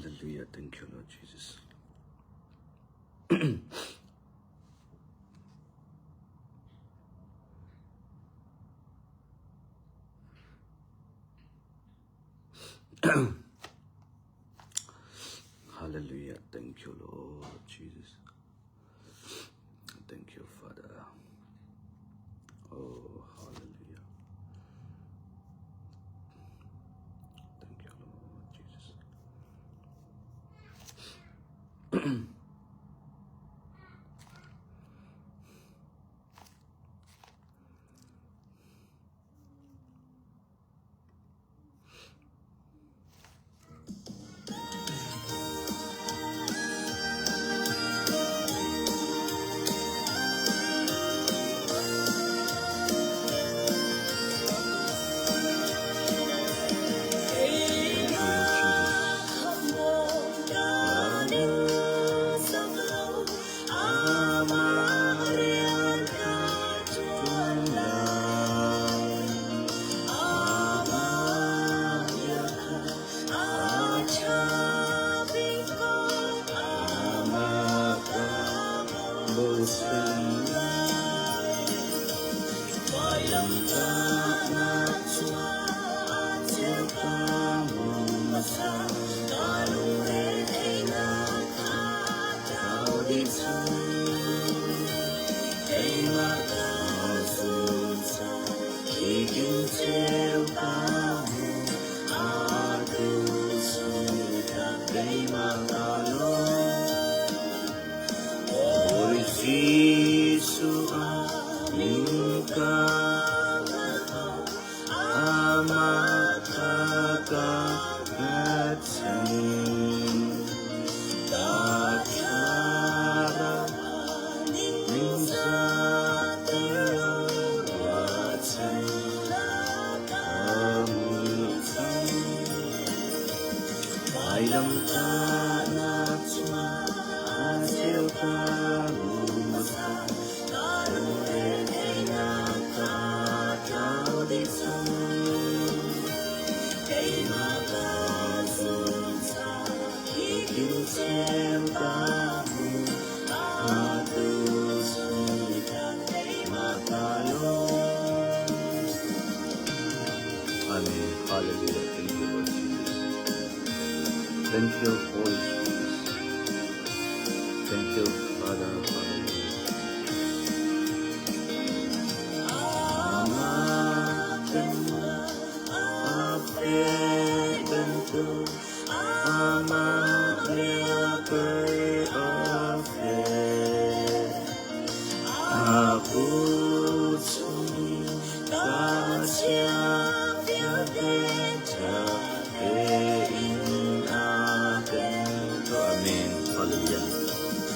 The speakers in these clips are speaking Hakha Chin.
Hallelujah. Thank you, Lord Jesus. Hallelujah. Thank you, Lord Jesus. Thank you, Father. Oh, hallelujah. Thank you, Lord Jesus. Amen. Hallelujah. Thank you, Lord Jesus. Thank you, Holy Spirit. Thank you, Father. Hallelujah. Amen. Hallelujah. Amen. Hallelujah.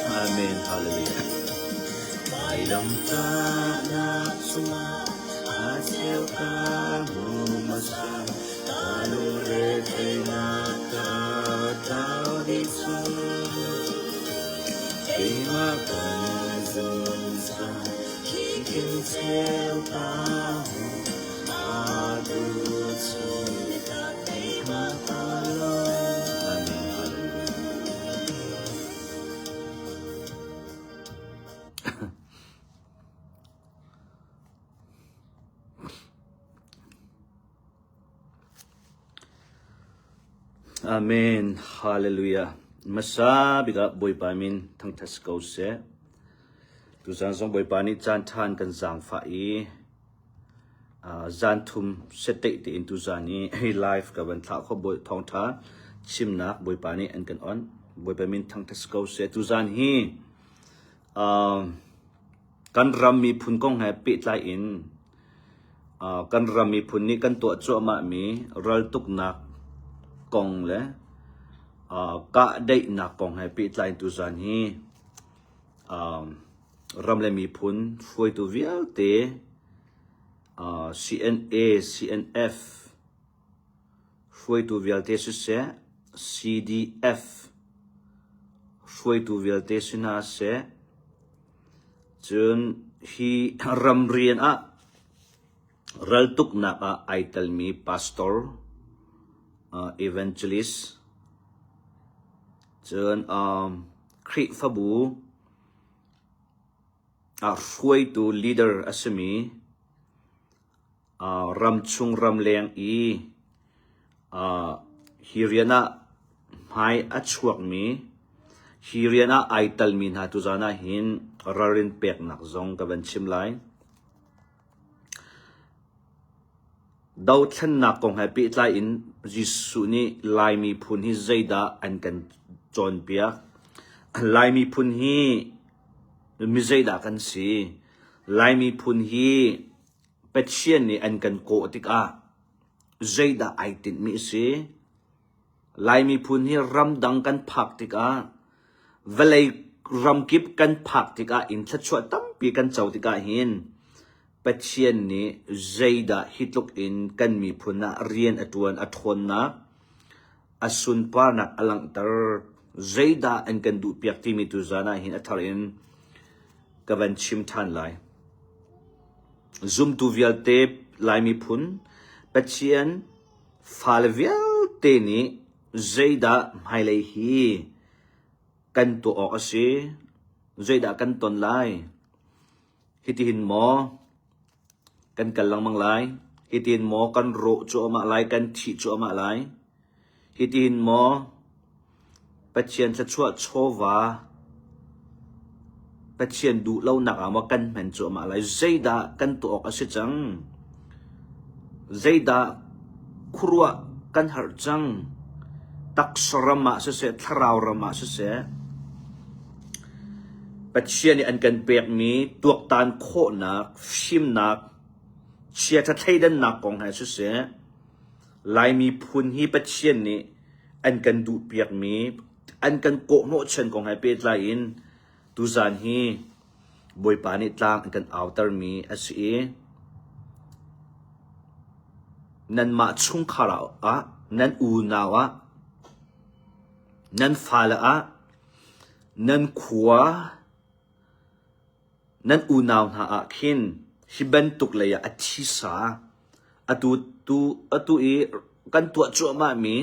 Amen. Hallelujah. Amen. Hallelujah. Masa bik ah Bawipa min thangthat si ko seh. Tuzan zong Bawipa nih caan ṭhan kan zaangfah i. Zan thum setteih tein tuzan i hei live ka van thlah kho bawi thawngṭha chimnak Bawipa nih an kan onh. Bawipa min thangṭhat si ko seh. Tuzan hi kan ram miphun kong he pehtlai in kan ram miphun nih kan tuah cuahmahmi raltuknak kong le kahdaihnak kong he pehtlai in tuzan hi ram le miphun hruaitu vialte CNA, CNF hruaitu vialte siseh, CDF hruaitu vialte si hna seh, cun hi ramrian ah raltuknak ah ai telmi pastor, evangelist, cun Khrihfabu ah hruaitu leader a simi ramchung ramleng i hi rian ah hmai a chuakmi hi rian ah ai talmi hna tuzan ah hin ralrin peknak zong ka van chim lai. Dothlennak kong he pehtlai in Jesuh nih Lai miphun hi zeidah an kan cawnpiak? Lai miphun hi mi zeidah kan si? Lai miphun hi Pathian nih an kan kawh tikah zeidah ai tinhmi a si? Lai miphun hi ramdang kan phak tikah vawlei ramkip kan phak tikah in thluachuah tampi kan co tikah hin Pathian nih zeidah hi tluk in kan miphun ah rian a ṭuan, a ṭhawnnak, a sunparnak a langhter, zeidah an kan duhpiak timi tuzaan ah hin a thar in ka van chim ṭhan lai. Zumtu vialte Lai miphun Pathian fale vialte nih zeidah hmailei hi kan tuah awk a si, zeidah kan ton lai, hitihin maw kan kal lengmang lai, hitihin maw kan rawh cuahmah lai, kan thih cuahmah lai, hitihin maw Pathian thluachuah chawva Pathian duh lonak ah maw kan hman cuahmah lai? Zeidah kan tuah awk a si cang? Zeidah khuaruah kan harh cang? Taksa ram ah siseh, thlarau ram ah siseh, Pathian nih an kan pekmi tuaktan khawhnak, fimnak, chiaṭha thleidannak kong he siseh, Laimi phun hi Pathian nih an kan duhpiakmi, an kan kawhhnawhchan kong he pehtlai in tuzaan hi Bawipa nih tlang an kan autermi a si i nanmah chungkhar ah, nan unau ah, nan fale ah, nan khua, Nan unau hna ah khin hi bantuk lei ah a thisa atu tu atu i kan tuah cuahmahmi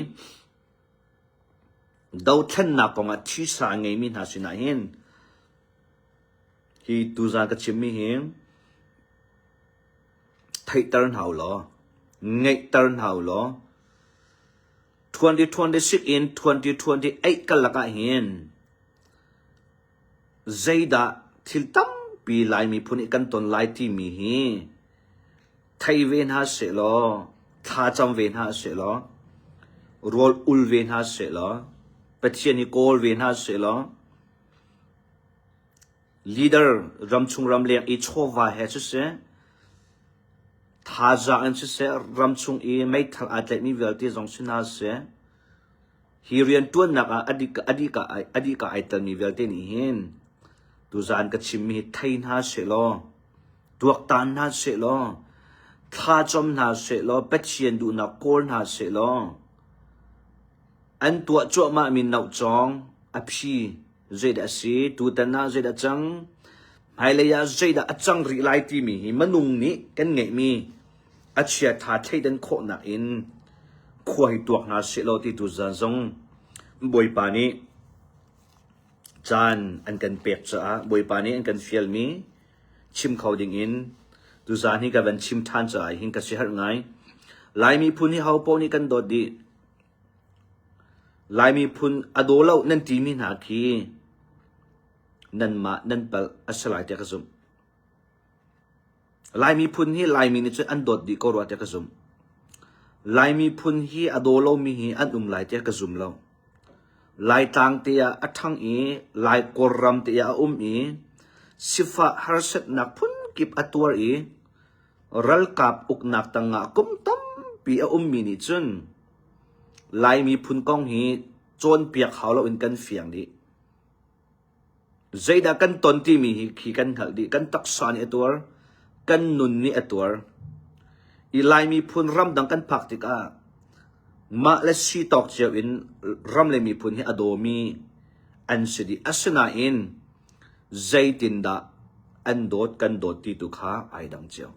dothlennak kongah thisa a ngeimi hna sinah hin hi tuzaan ka chimmi hi theihter hna u law ngeihter hna u law 2026 in 2028 karlak ah hin Zeidah thil tampi Lai miphun nih kan ton lai timi hi thei ve hna sehlaw, thlacam ve hna sehlaw, rawl ul ve hna sehlaw, Pathian hi kawl ve hna sehlaw, leader ramchung ramleng i chawva he siseh, thazaang in siseh, ramchung i meithal aa tlaihmi vialte zong si hna seh, Hi rianṭuannak ah a dihka ai telmi vialte nih hin tuzaan ka chimmi hi thei hna sehlaw, tuaktan hna sehlaw, thlacam hna sehlaw, Pathian duhnak kawl hna sehlaw, an tuah cuahmahmi nohcawng a phi zeidah a si, tutan ah zeidah a cang, hmailei ah zeidah a cang rih lai timi hi minung nih kan ngeihmi a chiaṭha thleidan khawhnak in khua hi tuak hna sehlaw ti tu zan zong Bawipa nih caan an kan pek caah Bawipa nih an kan fialmi chim kho dingin tuzaan hi ka van chim ṭhan caah hin ka siaherh ngai. Lai miphun hi ho paoh nih kan dawt dih. Lai miphun a daw lo nan timi hna khi nanmah nan palh a si lai tiah ka zumh. Lai miphun hi Laimi nih cun an dawt dih ko rua tiah ka zumh. Lai miphun hi a daw lomi hi an um lai tiah ka zum lo. Laitlang te ah a ṭhang i Lai Kawlram te ah a um i sifah harsatnak phunkip a tuar i ralkap uknak tangah kum tampi a ummi nih cun Lai miphun kong hi cawnpiak hau loin kan fiang dih. Zeidah kan ton timi hi khi kan hngalh dih. Kan taksa nih a tuar, kan nun nih a tuar. I Lai miphun ramdang kan phak tikah mah le si tawk cio in ram le miphun hi a dawmi an si dih. Asinain zeitindah an dawt kan dawt ti tu kha ai dang cio.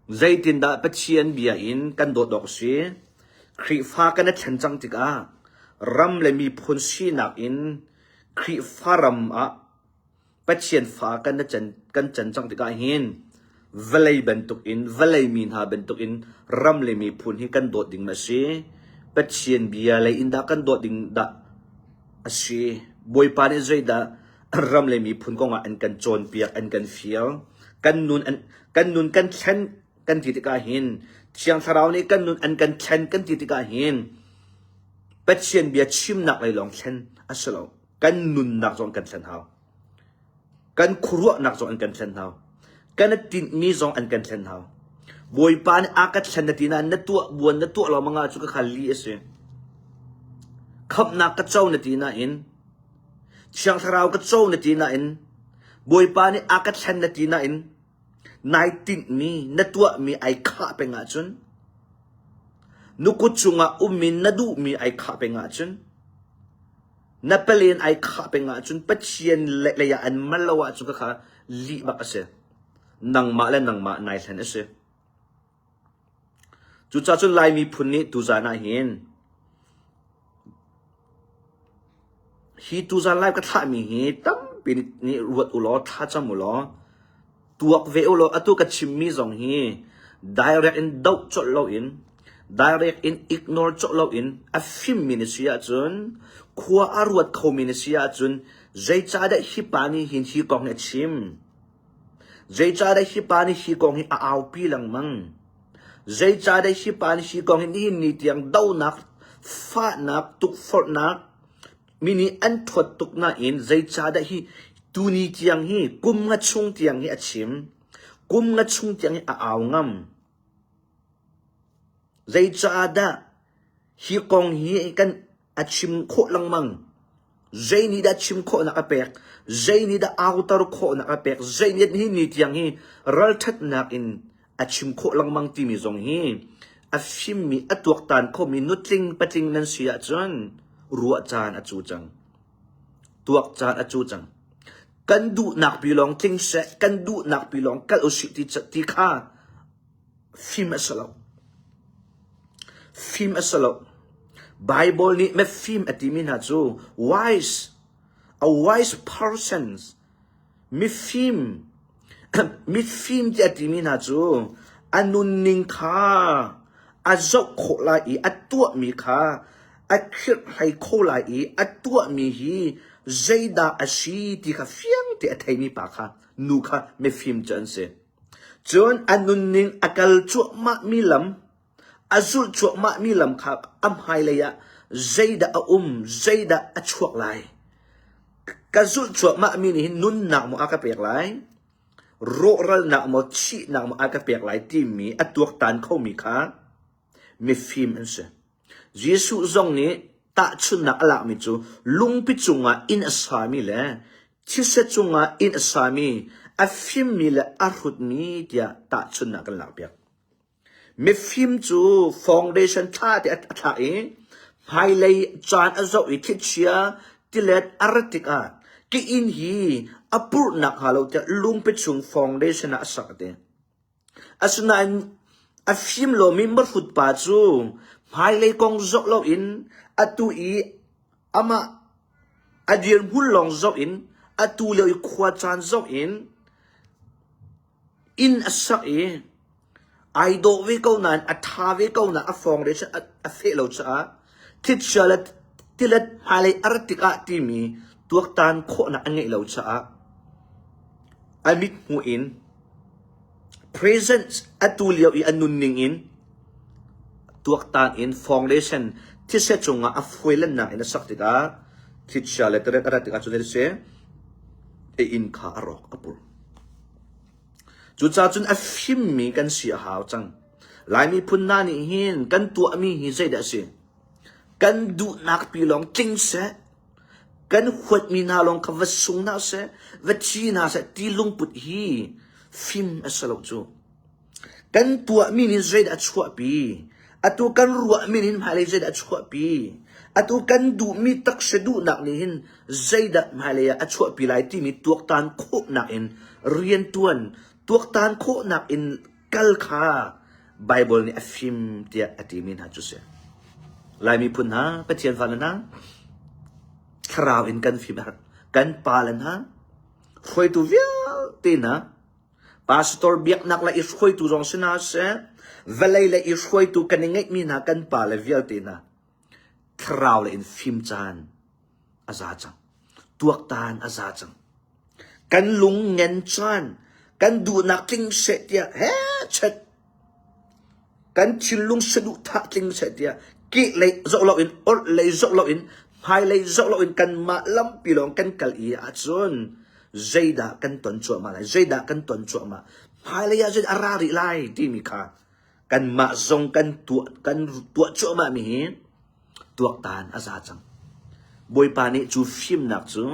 Zeitindah Pathian bia in kan dawt awk a si? Khrihfa kan i thlen cang tikah ram le miphun sinak in Khrihfa ram ah Pathian fa kan can, kan can cang tikah hin vawlei bantukin vawlei mi hna bantukin ram le miphun hi kan dawt ding ma si? Pathian bia lei in dah kan dawt ding dah a si? Bawipa nih zeidah ram le miphun kongah an kan cawnpiak, an kan fial. Kan nun an kan nun kan thlen kan ti tikah hin Thiang Thlarau nih kan nun an kan thlen kan ti tikah hin Pathian bia chimnak lei lawng thlen a si lo. Kan nunnak zong kan thlen hau. Kan khuaruahnak zong an kan thlen hau. Kan i tinhmi zong an kan thlen hau. Bawipa nih a ka thlen na ti nain na tuah buan na tuah lo manga cu ka kha li a si. Khamhnak ka co na ti nain Thiang Thlarau ka co na ti nain Bawipa nih a ka thlen na ti nain nai tinhmi na tuahmi ai khah peng ahcun na kut cungah ummi na duhmi ai khah peng ahcun na palen ai khah peng ahcun Pathian lei ah an mal lo ahcun khakha lih bak a si. Nangmah le nangmah nai hlen a si. Cucaah cun Lai miphun nih tuzaan ah hin hi tuzaan live ka thlahmi hi tampi nih ruat u law thlacam u law tuak ve u law atu ka chimmi zong hi direct in doh colh loin direct in ignore colh loin a fimmi na si ahcun khua a ruat khomi na si ahcun zeicahdah hi pa nih hin hi kong hi a chim Zeicahdah hi pa nih hi kong hi a aupi lengmang? Zeicahdah hi pa nih hi kong hi nihin ni tiang donak, fahnak, tukforhnak, mi nih an thuat tuk nain zeicahdah hi tuni tiang hi kum nga chung tiang hi a chim? Kum nga chung tiang hi a au ngam. Zeicahdah hi kong hi kan a chim khawh lengmang? Zei nih dah chim khawhnak a pek? Zei nih dah auter khawhnak a pek? Zei nih hi ni tiang hi ralṭhatnak in a chim khawh lengmang timi zong hi a fimmi a tuaktan khomi nutling patling nan si ahcun ruah caan a cu cang. Tuak caan a cu cang. Kan duhnak pi lawng tling seh, kan duhnak pi lawng kal usih ti, ti kha Fim a si lo. Fim a si lo. Bible nih mifim a timi hna cu wise, a wise person, mifim, mifim tiah a timi hna cu a nunning kha a zoh khawh lai i a tuahmi kha a khirhhlei kho lai i a tuahmi hi zeidah a si ti kha fiang te a theimi pa kha nu kha mifim cu an si. Cun a nunning a kal cuahmahmi lam, a zulh cuahmahmi lam kha a hmailei ah zeidah a um, zeidah a chuak lai. Ka zulh cuahmahmi nih hin nunnak maw a ka pek lai, rawhralnak maw, thihnak maw a ka pek lai timi a tuaktan khomi kha mifim an si. Jesuh zong nih tahchunhnak a lakmi cu lungpi cungah inn a sami le thisa cungah inn a sami, a fimmi le a hrutmi tiah tahchunhnak kan lakpiak. Mifim cu foundation thla te a thlak i hmailei caan a zoh i thlichia tilet a rat tikah ka inn hi a purhnak hnga lo tiah lungpi chung foundation ah a sak a ti. Asinain a fim lomi mihrut pa cu hmailei kong zoh loin atu i amah a dirhmun lawng zoh in atu lio i khua caan zoh in inn a sak i ai dawh ve ko nain a ṭha ve ko nain a fawng le a feh lo caah thlichia le tilet hmailei a rat tikah timi tuaktan khawhnak a ngeih lo caah a mithmuh in. Present atu lio i a nunning in tuaktan in foundation thise cungah a fuailannak in a sak tikah thlichia le teret a rat tikah cun a si a inn kha a rawk a pur. Cucaah cun a fimmi kan si a hau cang. Lai miphun hna nih hin kan tuahmi hi zeidah a si? Kan duhnak pi lawng tling seh, kan huatmi hna lawng kha va sung hna seh, va thi hna seh ti lungput hi fim a si lo cu. Kan tuahmi nih zeidah a chuahpi? Atu kan ruahmi nih hmailei zeidah a chuahpi? Atu kan duhmi taksa duhnak nih hin zeidah hmailei ah a chuahpi lai timi tuaktan khawhnak in riantuan, tuaktan khawhnak in kal kha Baibal nih a fim tiah a timi hna cu si. Lai miphun hna, Pathian fale hna, thlarau in kan fim a herh. Kan pale hna, hruaitu vialte hna, pastor biaknak le i hruaitu zong si hna seh, vawlei le i hruaitu kan i ngeihmi hna kan pale vialte hna, thlarau le in fim caan a za cang. Tuaktan a za cang. Kan lung ngen caan, kan duhnak tling seh tiah hechet kan thinlung saduhthah tling seh tiah kehlei zoh loin orhlei zoh loin hmailei zoh loin kanmah lampi lawng kan kal i ahcun zeidah kan ton cuahmah lai zeidah kan ton cuahmah hmailei ah zeidah a ra rih lai timi kha kanmah zong kan tuah kan tuah cuahmah mi hi tuaktan a za cang. Bawipa nih cu fimnak cu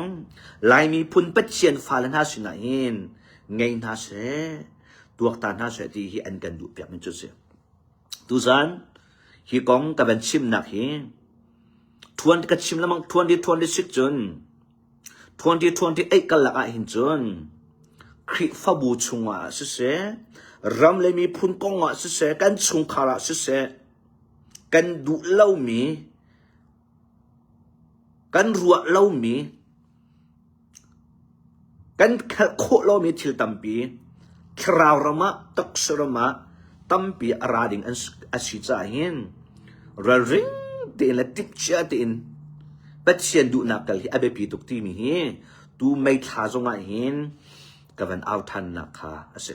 Lai miphun Pathian fale hna sinah hin ngei hna seh, tuaktan hna seh ti hi an kan duh piak mi cu si. Tuzan hi kong ka van chimnak hi thuan ka chim lamang 2026 cun 2028 kalak ah hin cun Khrihfabu chungah siseh, ram le miphun kong ah siseh, kan chungkhar ah siseh, kan duh lomi, kan ruah lomi, kan hngalh khawh lomi thil tampi thlarau ram ah, taksa ram ah tampi a ra ding an a si caah hin ralring tein le timhcia tein Pathian duhnak kal hi a biapi tuk timi hi tu May thla zongah hin ka van au ṭhannak kha a si.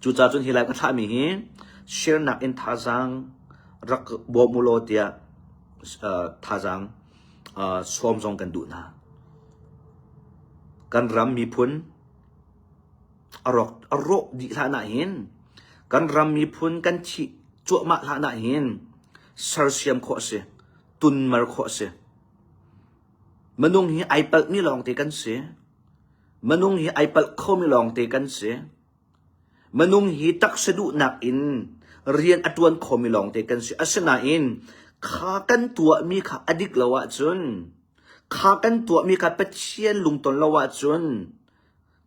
Cucaah cun hi lai ka thlahmi hi share-nak in thazaang rak bawm u law tiah uh, thazaang uh, sawm zong kan duh hna. Kan ram miphun a rawk a rawh dih hlan ah hin kan ram miphun kan thih cuahmah hlan ah hin sersiam khawh a si, tunmer khawh a si. Minung hi ai palhmi lawngte kan si. Minung hi ai palh khomi lawngte kan si. Minung hi taksa duhnak in rian a ṭuan khomi lawngte kan si. Asinain kha kan tuahmi kha a dik lo ahcun, kha kan tuahmi kha Pathian lungton lo ahcun,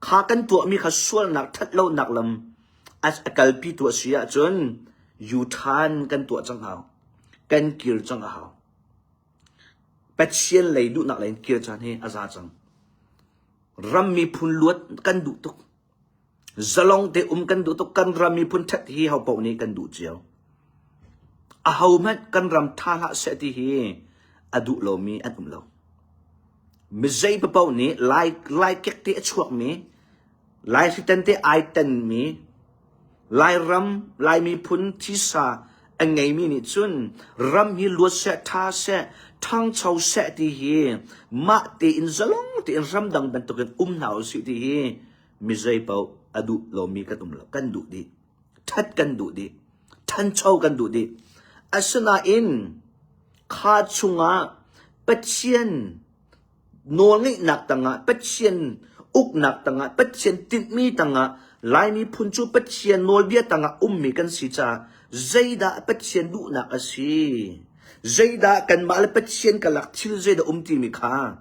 kha kan tuahmi kha sualnak ṭhatlonak lam a kalpitu a si ahcun U-turn kan tuah cang hau. Kan kir cang a hau. Pathian lei duhnak lei in kir caan hi a za cang. Ram miphun luat kan duh tuk. Zalong te um kan duh tuk. Kan ram miphun ṭhat hi ho paoh nih kan duh cio. Ahohmanh kan ram ṭha hlah seh ti hi a duh lomi an um lo. Mizei paoh nih Lai, Lai kek te a chuakmi, Lai hritan te ai tenmi, Lairam, Lai miphun thisa a ngeimi nih cun ram hi luat seh, ṭha seh, ṭhangcho seh ti hi mah tein zalong tein ramdang bantukin um hna usih ti hi mi zeipaoh a duh lomi kan um lo. Kan duh dih. Ṭhat kan duh dih. Ṭhancho kan duh dih. Asinain kha chungah Pathian nawlngeihnak tangah Pathian uknak tangah Pathian tinhmi tangah Lai miphun cu Pathian nawlbia tangah ummi kan si caah zeidah Pathian duhnak a si zeidah kanmah le Pathian karlak thil zeidah um timi kha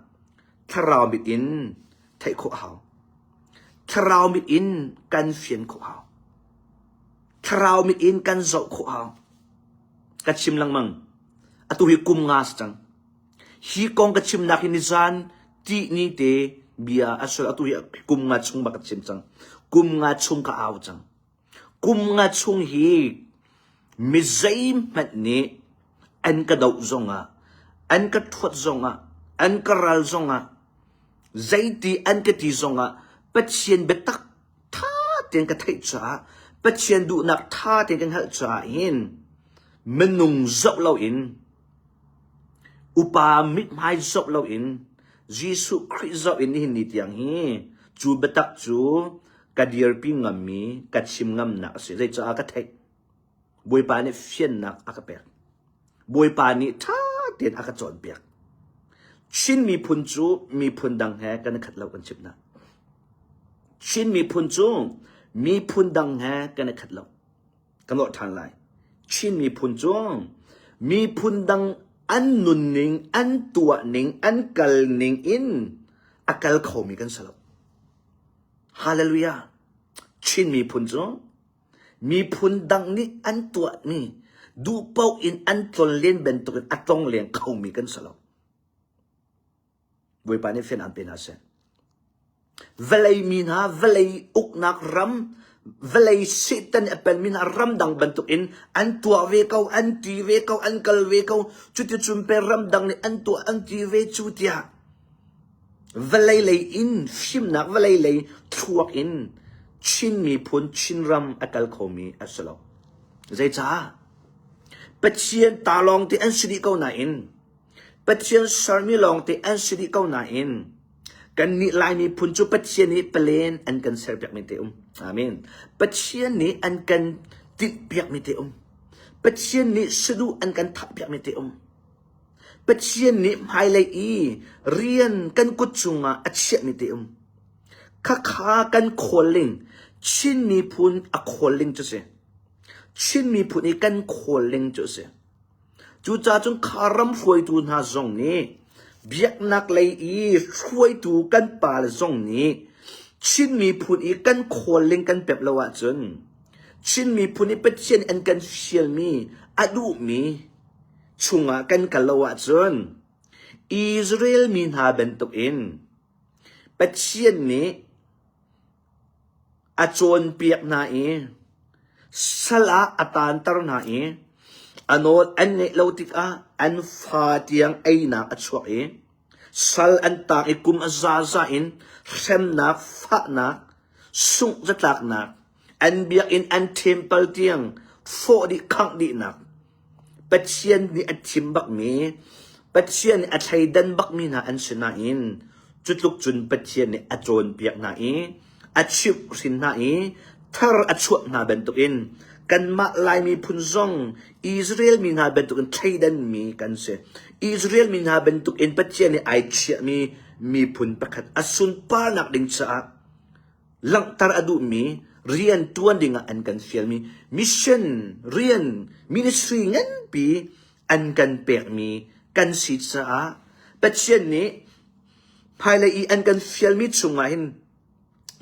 thlarau mit in theih khawh a hau thlarau mit in kan fian khawh hau thlarau mit in kan zoh khawh hau ka chim lengmang atu hi kum nga si cang Hi kong ka chimnak hi nizan tihni te bia a sual atu hi kum nga chung bak ka chim cang. Kum nga chung ka au cang. Kum nga chung hi mi zeihmanh nih an ka doh zongah, an ka thuat zongah, an ka ral zongah, zeiti an ka ti zongah Pathian biatak tha tein ka theih caah Pathian duhnak ṭha tein ka hngalh caah hin minung zoh loin upa mithmai zoh loin Jesuh Khrih zoh in nihin ni tiang hi cu biatak cu ka dirpi ngammi ka chim ngamnak a si. Zeicah ka theih? Bawipa nih fiannak a ka pek. Bawipa nih ṭha tein a ka cawnpiak. Chin miphun cu miphun dang he kan i khat lo kan chimh hna. Chin miphun cu miphun dang he kan i khat lo. Ka lawh ṭhan lai. Chin miphun cu miphun dang an nunning, an tuahning, an kalning in a kal khomi kan si lo. Hallelujah. Chin miphun cu miphun dang nih an tuahmi duh paoh in an tlonlen bantukin a tlongleng khomi kan si lo. Bawipa nih fian aan pe hna seh. Vawlei mi hna, vawlei uknak ram, vawlei Satan a penmi hna ramdang bantukin an tuah ve ko, an ti ve ko, an kal ve ko. Cuticun pe ramdang nih an tuah, an ti ve cu tiah vawlei lei in fimnak vawlei lei thluak in Chin miphun Chinram a kal khomi a si lo. Zeicah? Pathian ta lawng te an si dih ko nain Pathian sermi lawngte an si dih ko nain kannih Lai miphun cu Pathian nih palen an kan serpiakmi te um. Amen. Pathian nih an kan tinhpiakmi te um. Pathian nih saduh an kan thahpiakmi te um. Pathian nih hmailei i rian kan kut cungah a chiahmi te um. Khakha kan khawl-ling, Chin miphun a khawl-ling cu si. Chin miphun i kan khawl-ling cu si. Cucaah cun kha ram hruaitu hna zong nih biaknak lei i hruaitu kan pale zong nih Chin miphun i kan khualling kan pep lo ahcun Chin miphun i Pathian an kan fialmi a duhmi chungah kan kal lo ahcun Israel mi hna bantukin Pathian nih A cawnpiak hna i sal ah a taanter hna i a nawl an ngaih lo tikah an fa tiang einak a chuak i sal an taang i kum a zaza in hremnak, fahnak, sungh zatlaknak, an biakinn an temple tiang hrawh dih khangh dihnak Pathian nih a thim bakmi, Pathian nih a thleidan bakmi hna an si nain cu tluk cun Pathian nih a cawnpiak hna i a chimhhrin hna i thar a chuah hna bantukin kanmah Lai miphun zong Israel mi hna bantukin thleidanmi kan si. Israel mi hna bantukin Pathian nih ai chiahmi miphun pakhat a sunparnak ding caah langhter a duhmi rian ṭuan dingah an kan fialmi mission rian ministry nganpi an kan pekmi kan si caah Pathian nih hmailei i an kan fialmi chungah hin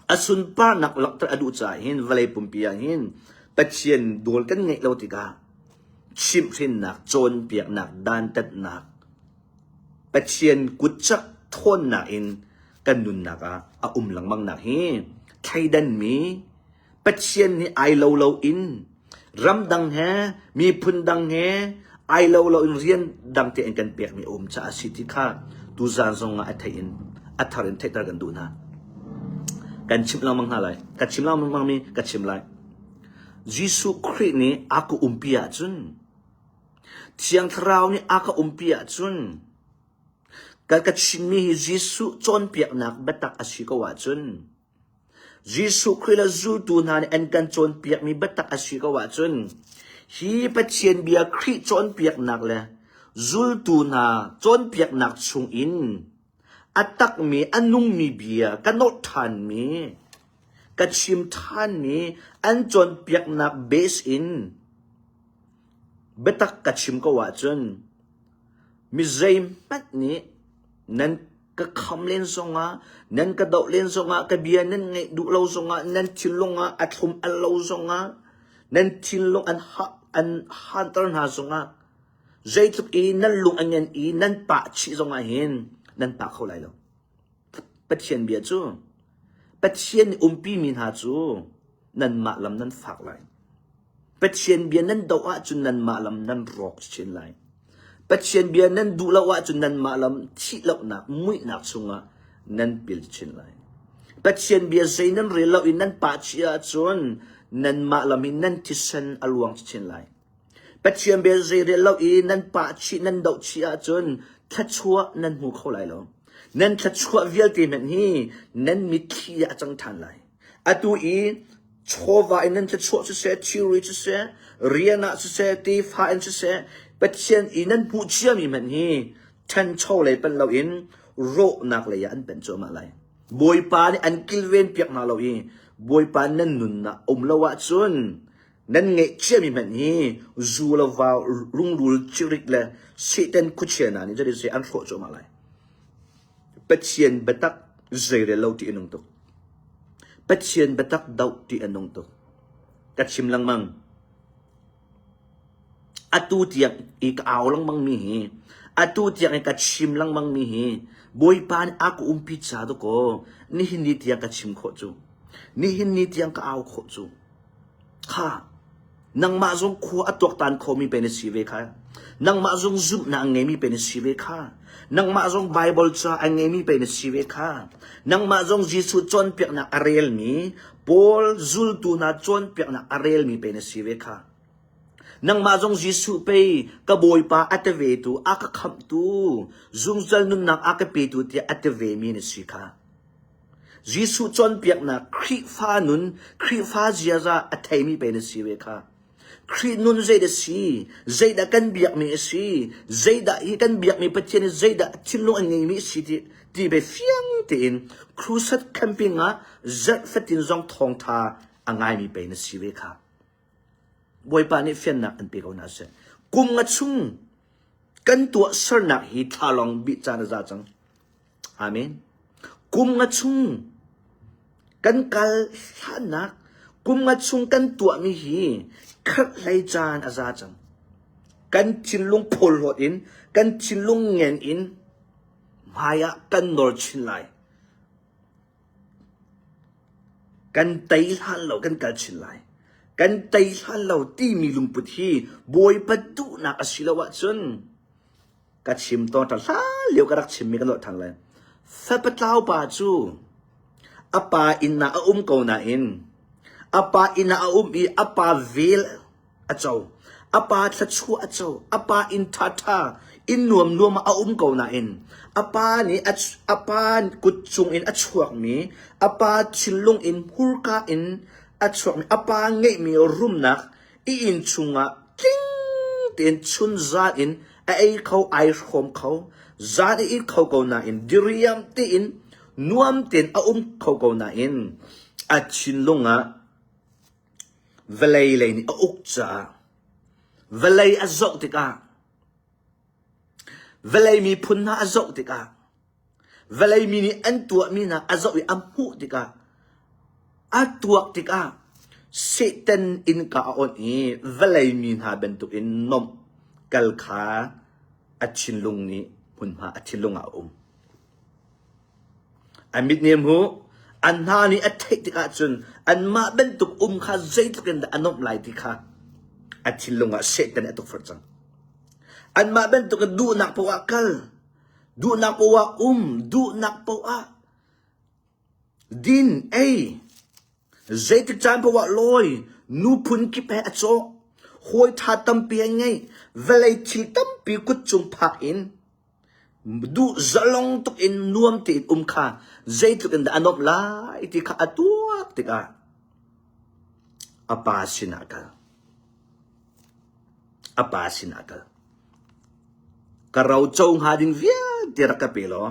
a sunparnak langhter a duh caah hin vawlei pumpi ah hin Pathian dawl kan ngeih lo tikah chimhhrinnak cawnpiaknak dantatnak Pathian kutcak ṭhawnnak in kan nunnak ah a um lengmangnak hi thleidanmi Pathian nih ai lo loin ramdang he miphun dang he ai lo loin rian dang tein kan pekmi a um caah a si ti kha tuzaan zong ah a theih in a thar in theihter kan duh hna. Kan chimh lengmang hna lai. Ka chim lengmang mi ka chim lai. Jesuh Khrih nih a ka umpi ahcun Thiang Thlarau nih a ka umpi ahcun ka ka chimmi hi Jesuh cawnpiaknak biatak a si ko ahcun Jesuh Khrih le zultu hna nih an kan cawnpiakmi biatak a si ko ahcun hi Pathian bia Khrih cawnpiaknak le zultu hna cawnpiaknak chungin a takmi a nungmi bia ka nolh ṭhanmi ka chim ṭhanmi an cawnpiaknak base in Biatak ka chim ko ahcun mi zeihmanh nih nan ka kham len zongah, nan ka doh len zongah, ka bia nan ngaih duh lo zongah, nan thinlung ah a thlum al lo zongah, nan thinlung an ha an hanter hna zongah, zeitluk i nan lung a ngen i nan pah chih zongah hin nan pah kho lai lo. Pathian bia cu Pathian nih umpimi hna cu nanmah lam nan fak lai. Pathian bia nan doh ahcun nanmah lam nan rawk chin lai. Pathian bia nan duh lo ahcun nanmah lam thih lohnak, muihnak chungah nan pil chin lai. Pathian bia zei nan rel lo i nan pah chih ahcun nanmah lam in nan thisen a luang chin lai. Pathian bia zei rel lo i nan pah chih nan doh chih ahcun thluachuah nan hmu kho lai lo. Nan thluachuah vialte hmanh hi nan mitthli ah a cang ṭhan lai. Atu i chawva in nan thluachuah siseh, thilri siseh, rian ah siseh, tefa in siseh, Pathian i nan hmuh ciami hmanh hi ṭhancho lei panh loin rawhnak lei ah an panh cuahmah lai. Bawipa nih an kilven piak hna lo i Bawipa nan nunnak um lo ahcun nan ngeih ciami hmanh hi zu le vau rungrul cirik le Satan khuachia hna nih jadi an hrawh cuahmah lai. Pathian biatak zeirel lo ti a nung tuk. Pathian biatak doh ti a nung tuk. Ka chim lengmang. Atu tiang i ka au lengmang mi hi, atu tiang i ka chim lengmang mi hi, Bawipa nih a ka umpi ca dakaw nihin ni tiang ka chim khawh cu. Nihin ni tiang ka au khawh cu. Kha, nangmah zong khua a tuaktan khomi pei na si ve kha. Nangmah zong zumhnak a ngeimi pei na si ve kha. Nangmah zong Baibal ca a ngeimi pei na si ve kha. Nangmah zong Jesuh cawnpiaknak a relmi, Paul zultu hna cawnpiaknak a relmi pei na si ve kha. Nangmah zong Jesuh pei ka Bawipa a ti vetu, a ka khamhtu, zungzal nunnak a ka petu tiah a ti vemi na si kha. Jesuh cawnpiaknak Khrihfa nun, Khrihfa ziaza a theimi pei na si ve kha. Khrih nun zeidah si, zeidah kan biakmi a si, zeidah hi kan biakmi Pathian hi zeidah thinlung a ngeimi a si ti, ti be fiang tein crusade camping ah zarh fatin zong thawngtha a ngaimi pei na si ve kha. Bawipa nih fiannak an pe ko hna seh. Kum nga chung kan tuahsernak hi thla lawng bih caan a za cang. Amen. Kum nga chung kan kal hlannak, kum nga chung kan tuahmi hi kherhhlei caan a za cang. Kan thinlung phawlhlawt in, kan thinlung ngen in hmai ah kan nor chin lai. Kan tei hlan lo kan kal chin lai. Kan tei hlan lo timi lungput hi Bawipa duhnak a si lo ahcun Ka chim tawn ṭhan hlan lio ka rak chimmi ka nolh ṭhan lai. Fapatlau pa cu a pa inn ah a um ko nain a pa inn ah a um i a pa vel a co. A pa thluachuah a co. A pa inn ṭhaṭha, inn nuamnuam ah a um ko nain a pa nih a, a pa kut cung in a chuakmi, a pa thinlung in hmurka in a chuakmi, a pa ngeihmi rumnak i inn chungah tling tein chun zan in a ei kho ai hrawm kho zan i it kho ko nain diriam tein nuam tein a um kho ko nain a thinlung ah vawlei lei nih a uk caah vawlei a zoh tikah vawlei miphun hna a zoh tikah Vawlei mi nih an tuahmi hna a zoh i a hmuh tikah, a tuak tikah Satan innka a onh i vawlei mi hna bantukin nomh kal kha a thinlung nih hmunhma a thinlung ah a um. A mit nih a hmuh, an hna nih a theih tikah cun anmah bantuk um kha zeitluk in dah a nomh lai ti kha a thinlung ah Satan nih a tukforh cang. Anmah bantuk in duhnak paoh ah kal, Duhnak paoh ah um, duhnak paoh ah din, ei. Zeitik caan paoh ah lawi, nu phun kip he a cawh. Hawi ṭha tampi an ngei. Vawlei thil tampi kut cung phak in duh zalong tuk in nuam tein um kha zeitluk in dah a nuamh lai ti kha a tuak tikah a pa sinah a kal. A pa sinah a kal. Ka ro co hnga ding vialte rak ka pe law,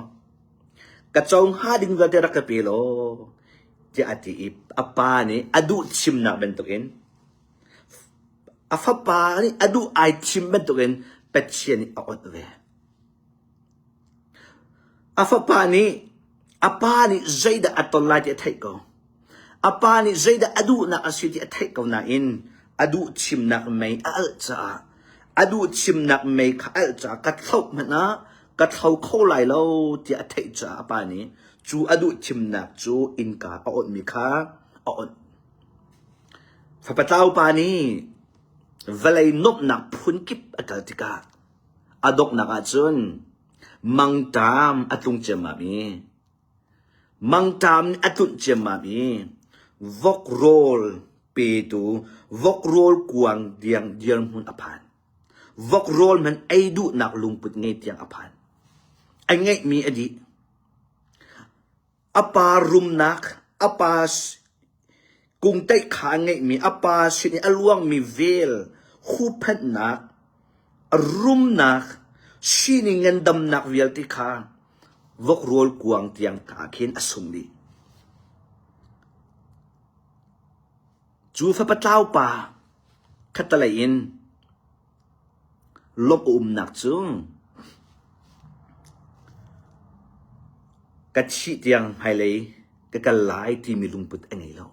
ka co hnga ding vialte rak ka pe law, tiah a ti i a pa nih a duh chimnak bantukin a fapa nih a duh ai thim bantukin Pathian nih a onh ve. A fapa nih a pa nih zeidah a ton lai ti a theih ko. A pa nih zeidah a duhnak a si ti a theih ko nain a duh chimnak mei a alh caah a duh chimnak mei kha alh caah ka thloh hmanh ah ka thlo kho lai lo tiah a theih caah a pa nih cu a duh chimnak cu innka a onhmi kha a onh. Fapa tlau pa nih vawlei nuamhnak phunkip a kal tikah a donghnak ahcun mangṭam a tlung ciammam i. Mangṭam nih a tlunh ciammam i vok rawl petu vok rawl kuang diang dirhmun a phan. Vok rawl hmanh ei duhnak lungput ngei tiang a phan. A ngeihmi a dih. A pa rumnak, a pa kungteih kha a ngeihmi, a pa sin i a luangmi vel, huhphenhnak, a rumnak, sining ngandamnak vialte kha vok rawl kuang tiang ka khin a sung dih. Cu fapa tlau pa khattelei in lawmh a umnak cu ka thih tiang hmailei ka kal lai timi lungput a ngei lo.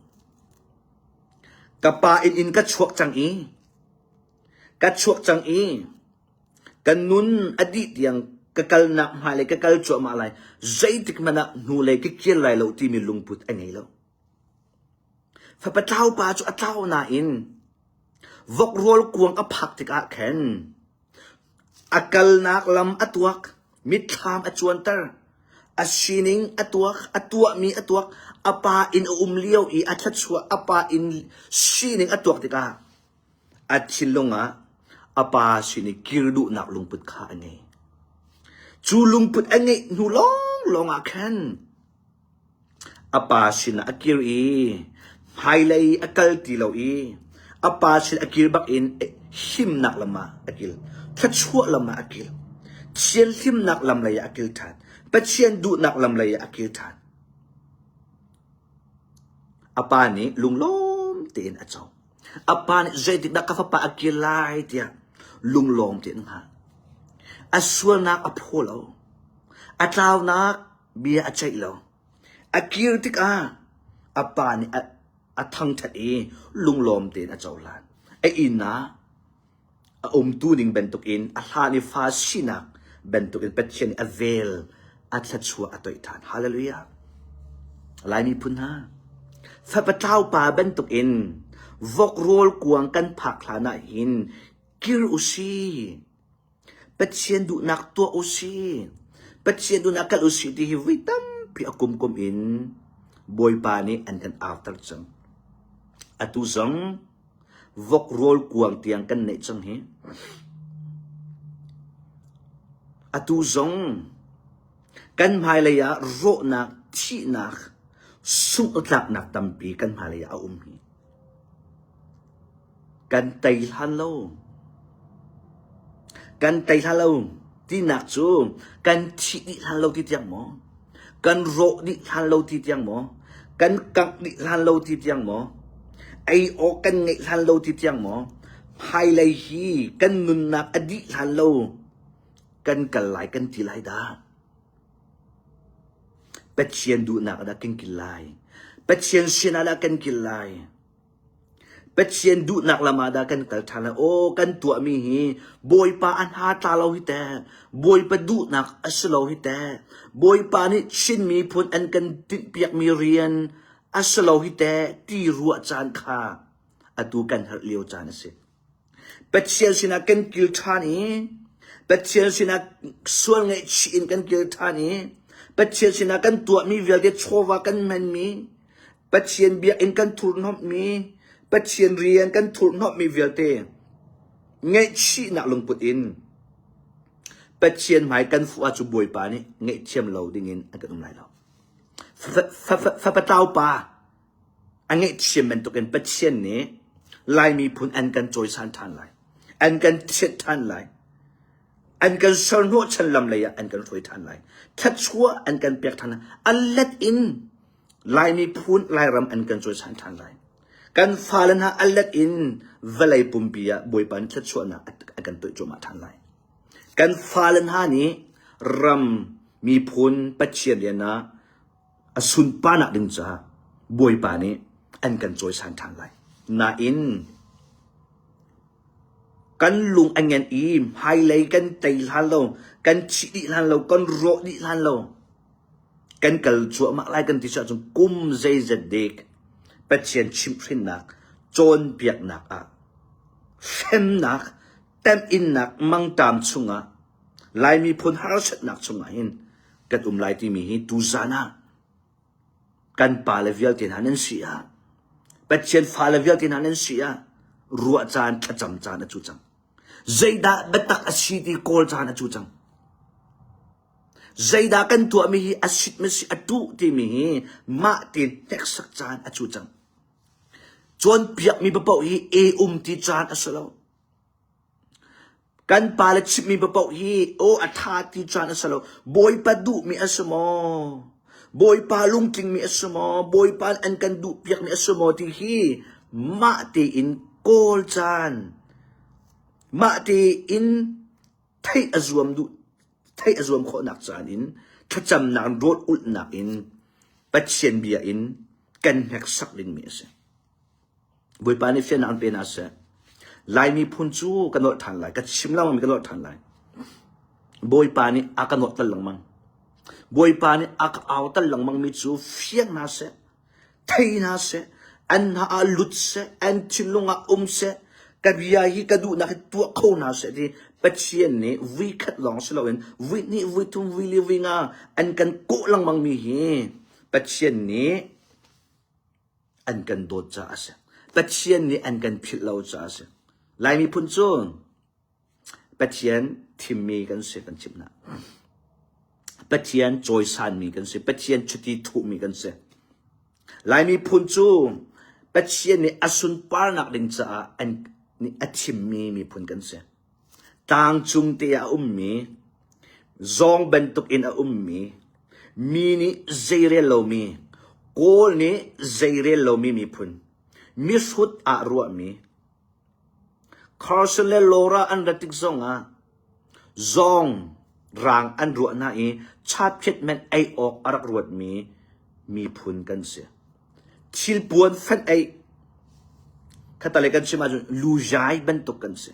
Ka pa inn in ka chuak cang i ka chuak cang i ka nun a dih tiang ka kalnak hmailei ka kal cuahmah lai zeitik hmanh ah hnulei ka kir lai lo timi lungput a ngei lo. Fapa tlau pa cu a tlau nain vok rawl kuang a phak tikah khan a kalnak lam a tuak, mitthlam a cuanter, a sining a tuak, a tuahmi a tuak, a pa inn a um lio i a thluachuah a pa inn sining a tuak tikah a thinlung ah a pa sin i kir duhnak lungput kha a ngei. Cu lungput a ngeih hnu lawnglawng ah khan A pa sinah a kir i hmailei a kal ti lo i a pa sin a kir bakin himnak lam ah a kil. Thluachuah lam ah a kil. Thianhlimnak lam lei ah a kil ṭhan. Pathian duhnak lam lei ah a kil ṭhan. A pa nih lunglawm tein a co. A pa nih zeitikdah ka fapa a kir lai tiah lunglawm tein a hngah. A sualnak a phaw lo. A tlaunak bia a ceih lo. A kir tikah a pa nih a, a thangṭhat i lunglawm tein a cohlan. A inn ah a umtu ning bantukin a hlan i fa sinak bantukin Pathian nih a vel, a thluachuah a toih ṭhan. Hallelujah. Lai miphun hna, fapa tlau pa bantukin vok rawl kuang kan phak hlan ah hin kir u si. Pathian duhnak tuah u sih. Pathian duhnak kal u sih ti hi voi tampi a kumkum in Bawipa nih an kan auter cang. Atu zong vok rawl kuang tiang kan neih cang hi. Atu zong kan hmailei ah rawhnak, thihnak, sungh-tlaknak tampi kan hmailei ah a um hi. Kan tei hlan lo. Kan tei hlan lo tinak cu kan thih dih hlan lo ti tiang maw? Kan rawh dih hlan lo ti tiang maw? Kan kangh dih hlan lo ti tiang maw? Ei awk kan ngeih hlan lo ti tiang maw? Hmailei hi kan nunnak a dih hlan lo kan kal lai kan ti lai dah. Pathian duhnak ah dah kan kil lai? Pathian sin ah dah kan kil lai? Pathian duhnak lam ah dah kan kal ṭhan lai? Aw, kan tuahmi hi Bawipa a hna tla lo hi teh. Bawipa duhnak a si lo hi teh. Bawipa nih Chin miphun an kan tinhpiakmi rian a si lo hi teh ti ruah caan kha atu kan herh lio caan a si. Pathian sinah kan kil ṭhan i Pathian sinah sual ngaihchih in kan kil ṭhan i Pathian sinah kan tuahmi vialte chawva kan hmanmi Pathian biakinn kan thurhnawmhmi Pathian rian kan thurhnawmhmi vialte ngaihchihnak lungput in Pathian hmai kan fuh ahcun Bawipa nih ngaihthiam lo dingin a kan um lai lo. Fapa tlau pa A ngaihthiam bantukin Pathian nih Lai miphun an kan cawisan ṭhan lai. An kan thianh ṭhan lai. An kan serhnawhchan lam lei ah an kan hruai ṭhan lai. Thluachuah an kan pek ṭhan lai. A let in Lai miphun, Lairam an kan cawisan ṭhan lai. Kan fale hna a let in vawlei pumpi ah Bawipa nih thluachuahnak a kan tuah cuahmah ṭhan lai. Kan fale hna nih ram, miphun, Pathian rian ah a sunparnak ding caah Bawipa nih an kan cawisan ṭhan lai. Nain kan lung a ngen i hmailei kan tei hlan lo, kan thih dih hlan lo, kan rawh dih hlan lo, kan kal cuahmah lai kan ti ahcun kum zeizat dek Pathian chimhhrinnak, cawnpiaknak ah hremnak, temhinnak mangṭam chungah Lai miphun harsatnak chungah hin kan um lai timi hi tuzan ah. Kan pale vialte hna nan si ah, Pathian fale vialte hna nan si ah, ruah caan, thlacam caan a cu cang. Zeidah biatak a si ti kawl caan a cu cang. Zeidah kan tuahmi hi a sit ma si a tuh timi hi mah tein hneksak caan a cu cang. Cawnpiakmi paoh hi e um ti caan a si lo. Kan pale chimhmi paoh hi aw a ṭha ti caan a si lo. Bawipa duhmi a si maw? Bawipa lungtlingmi a si maw? Bawipa an kan duhpiakmi a si maw ti hi mah tein kawl caan, mah tein theih a zuam duh theih a zuam khawhnak caan in thlacamnak rawl ulhnak in Pathian bia in kan hneksak dingmi a si. Bawipa nih fiannak an pe hna seh. Lai miphun cu ka nolh ṭhan lai. Ka chim lengmang mi ka nolh ṭhan lai. Bawipa nih a ka nolh tal lengmang. Bawipa nih a ka au tal lengmang mi cu fiang hna seh, thei hna seh, an hna ah lut seh, an thinlung ah um seh, ka bia hi ka duhnak hi tuah kho hna seh ti Pathian nih vui khat lawng si loin vui hnih, vui thum, vui li, vui nga an kan kawh lengmang mi hi Pathian nih an kan dawt caah a si. Pathian nih an kan philh lo caah a si. Lai miphun cu Pathian thimmi kan si kan chimh hna. Pathian cawisanmi kan si. Pathian chiti thuhmi kan si. Lai miphun cu Pathian nih a sunparnak ding caah an nih a thimmi miphun kan si. Tlangcung te ah a ummi, zawng bantuk in a ummi, mi nih zeirel lomi, Kawl nih zeirel lomi miphun, mihrut ah ruahmi, Carson le Laura an rat tik zongah zawng rang an ruah hna i chatphiat men ei awk a rak ruatmi miphun kan si. Thilpuan fenh ei khatale kan chim ahcun luzai bantuk kan si.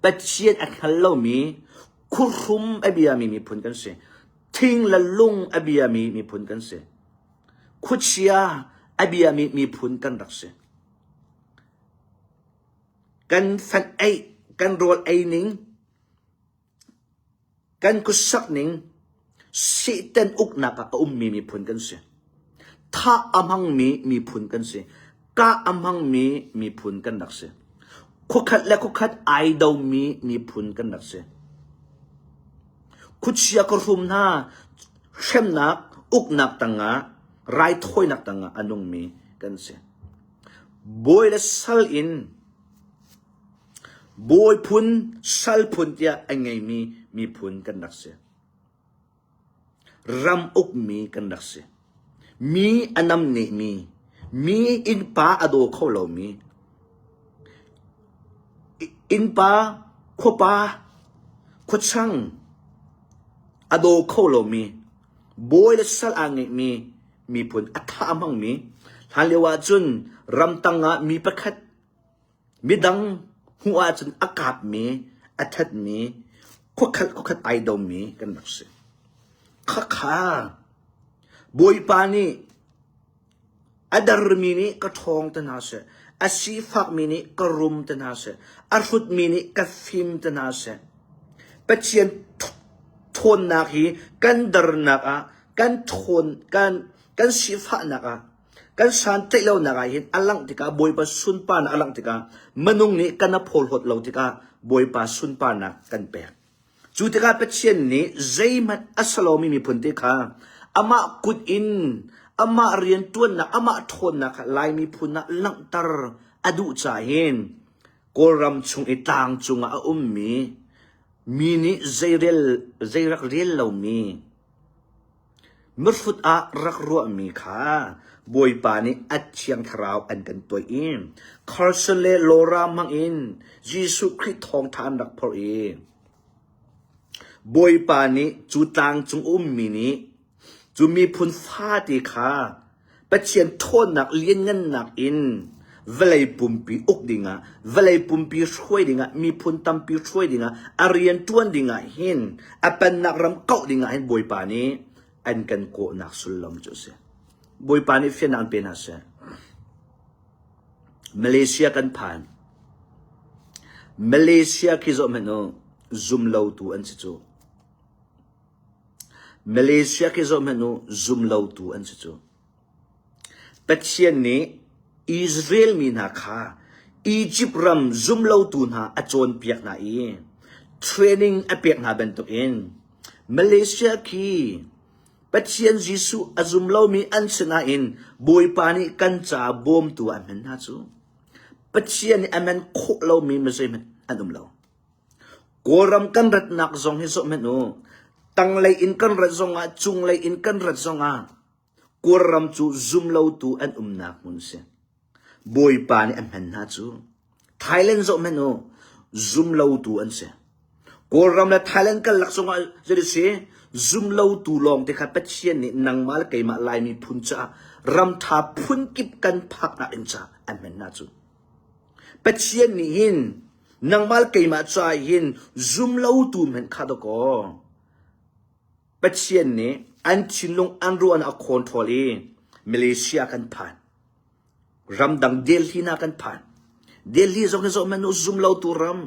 Pathian a hngal lomi khuhrum a biami miphun kan si. Thing le lung a biami miphun kan si. Khuachia a biami miphun kan rak si. Kan fenh ei, kan rawl ei ning, Kan khuasak ning Satan uknak ah a ummi miphun kan si. Thah a hmangmi miphun kan si. Kah a hmangmi miphun kan rak si. Khuakhat le khuakhat ai domi miphun kan rak si. Khuachia khuahrum hna hremnak uknak tangah raithawinak tangah a nungmi kan si. Bawi le sal in Bawi phun, sal phun tiah a ngeimi miphun kan rak si. Ram ukmi kan rak si. Mi a namnehmi, mi innpa a daw kho lomi, innpa, khuapa, khuachang a daw kho lomi, bawi le sal aa ngeihmi miphun a tha a hmangmi, hlanlio ahcun ramtang ah mi pakhat Midang hmuh ahcun a kapmi, a thatmi, khuakhat khuakhat ai domi kan rak si. Khakha Bawipa nih a dermi nih ka ṭhawng te hna seh, a sifakmi nih ka rum te hna seh, a hrutmi nih ka fim te hna seh. Pathian ṭhawnnak hi kan dernak ah, kan ṭhawn, kan, kan sifahnak ah Kan santlaih lonak ah hin a langh tikah Bawipa sunparnak a langh tikah minung nih kan a phawlhawt lo tikah Bawipa sunparnak kan pek. Cu tikah Pathian nih zeihmanh a si lomi miphun te kha amah kut in amah rianṭuannak amah ṭhawnnak kha Lai miphun ah langhter a duh caah hin Kawlram chung i tlang cungah a ummi mi nih zeirel zei rak rel lomi Mihrut ah rak ruahmi kha Bawipa nih a Thiang Thlarau an kan tuah i Carson le Laura hmangin Jesuh Khrih thawngṭha an rak phorh i Bawipa nih cu tlang cung a ummi nih cu miphun fate kha Pathian ṭhawnnak lianngannak in vawlei pumpi uk dingah, vawlei pumpi hruai dingah, miphun tampi hruai dingah, a rian ṭuan dingah hin, a pennak ram kauh dingah hin Bawipa nih an kan kawhnak sullam cu a si. Bawipa nih fiannak an pe hna seh. Malaysia kan phan. Malaysia khi zoh hmanh u, zum lotu an si cu. Malaysia khi zoh hmanh u, zum lotu an si cu. Pathian nih Israel mi hna kha Izipt ram zumlotu hna a cawnpiak hna i training a pek hna bantukin Malaysia khi Pathian Jesuh a zum lomi an si nain Bawipa nih kan caah bawmtu ah a hman hna cu. Pathian nih a hman khawh lomi mizeihmanh an um lo. Kawlram kan ratnak zong hi zoh hmanh u. Tanglei in kan rat zongah, cunglei in kan rat zongah Kawlram cu zumlotu an umnak hmun a si. Bawipa nih a hman hna cu. Thailand zoh hmanh u, zumlotu an si. Kawlram le Thailand karlak zongah zei si zumlotu lawng te kha Pathian nih nangmah le keimah Laimi phun caah ramṭha phunkip kan phaknak in caah an hman hna cu. Pathian nih hin nangmah le keimah caah hin zumlotu hmanh kha dawkaw Pathian nih an thinlung an ruahnak a control i Malaysia kan phan. Ramdang Delhi hna kan phan. Delhi zong hi zoh hmanh u zumlotu ram.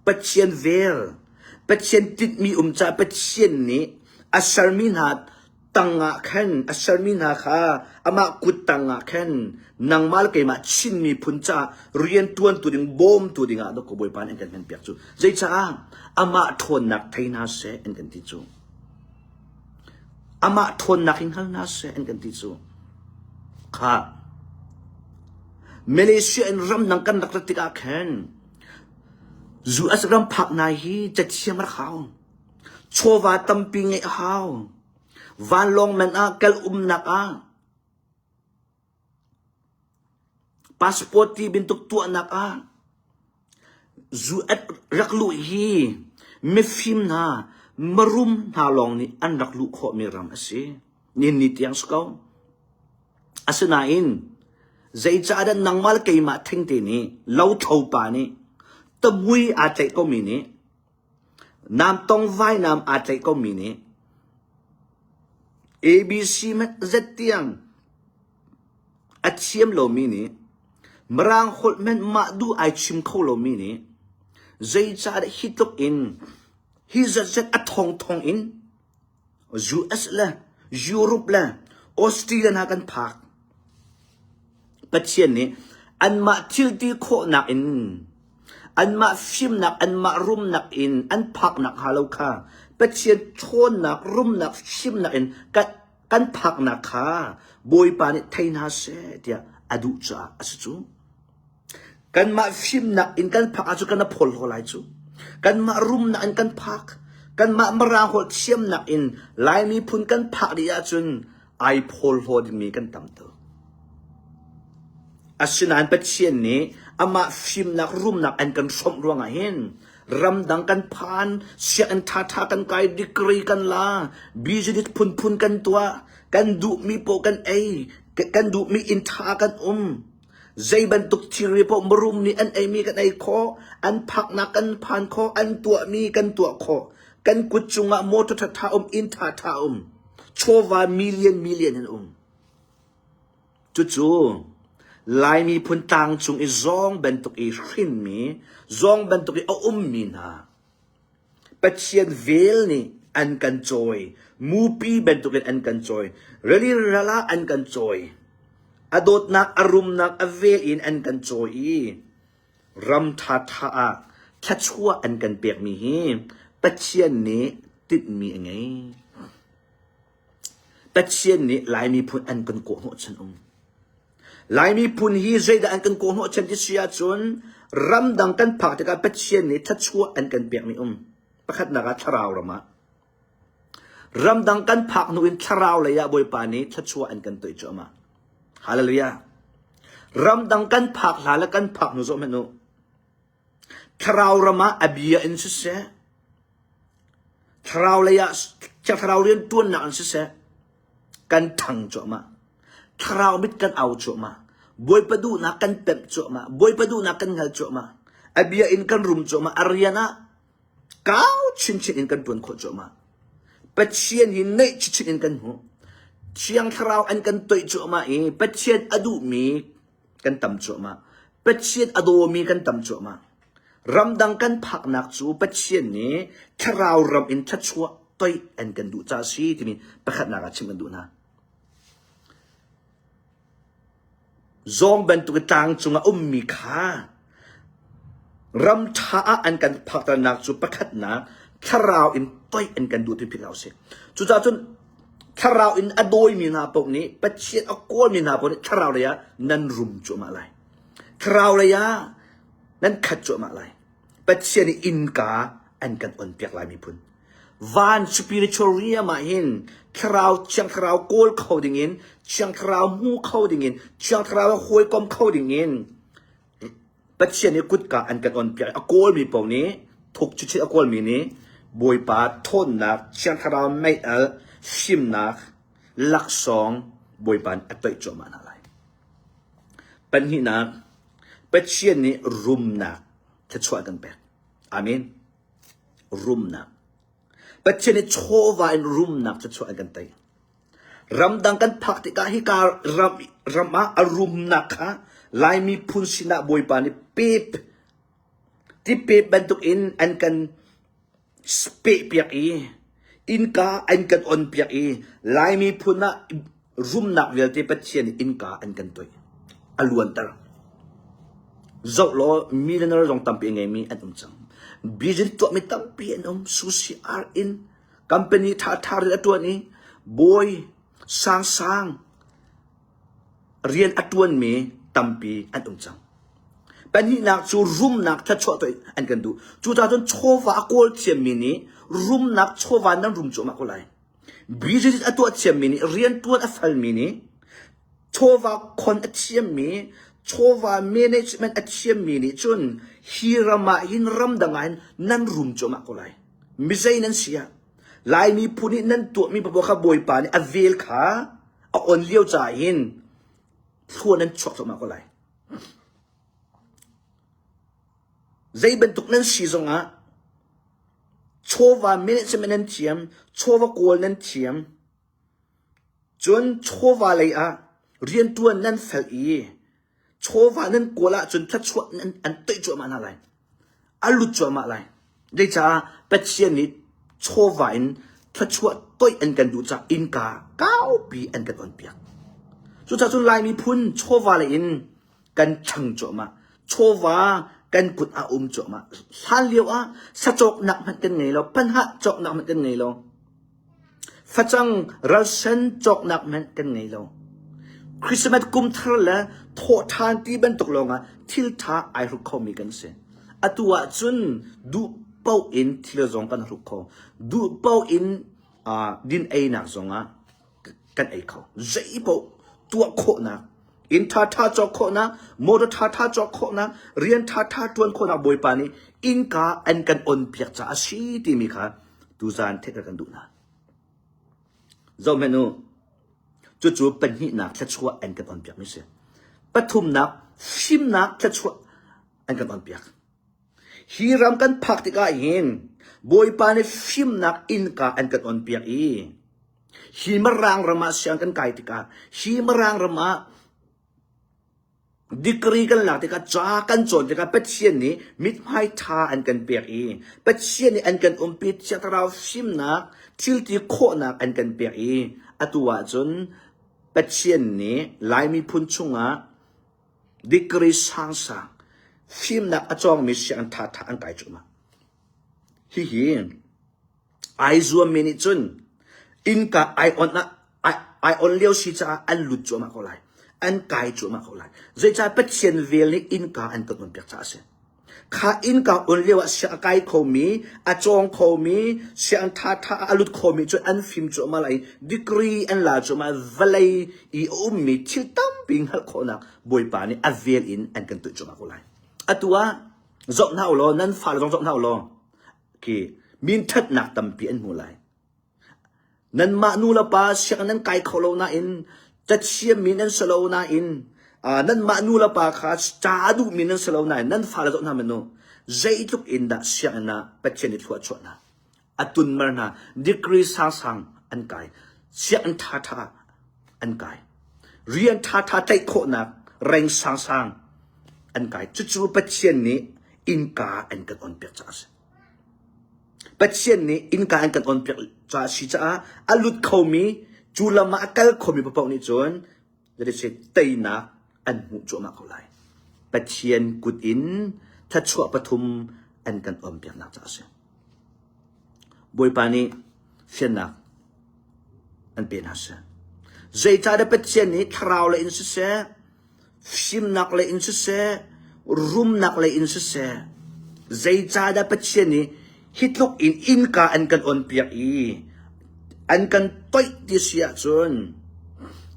Pathian vel, Pathian tinhmi um caah Pathian nih a sermi hna tangah khan, a sermi hna kha amah kut tangah khan nangmah le keimah Chin miphun caah riantuantu ding, bawmtu dingah dawkaw Bawipa nih an kan hmanpiak cu. Zeicah? Amah ṭhawnnak thei hna seh an kan ti cu. Amah ṭhawnnak hi hngal hna seh an kan ti cu. Kha Malaysia in ramdang kan rak rat tikah khan US ram phak nai hi cathiam rak hau. Chawva tampi ngeih a hau. Vanlawng man ah kal umnak ah Passport ti bantuk tuahnak ah zu rak luh hi mifim hna, marum hna lawng nih an rak luh khawhmi ram a si. Nihin ni tiang si ko. Asinain zeicahdah nangmah le keimah thengte nih lothlo pa nih tamui aa tlaih komi nih namtong vainam aa tlaih komi nih ABC Z tiang a thiam lomi nih Mirang holh hmanh mah duh ai chim kho lomi nih zeicahdah hi tluk in hi zatzat a thongthong in US le Europe le Australia hna kan phak. Pathian nih anmah thil ti khawhnak in anmah fimnak anmah rumnak in an phaknak hnga lo kha Pathian ṭhawnnak rumnak fimnak in kan kan phaknak kha Bawipa nih thei hna seh tiah a duh caah a si cu. Kanmah fimnak in kan phak ahcun kan a phawlhlaw lai cu. Kanmah rumnak in kan phak. Kanmah Mirang holh thiamnak in Lai miphun kan phak dih ahcun ai phawlhlaw dingmi kan tam tuk. Asinain Pathian nih amah fimnak rumnak an kan hrawmh ruangah hin ramdang kan phan, sianginn ṭhaṭha kan kai, degree kan la, business phunphun kan tuah, kan duhmi paoh kan ei, kan duhmi inn ṭha kan um. Zei bantuk thilri paoh mirum nih an eimi kan ei khawh, an phaknak kan phan khawh, an tuahmi kan tuah khawh. Kan kut cungah motor ṭhaṭha um, inn ṭhaṭha um, chawva million million in um. Cucu Lai miphun tlangcung i zawng bantuk i hrinmi, zawng bantuk i a ummi hna Pathian vel nih an kan cawi. Mupi bantukin an kan cawi. Rili ral ah an kan cawi. A dawtnak, a rumnak, a vel in an kan cawi i ram ṭhaṭha ah thluachuah an kan pekmi hi Pathian nih tinhmi a ngei. Pathian nih Lai miphun an kan kawhhnawhchan um. Lai miphun hi zeidah an kan kawhhnawhchan ti si ahcun ramdang kan phak tikah Pathian nih thluachuah an kan pekmi um. Pakhatnak ah thlarau ram ah. Ramdang kan phak hnu in thlarau lei ah Bawipa nih thluachuah an kan toih cuahmah. Hallelujah. Ramdang kan phak hla le kan phak hnu zoh hmanh u. Thlarau ram ah a bia in siseh, thlarau lei ah thlarau rianṭuannak in siseh, kan ṭhang cuahmah. Thlarau mit kan au cuahmah. Bawipa duhnak kan pemh cuahmah. Bawipa duhnak kan hngal cuahmah. A bia in kan rum cuahmah. A rian ah kau chinchin in kan ṭuan khawh cuahmah. Pathian hi neih chinchin in kan hmuh. Thiang Thlarau an kan toih cuahmah i Pathian a duhmi kan tam cuahmah. Pathian a dawmi kan tam cuahmah. Ramdang kan phaknak cu Pathian nih thlarau ram in thluachuah toih an kan duh ca si timi pakhatnak ah chim kan duh hna. Zawng bantuk i tlang cungah ummi kha ram ṭha ah an kan phakternak cu pakhatnak thlarau in toih an kan duh ti philh hlah usih. Cucaah cun thlarau in a dawimi hna paoh nih Pathian a kawlmi hna paoh nih thlarau lei ah nan rum cuahmah lai. Thlarau lei ah nan khat cuahmah lai. Pathian nih innka an kan onpiak lai miphun. Van spiritual realm ah hin thlarau thiang thlarau kawl kho dingin thiang thlarau hmu kho dingin thiang thlarau hawikom kho dingin Pathian nih kutka an kan onpiak a kawlmi paoh nih thuk chinchin a kawlmi nih Bawipa thawnnak thiang thlarau meial fimnak laksawng Bawipa nih a toih cuahmah hna lai. Pahnihnak Pathian nih rumnak thluachuah kan pek. Amen. Rumnak. Pathian nih chawva in rumnak thluachuah an kan tei. Ramdang kan phak tikah hika ram, ram ah a rumnak kha Laimi phun sinah Bawipa nih pep tipep bantuk in an kan pehpiak i innka an kan onpiak i Laimi phun ah rumnak vialte Pathian nih innka an kan toih. A luanter. Zoh law millionaire zong tampi a ngeimi an um cang. Business tuahmi tampi an um. Sushi ar in company ṭhaṭha rian a ṭuan i bawi sangsang rian a ṭuanmi tampi an um cang. Pahnihnak cu rumnak thluachuah tuah an kan duh. Cucaah cun chawva a kawl thiammi nih rumnak chawva nan rum cuahmah ko lai. Business a tuah thiammi nih rianṭuan a falmi nih chawva khon a thiammi chawva management a thiammi nih cun hi ram ah hin ramdang ah hin nan rum cuahmah ko lai. Mizei nan si ah Laimi phun nih nan tuahmi paoh kha Bawipa nih a vel kha a on lio caah hin thlua nan chuak cuahmah ko lai. Zei bantuk nan si zongah chawva management nan thiam, chawva kawl nan thiam, cun chawva lei ah rianṭuan nan fel i chawva nan kawl ahcun thluachuah an toih cuahmah hna lai. A lut cuahmah lai. Zeicah Pathian nih chawva in thluachuah toih an kan duh caah innka kaupi an kan onpiak. Cucaah cun Lai miphun chawva lei in kan ṭhang cuahmah. Chawva kan kut ah um cuahmah. Hlan lio ah sacawknak hmanh kan ngei lo, panhah cawknak hmanh kan ngei lo. Facang ralsen cawknak hmanh kan ngei lo. Christmas kum thar le thawhṭhan ti bantuk lawngah thil ṭha ai hruk khomi kan si. Atu ahcun duh paoh in thil zong kan hruk kho. Duh paoh in uh, din einak zongah kan ei kho. Zei paoh tuah khawhnak, inn ṭhaṭha cawk khawhnak, motor ṭhaṭha cawk khawhnak, rian ṭhaṭha ṭuan khawhnak Bawipa nih innka an kan onpiak caah a si timi kha tuzaan theih kan duh hna. Zohhmanh u, cucu pahnihnak thluachuah an kan onpiakmi si. Pathumnak fimnak thluachuah an kan onpiak. Hi ram kan phak tikah hin Bawipa nih fimnak innka an kan onpiak i hi Mirang ram ah siang kan kai tikah hi Mirang ram ah degree kan lak tikah ca kan cawn tikah Pathian nih mithmai ṭha an kan pek i Pathian nih an kan umpi Thiang Thlarau fimnak thilti khawhnak an kan pek i atu ahcun Pathian nih Lai miphun chungah degree sangsang fimnak a cawngmi sianginn ṭhaṭha an kai cuahmah. Hihi ai zuammi nih cun innka ai on ah ai on lio si caah an lut cuahmah ko lai. An kai cuahmah ko lai. Zeicah Pathian vel nih innka an kan onpiak caah a si. Kha innka on lio ah siang a kai khomi, a cawng khomi, siang ṭhaṭha ah a lut khomi cu an fim cuahmah lai i degree an la cuahmah vawlei i a ummi thil tampi hngalh khawhnak Bawipa nih a vel in an kan tuah cuahmah ko lai. Atu ah zoh hna u law nan fale zong zoh hna u law khi minṭhatnak tampi an hmu lai. Nanmah nu le pa sianginn nan kai kho lo nain cathiammi nan si lo nain nanmah nu le pa kha ca a duhmi nan si lo nain nan fale zoh hna hmanh u zeitluk in dah sianginn ah Pathian nih thlua a chuah hna a tunmer hna degree sangsang an kai sianginn ṭhaṭha an kai rian ṭhaṭha tlaih khawhnak reng sangsang an kai cucu Pathian nih innka an kan onpiak caah a si. Pathian nih innka an kan onpiak caah a si caah a lut khomi cu lam ah a kal khomi paoh nih cun teinak an hmuh cuahmah ko lai. Pathian kut in thluachuah pathum an kan awnpiaknak caah a si. Bawipa nih fiannak an pe hna seh. Zeicahdah Pathian nih thlarau lei in siseh, fimnak lei in siseh, rumnak lei in siseh, zeicahdah Pathian nih hi tluk in innka an kan onpiak i an kan toih ti si ahcun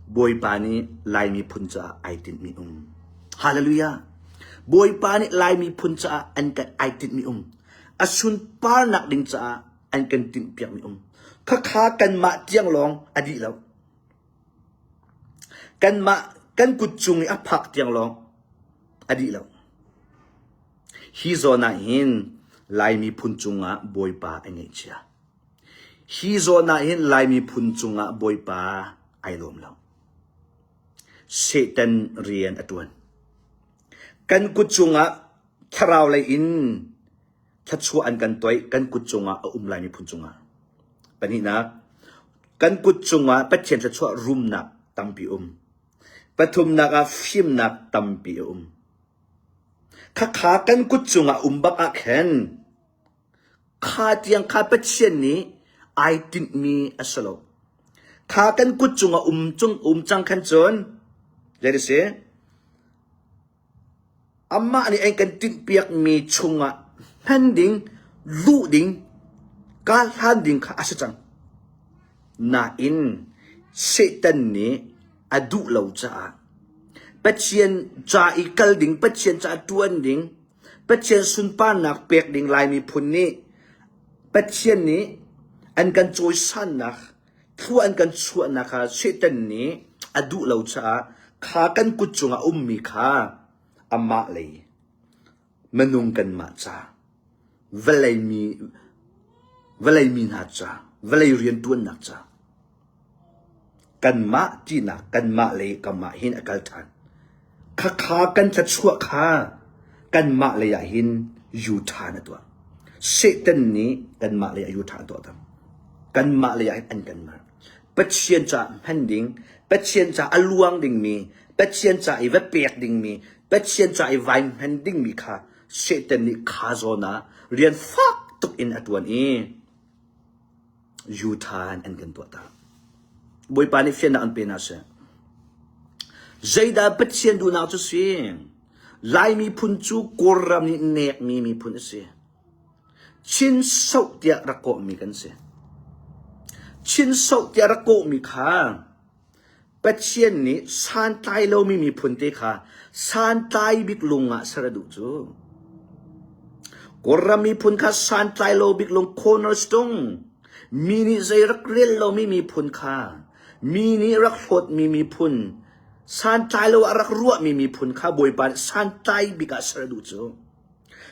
Bawipa nih Lai miphun caah ai tinhmi um. Hallelujah. Bawipa nih Lai miphun caah an kan ai tinhmi um. A sunparnak ding caah an kan tinhpiakmi um. Khakha kanmah tiang lawng a dih lo. Kanmah kan kut cung i a phak tiang lawng a dih lo. Hi zawn ah hin Lai miphun cungah Bawipa a ngeihchia. Hi zawn ah hin Lai miphun cungah Bawipa ai lawm lo. Satan rian a ṭuan. Kan kut cungah thlarau lei in thluachuah an kan toih kan kut cungah a um lai miphun cungah. Pahnihnak, kan kut cungah Pathian thluachuah rumnak tampi um. Pathumnak ah fimnak tampi a um. Khakha kan kut cungah um bak ah khin kha tiang kha Pathian nih ai tinhmi a si lo. Kha kan kut cungah um cung um cang khan cun zei a si? Amah nih an kan tinhpiakmi chungah hman ding, luh ding, kaa hlan ding kha a si cang. Nain Satan nih a duh lo caah Pathian ca i kal ding, Pathian ca ṭuan ding, Pathian sunparnak pek ding Lai miphun nih Pathian nih an kan cawisannak, thlua an kan chuahnak kha Satan nih a duh lo caah kha kan kut cungah a ummi kha amah lei minung kanmah ca vawlei mi vawlei mi hna ca vawlei rianṭuannak ca kanmah tinak kanmah lei kam ah hin a kal ṭhan. Khakha kan thluachuah kha kanmah lei ah hin U-turn a tuah. Satan nih kanmah lei ah U-turn a tuah ter. Kanmah lei ah hin an kan mar. Pathian caah hman ding, Pathian caah a luang dingmi, Pathian ca i va pek dingmi, Pathian ca i vai hman dingmi kha Satan nih kha zawn ah rian fak tuk in a ṭuan i U-turn an kan tuahter. Bawipa nih fiannak an pe hna seh. Zeidah Pathian duhnak cu si? Lai miphun cu Kawlram nih nekmi miphun a si. Chin soh tiah rak kawhmi kan si. Chin soh tiah rak kawhmi kha Pathian nih santlai lomi miphun te kha santlai bik lung ah ser a duh cu. Kawlram miphun kha santlai lo bik lung cornerstone mi nih zei rak rel lomi miphun kha mi nih rak hlawtmi miphun santlai lo ah rak ruahmi miphun kha Bawipa nih santlai bik ah ser a duh cu.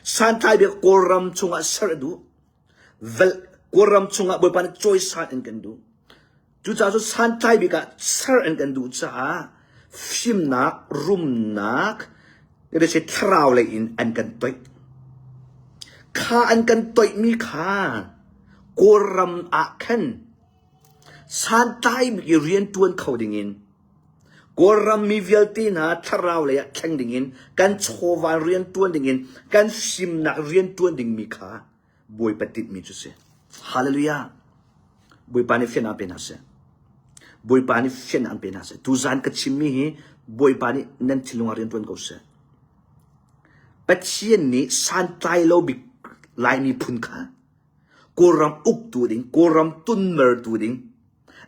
Santlai bik Kawlram chungah ser a duh. Kawlram chungah Bawipa nih cawisan in kan duh. Cucaah cu santlai bik ah ser an kan duh caah fimnak, rumnak, si thlarau lei in an kan toih. Kha an kan toihmi kha Kawlram ah khan santlai bik i rianṭuan kho dingin Kawlram mi vialte hna thlarau lei ah thleng dingin kan chawva rianṭuan dingin kan fimnak rianṭuan dingmi kha Bawipa tinhmi cu si. Hallelujah. Bawipa nih fiannak pe hna seh. Bawipa nih fiannak an pe hna seh. Tuzan ka chimmi hi Bawipa nih nan thinlung ah rian ṭuan ko seh. Pathian nih santlai lo bik Lai miphun kha Kawlram uktu ding, Kawlram tunmertu ding,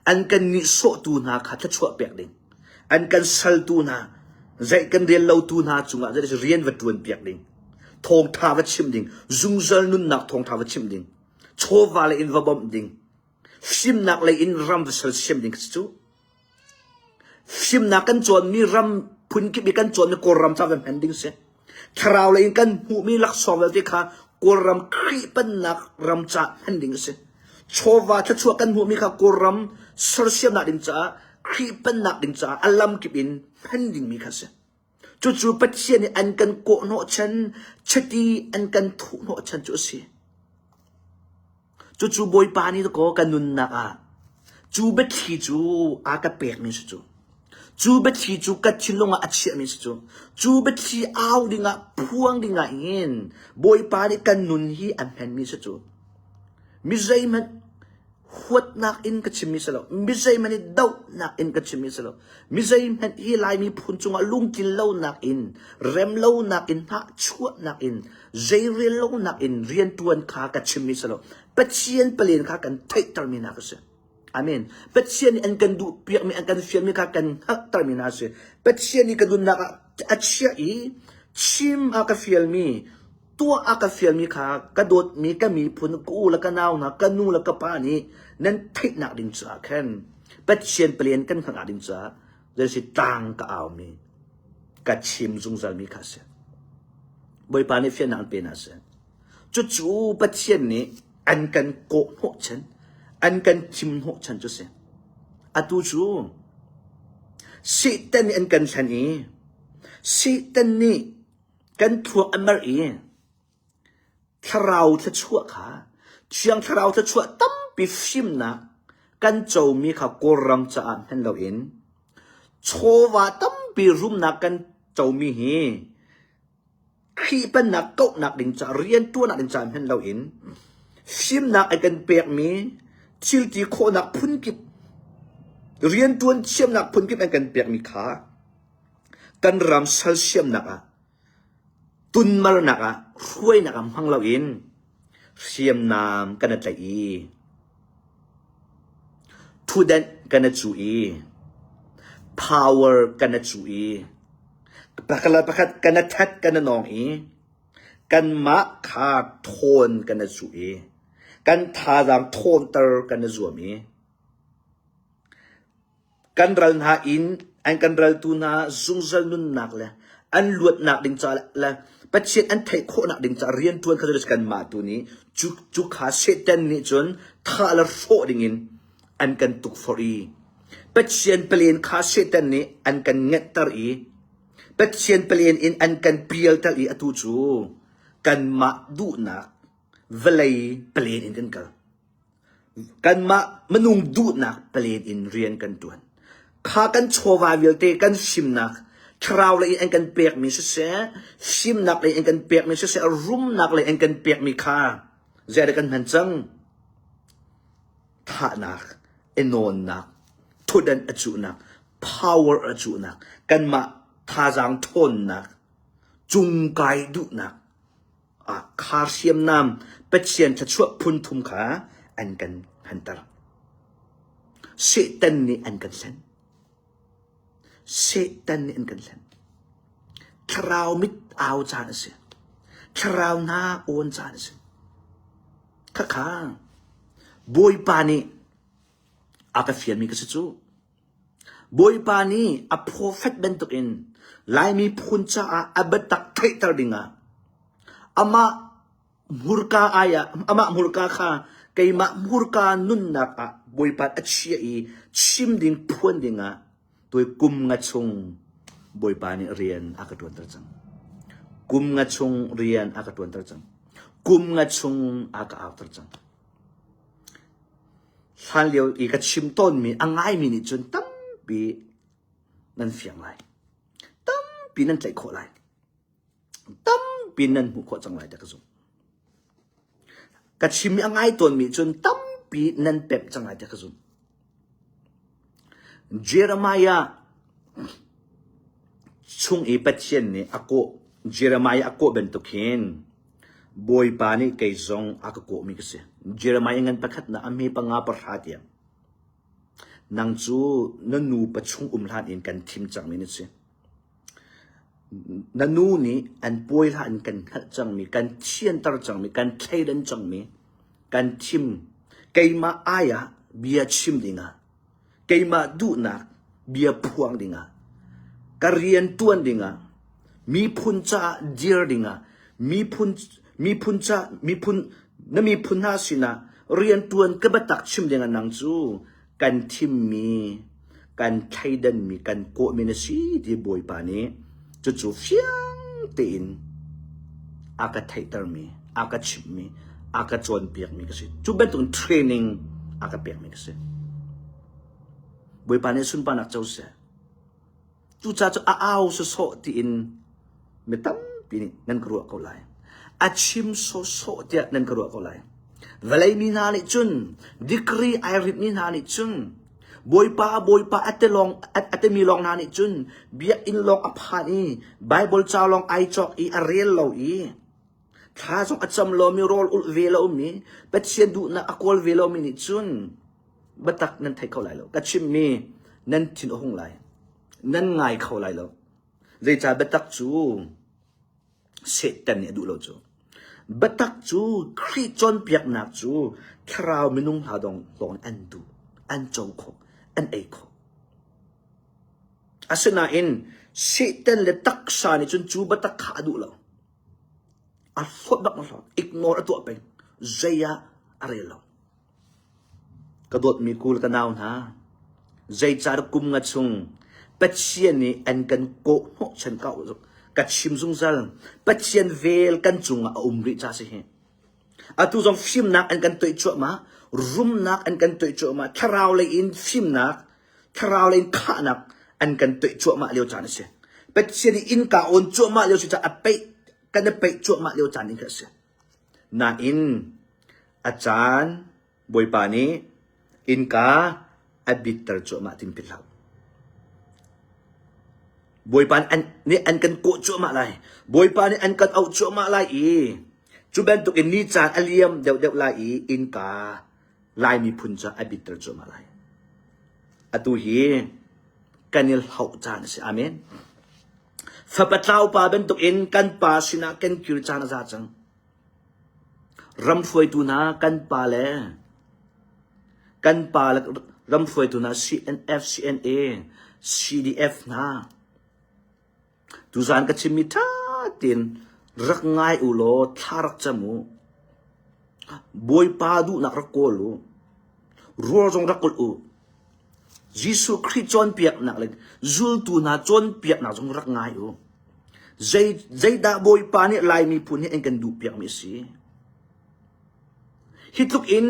an kan nihsawhtu hna kha thluachuah pek ding, an kan saltu hna, zeih kan rel lotu hna cungah rian va ṭuan piak ding, thawngṭha va chimh ding, zungzal nunnak thawngṭha va chimh ding, chawva lei in va bawmh ding, fimnak lei in ram va sersiam ding khi cu Fimnak kan cawnmi ram phunkip i kan cawnmi Kawlram ca va hman ding si. Thlarau lei in kan hmuhmi laksawng vialte kha Kawlram Khrih pennak ram ca hman ding a si. Chawva thluachuah kan hmuhmi kha Kawlram sersiamnak ding caah Khrih pennak ding caah a lamkip in hman dingmi kha si. Cucu Pathian nih an kan kawhhnawhchan, chiti an kan thuhhnawhchan cu a si. Cucu Bawipa nih dakaw ka nunnak ah cu biathli cu a ka pekmi si cu. Cu biathli cu ka thinlung ah a chiahmi a si cu. Cu biathli au dingah, phuang dingah hin Bawipa nih kan nun hi a hmenmi a si cu. Mi zeihmanh huatnak in ka chimmi si lo. Mi zeihmanh hi dohnak in ka chimmi si lo. Mi zeihmanh hi Laimi phun cungah lungtlin lonak in, rem lonak in, hnahchuahnak in, zeirel lonak in rianṭuan kha ka chimmi si lo. Pathian palen kha kan theihtermi hna ka si. Amen. Pathian nih an kan duhpiakmi, an kan fialmi kha kan hngalhtermi hna a si. Pathian nih ka nunnak ah a chiah i chim a ka fialmi, tuah a ka fialmi kha ka dawtmi ka miphun, ka u le ka nau hna, ka nu le ka pa nih nan theihnak ding caah khan Pathian palen kan hngalhnak ding caah zeisi tlang ka aumi, ka chim zungzalmi kha a si. Bawipa nih fiannak an pe hna seh. Cucu Pathian nih an kan kawh hnawhchan, an kan thim hnawhchan cu si. Atu cu Satan nih an kan hlen i Satan nih kan thluak a mer i thlarau thluachuah kha Thiang Thlarau thluachuah tampi fimnak kan comi kha Kawlram caah hman loin chawva tampi rumnak kan comi hi Khrih pennak kauhnak ding caah rianṭuannak ding caah hman loin fimnak a kan pekmi thil ti khawhnak phunkip rianṭuan thiamnak phunkip an kan pekmi kha kan ram sal siamnak ah tunmarnak ah hruainak ah hmang loin hriamnam kan i tlaih i thutdenh kan i cuh i power kan i cuh i Pakhat le pakhat kan i that kan i nawng i kanmah kha thawn kan i cuh i kan thazaang thawnter kan i zuam i kan ral hna in an kan raltu hna zungzal nunnak le an luatnak ding ca le Pathian an theih khawhnak ding ca rianṭuan kha cu kanmah tu nih cu cu kha Satan nih cun thah le hrawh dingin an kan tukforh i Pathian palen kha Satan nih an kan ngenhter i Pathian palen in an kan pialter i atu cu kanmah duhnak vawlei palen in kan kal. Kanmah minung duhnak palen in rian kan ṭuan. Kha kan chawva vialte kan fimnak thlarau lei in an kan pekmi siseh, fimnak lei in kan pekmi siseh, rumnak lei in kan pekmi kha zeidah kan hman cang? Thahnak, i nawnnak, thutdan a cuhnak, power a cuhnak, kanmah thazaang ṭhawnnak, cungkai duhnak ah kha hriamnam Pathian thluachuah phun thum kha an kan hanter. Satan nih an kan hlen. Satan nih an kan hlen. Thlarau mit au caan a si. Thlarau hna awn caan a si. Khakha Bawipa nih a ka fialmi ka si cu. Bawipa nih a profet bantukin Laimi phun caah a biatak theihter dingah amah hmurka ai ah amah hmurka kha keimah hmurka nunnak ah Bawipa a chiah i chim ding phuan dingah Tui kum nga chung Bawipa nih rian a ka ṭuanter cang. Kum nga chung rian a ka ṭuanter cang. Kum nga chung a ka auter cang. Hlan lio i ka chim tawnmi a ngaimi nih cun tampi nan fiang lai. Tampi nan tlaih khawh lai. Tampi nan hmuh khawh cang lai ti ka zumh. Ka chim i a ngai tawnmi cun tampi nan pemh cang lai ti ka zumh. Jeremiah chung i Pathian nih a kawh Jeremiah a kawh bantuk hin Bawipa nih kei zong a ka kawhmi ka si. Jeremiah ngan pakhatnak a hme panga pahra tiang. Nang cu na nupa chung um hlan in kan thim cangmi na si. Na nu nih an puai hlah in kan hngalh cangmi, kan thianter cangmi, kan thleidan cangmi, kan thim. Keimah ai ah bia chim dingah, keimah duhnak bia phuang dingah, ka rian ṭuan dingah, miphun caah dir dingah, miphun miphun ca miphun na miphun hna sinah rian ṭuan ka biatak chim dingah nang cu kan thimmi, kan thleidanmi, kan kawhmi na si ti Bawipa nih cucu fiang tein a ka theihtermi, a ka chimhmi, a ka cawnpiakmi ka si. Cu bantuk training a ka pekmi ka si. Bawipa nih sunparnak co seh. Cucaah cu a au sawsawh tiin mi tampi nih nan ka ruah ko lai. A chim sawsawh tiah nan ka ruah ko lai. Vawlei mi hna nih cun, degree ai ritmi hna nih cun, Bawipa, Bawipa a ti lawng a timi lawng hna nih cun biakinn lawng a phan i Bible ca lawng ai cawk i a rel lo i thla zong a cam lomi rawl ulh ve lomi Pathian duhnak a kawl ve lomi nih cun biatak nan thei kho lai lo. Ka chimmi nan thin a hung lai. Nan ngai kho lai lo. Zeicah biatak cu Satan nih a duh lo cu. Biatak cu Khrih cawnpiaknak cu thlarau minung hna dong lawng an duh, an co khawh, an ei khawh. Asinain Satan le taksa nih cun cu biatak kha a duh lo. A hlawt bak a hlawt. Ignore a tuah peng. Zei ah a rel lo. Ka dawtmi kul ka nau hna, zeicahdah kum nga chung Pathian nih an kan kawh hnawhchan ka ka chim zungzal. Pathian vel kan cungah a um rih ca si hi. Atu zong fimnak an kan toih cuahmah, rumnak an kan toih cuahmah, thlarau lei in fimnak, thlarau lei in khahnak an kan toih cuahmah lio caan a si. Pathian nih innka awn cuahmah lio si caah a peih kan i peih cuahmah lio caan in kha a si. Nain a caan Bawipa nih innka a bitter cuahmah tin philh hlah. Bawipa nih an kan kawh cuahmah lai. Bawipa nih an kan auh cuahmah lai i cu bantuk in ni caan a liam deuhdeuh lai i innka Lai miphun cu a bitter cuahmah lai. Atu hi kan i hlauh caan a si. Amen. Fapa tlau pa bantuk in kan pa sinah kan kir caan a za cang. Ram hruaitu hna kan pa le kan pa le ram hruaitu hna CNF, CNA, CDF hna tuzaan ka chimmi ṭha tein rak ngai u law thla rak cam u. Bawipa duhnak rak kawl u. Rawl zong rak kulh u. Jesuh Khrih cawnpiaknak le zultu hna cawnpiaknak zong rak ngai u. Zei, zeidah Bawipa nih Lai miphun hi an kan duhpiakmi a si? Hi tluk in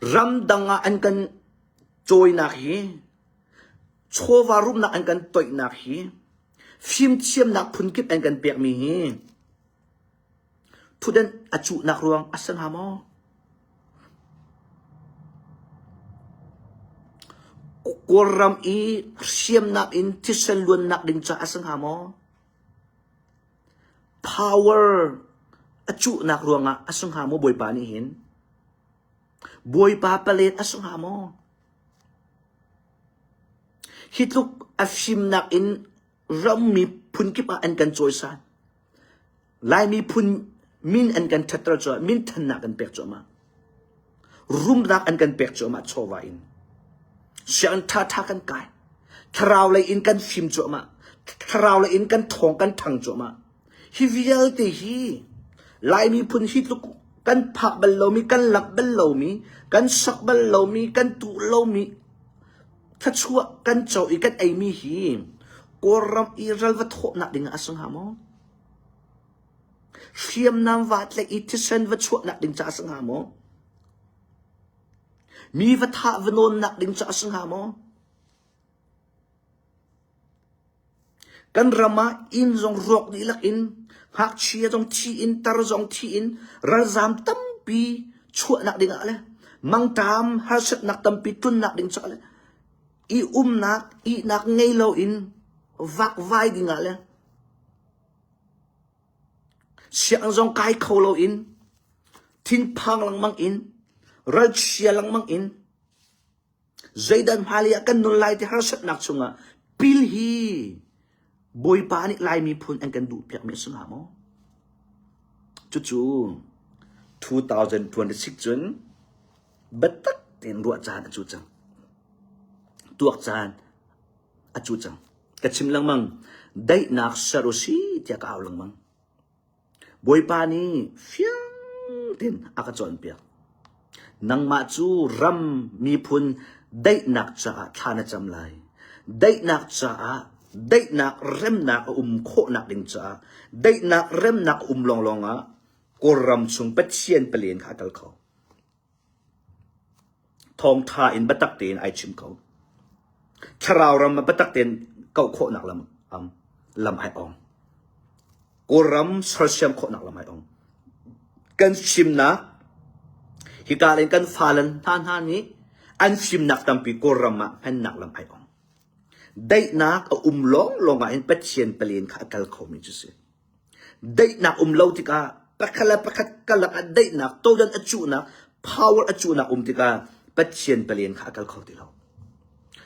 ramdang ah an kan cawinak hi, chawva rumnak an kan toihnak hi, fimthiamnak phunkip an kan pekmi hi, Thutdan a cuhnak ruang a si hnga maw? Kawlram i hriamnak in thisen luannak ding caah a si hnga maw? Power a cuhnak ruangah a si hnga maw Bawipa nih hin? Bawipa palet a si hnga maw? Hi tluk a fimnak in rammi phunkip ah an kan cawisan. Lai miphun min an kan ṭhatter cuahmah, minthannak an pek cuahmah. Rumnak an kan pek cuahmah chawva in. Sianginn ṭhaṭha kan kai. Thlarau lei in kan fim cuahmah. Thlarau lei in kan thawng kan ṭhang cuahmah. Hi vialte hi Lai miphun hi tluk kan phak bal lomi, kan lamh bal lomi, kan sok bal lomi, kan tuh lomi thluachuah kan co i kan eimi hi Kawlram i ral va thawhnak ding ah a si hnga maw? Hriamnam va tlaih i thisen va chuahnak ding caah a si hnga maw? Mi va thah va nawnnak ding caah a si hnga maw? Kan ram ah inn zong rawk dihlak in, ngakchia zong thi in, tar zong thi in, ralzaam tampi chuahnak ding ah le mangṭam harsatnak tampi tlunnak ding caah le i umnak, ihnak ngei loin vakvai ding ah le sianginn zong kai kho loin thinphang lengmang in ralchia lengmang in Zeidan hmailei ah kan nun lai ti harsatnak chungah pil hi Bawipa nih Lai miphun an kan duhpiakmi a si hnga maw? Cucu 2026 cun biatak tein ruah caan a cu cang. Tuak caan a cu cang. Ka chim lengmang, daihnak ser u si tiah ka au lengmang. Bawipa nih fiang tein a ka cawnpiak. Nangmah cu ram miphun daihnak caah thla na cam lai. Daihnak caah daihnak remnak a um khawhnak ding caah daihnak remnak a um lawnglawng ah Kawlram chung Pathian palen kha a kal kho. Thawngtha in biatak tein ai chim ko. Thlarau ram ah biatak tein kauh khawhnak lam um, lam ai ong. Kawlram sersiam khawhnak lam ai ong. Kan fimnak hika len kan falen hna hna nih an fimnak tampi Kawlram ah hmannak lam ai ong. Daihnak a um lawnglawng ah hin Pathian palen kha a kal khomi cu si. Daihnak um lo tikah pakhat le pakhat karlak ah daihnak, todan a cuhnak, power a cuhnak um tikah Pathian palen kha a kal kho ti lo.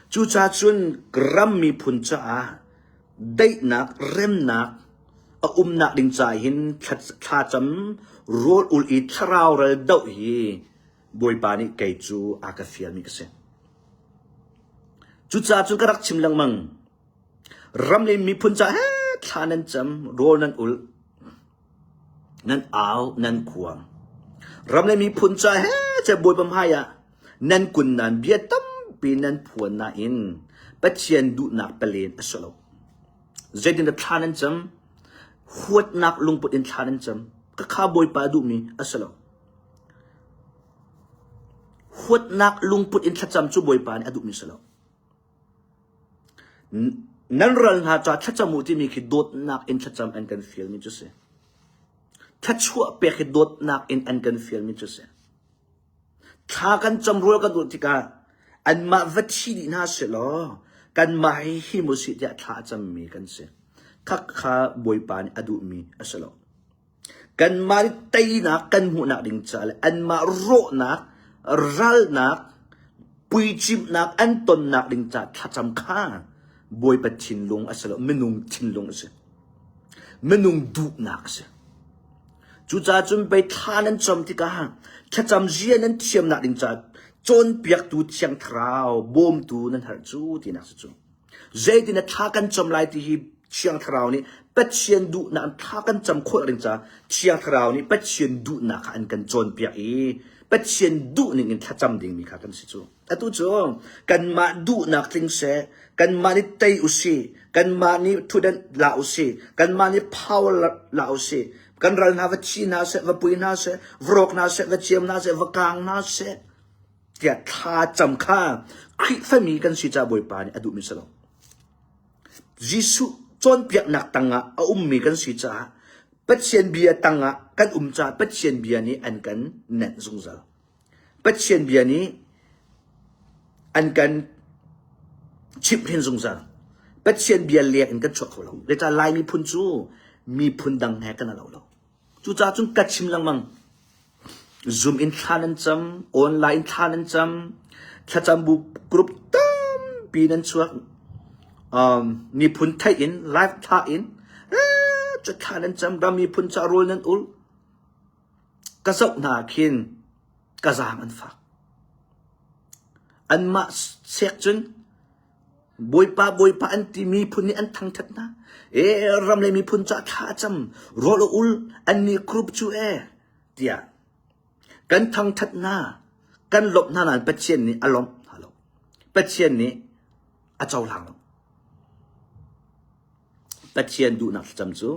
Cucaah cun ram miphun caah daihnak, remnak a umnak ding caah hin thlacam rawl ul i thlarau ral doh hi Bawipa nih kei cu a ka fialmi ka si. Cucaah cun ka rak chim lengmang. Ram le miphun caah thla nan cam, rawl nan ulh, nan au, nan khuang. Ram le miphun caah he Bawipa hmai ah nan kun nan bia tampi nan phuan nain Pathian duhnak palen a si lo. Zeitin dah thla nan cam? Huatnak lungput in thla nan cam. Khakha Bawipa duhmi a si lo. Huatnak lungput in thlacam cu Bawipa nih a duhmi a si lo. Nan ral hna ca thlacam u timi khi dawtnak in thlacam an kan fialmi cu si. Thluachuah pek hi dawtnak in an kan fialmi cu si. Thla kan cam rual kan ulh tikah anmah va thi dih hna sehlaw kanmah hi him usih tiah thla a cammi kan si. Khakha Bawipa nih a duhmi a si lo. Kanmah nih teinak kan hmuhnak ding caah le anmah rawhnak, ralnak, puicimhnak an tonnak ding caah thlacam kha Bawipa thinlung a si lo, minung thinlung a si. Minung duhnak a si. Cucaah cun pei thla nan cam tikah thlacam zia nan thiamnak ding caah cawnpiaktu Thiang Thlarau bawmtu nan herh cu tinak si cu. Zeitin dah thla kan cam lai ti hi Thiang Thlarau nih Pathian duhnak in thla kan cam khawh ding caah Thiang Thlarau nih Pathian duhnak kha an kan cawnpiak i Pathian duhning in thlacam dingmi kha kan si cu. Atu cu kanmah duhnak tling seh, kanmah nih tei usih, kanmah nih thutdan la usih, kanmah nih power la usih, kan ral hna va thi hna seh, va pui hna seh, va rawk hna seh, va ciam hna seh, va kaang hna seh, tiah thla cam kha Khrihfami kan si caah Bawipa nih a duhmi si lo. Jesuh cawnpiaknak tangah a ummi kan si caah Pathian bia tangah kan um caah Pathian bia nih an kan nenh zungzal. Pathian bia nih an kan chimhhrin zungzal. Pathian bia leng in kan chuak kho lo. Zeicah Lai miphun cu miphun dang he kan alo lo. Cucaah cun ka chim lengmang. Zoom in thla nan cam, online in thla nan cam, thlacam bu group tampi nan chuak. Um, miphun theih in, live thla in, eh, cu thla nan cam, ram miphun ca rawl nan ul. Ka zoh hna khin ka zaang an fak. Anmah sek cun Bawipa Bawipa an ti miphun nih an thangthat hna. E ram le miphun ca thla a cam rawl a ul an nih group cu e tiah kan thangthat hna kan lawmh hna nain Pathian nih a lawmh hna lo. Pathian nih a cohlang lo. Pathian duhnak thlacam cu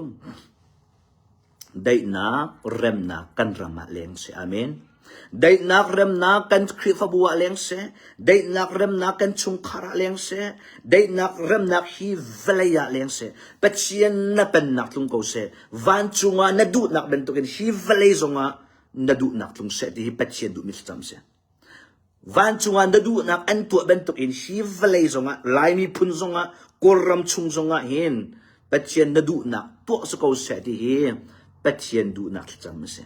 Daihnak, remnak kan ram ah leng seh. Amen. Daihnak, remnak kan Khrihfabu ah leng seh. Daihnak, remnak kan chungkhar ah leng seh. Daihnak, remnak hi vawlei ah leng seh. Pathian na pennak tlung ko seh. Vancung ah na duhnak bantukin hi vawlei zongah na duhnak tlung seh ti hi Pathian duhmi thlacam seh. Vancung ah na duhnak an tuah bantukin hi vawlei zongah Lai miphun zongah Kawlram chung zongah hin Pathian na duhnak tuah si ko seh ti hi Pathian duhnak thlacam a si.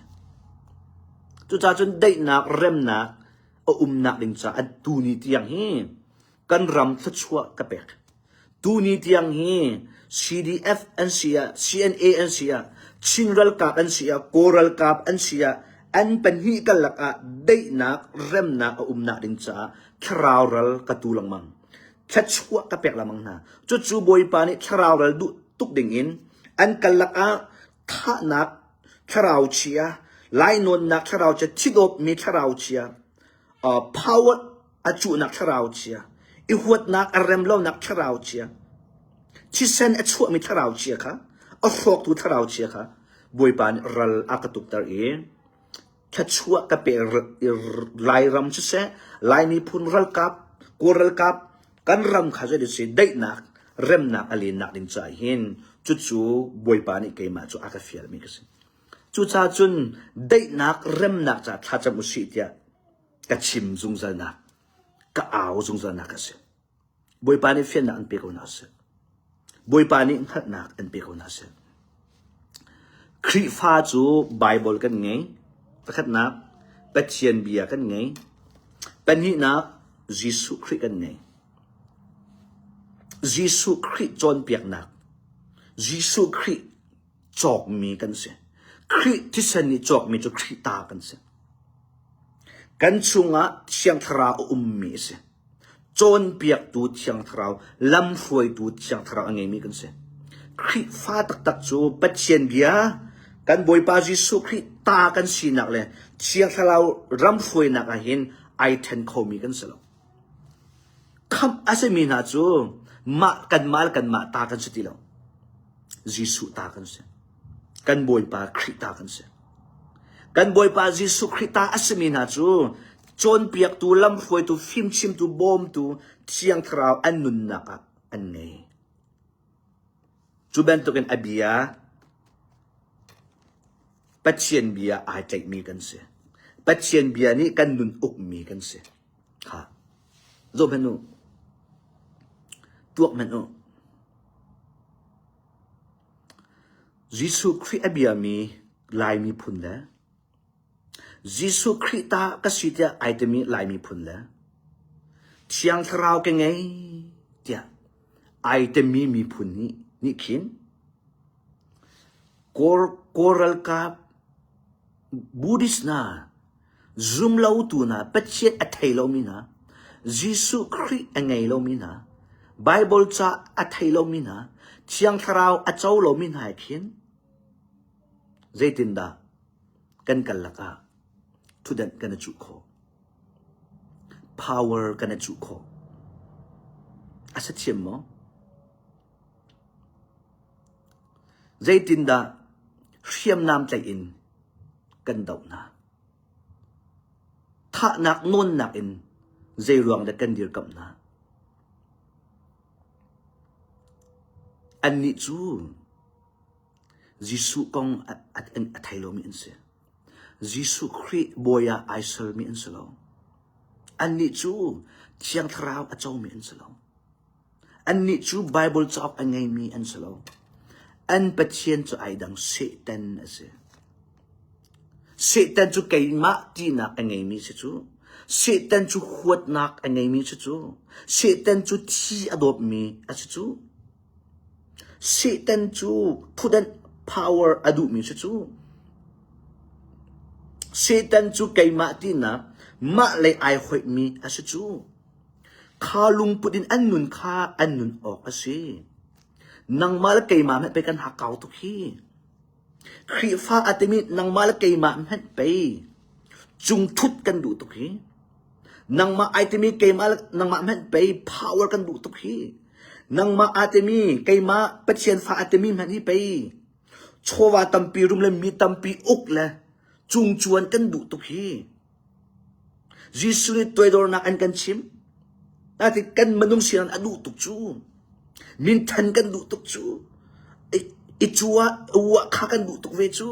Cucaah cun daihnak remnak a umnak ding caah tuni tiang hi kan ram thluachuah ka pek. Tuni tiang hi CDF an si ah, CNA an si ah, Chin ralkap an si ah, Kawl ralkap an si ah, an pahnih karlak ah daihnak, remnak a umnak ding caah thlarau ral ka tu lengmang. Thluachuah ka pek lengmang hna. Cucu Bawipa nih thlarau ral duh tuk ding in an karlak ah thahnak thlarau chia, lainawnnak thlarau chia, thidawpmi thlarau chia, uh, power a cuhnak thlarau chia, i huatnak a rem lonak thlarau chia, thisen a chuahmi thlarau chia kha, a hrawktu thlarau chia kha Bawipa nih ral a ka tukter i thluachuah ka pe Lairam siseh, Lai miphun ralkap, Kawl ralkap, kan ram kha zei si daihnak, remnak a lennak ding caah hin cucu Bawipa nih keimah cu a ka fialmi ka si. Cucaah cun daihnak remnak caah thlacam usih tiah ka chim zungzalnak, ka au zungzalnak a si. Bawipa nih fiannak an pe ko hna seh. Bawipa nih hngalhnak an pe ko hna seh. Khrihfa cu Bible kan ngei. Pakhatnak, Pathian bia kan ngei. Pahnihnak, Jesuh Khrih kan ngei. Jesuh Khrih cawnpiaknak, Jesuh Khrih cawkmi kan si. Khrih thisen nih cawkmi cu Khrih ta kan si. Kan chungah Thiang Thlarau a ummi a si. Cawnpiaktu Thiang Thlarau, lamhruaitu Thiang Thlarau a ngeimi kan si. Khrihfa taktak cu Pathian bia, kan Bawipa Jesuh Khrih ta kan sinak le Thiang Thlarau ramhruainak ah hin ai ṭhen khomi kan si lo. Khamh a simi hna cu mah kanmah le kanmah ta kan si ti lo. Jesuh ta kan si. Kan Bawipa Khrih ta kan si. Kan Bawipa Jesuh Khrih ta a simi hna cu cawnpiaktu, lamhruaitu, fimchimtu, bawmtu Thiang Thlarau an nunnak ah an ngei. Cu bantukin a bia Pathian bia ai tlaihmi kan si. Pathian bia nih kan nun ukmi kan si. Kha. Zoh hmanh u. Tuak hmanh u. Jesuh Khrih a biami Lai miphun le Jesuh Khrih ta ka si tiah ai timi Lai miphun le Thiang Thlarau ka ngei tiah ai timi miphun nih nih khin Kawl, Kawl ralkap Buddhist hna Zumlotu hna, Pathian a thei lomi hna, Jesuh Khrih a ngei lomi hna, Baibal ca a thei lomi hna, Thiang Thlarau a co lomi hna he khin zeitindah kan kal lakah thutdanh kan i cuh khawh? Power kan i cuh khawh? A si thiam maw? Zeitindah hriamnam tlaih in kan doh hna. Thahnak nawnnak in zeiruang dah kan dirkamh hna? Annih cu Jesuh kong a, a, a thei lomi an si. Jesuh Khrih bawi ah ai sermi an si lo. Annih cu Thiang Thlarau a comi an si lo. Annih cu Baibal cauk a ngeimi an si lo. An Pathian cu ai dang Satan a si. Satan cu keimah tinak a ngeimi si cu. Satan cu huatnak a ngeimi si cu. Satan cu thi a dawpmi a si cu. Satan cu thutdan power a duhmi si cu. Satan cu keimah tinak mah lei ai hoihmi a si cu. Kha lungput in an nun kha an nun awk a si. Nangmah le keimah hmanh pei kan hakkau tuk hi. Khrihfa a timi nangmah le keimah hmanh pei cungthut kan duh tuk hi. Nangmah ai timi keimah le nangmah hmanh pei power kan duh tuk hi. Nangmah aa timi keimah Pathian fa a timi hmanh hi pei chawva tampi rum le mi tampi uk le cungcuan kan duh tuk hi. Jesuh nih toidornak an kan chim. Ati kan minung sinan a duh tuk cu. Minthan kan duh tuk cu. I cua uah kha kan duh tuk ve cu.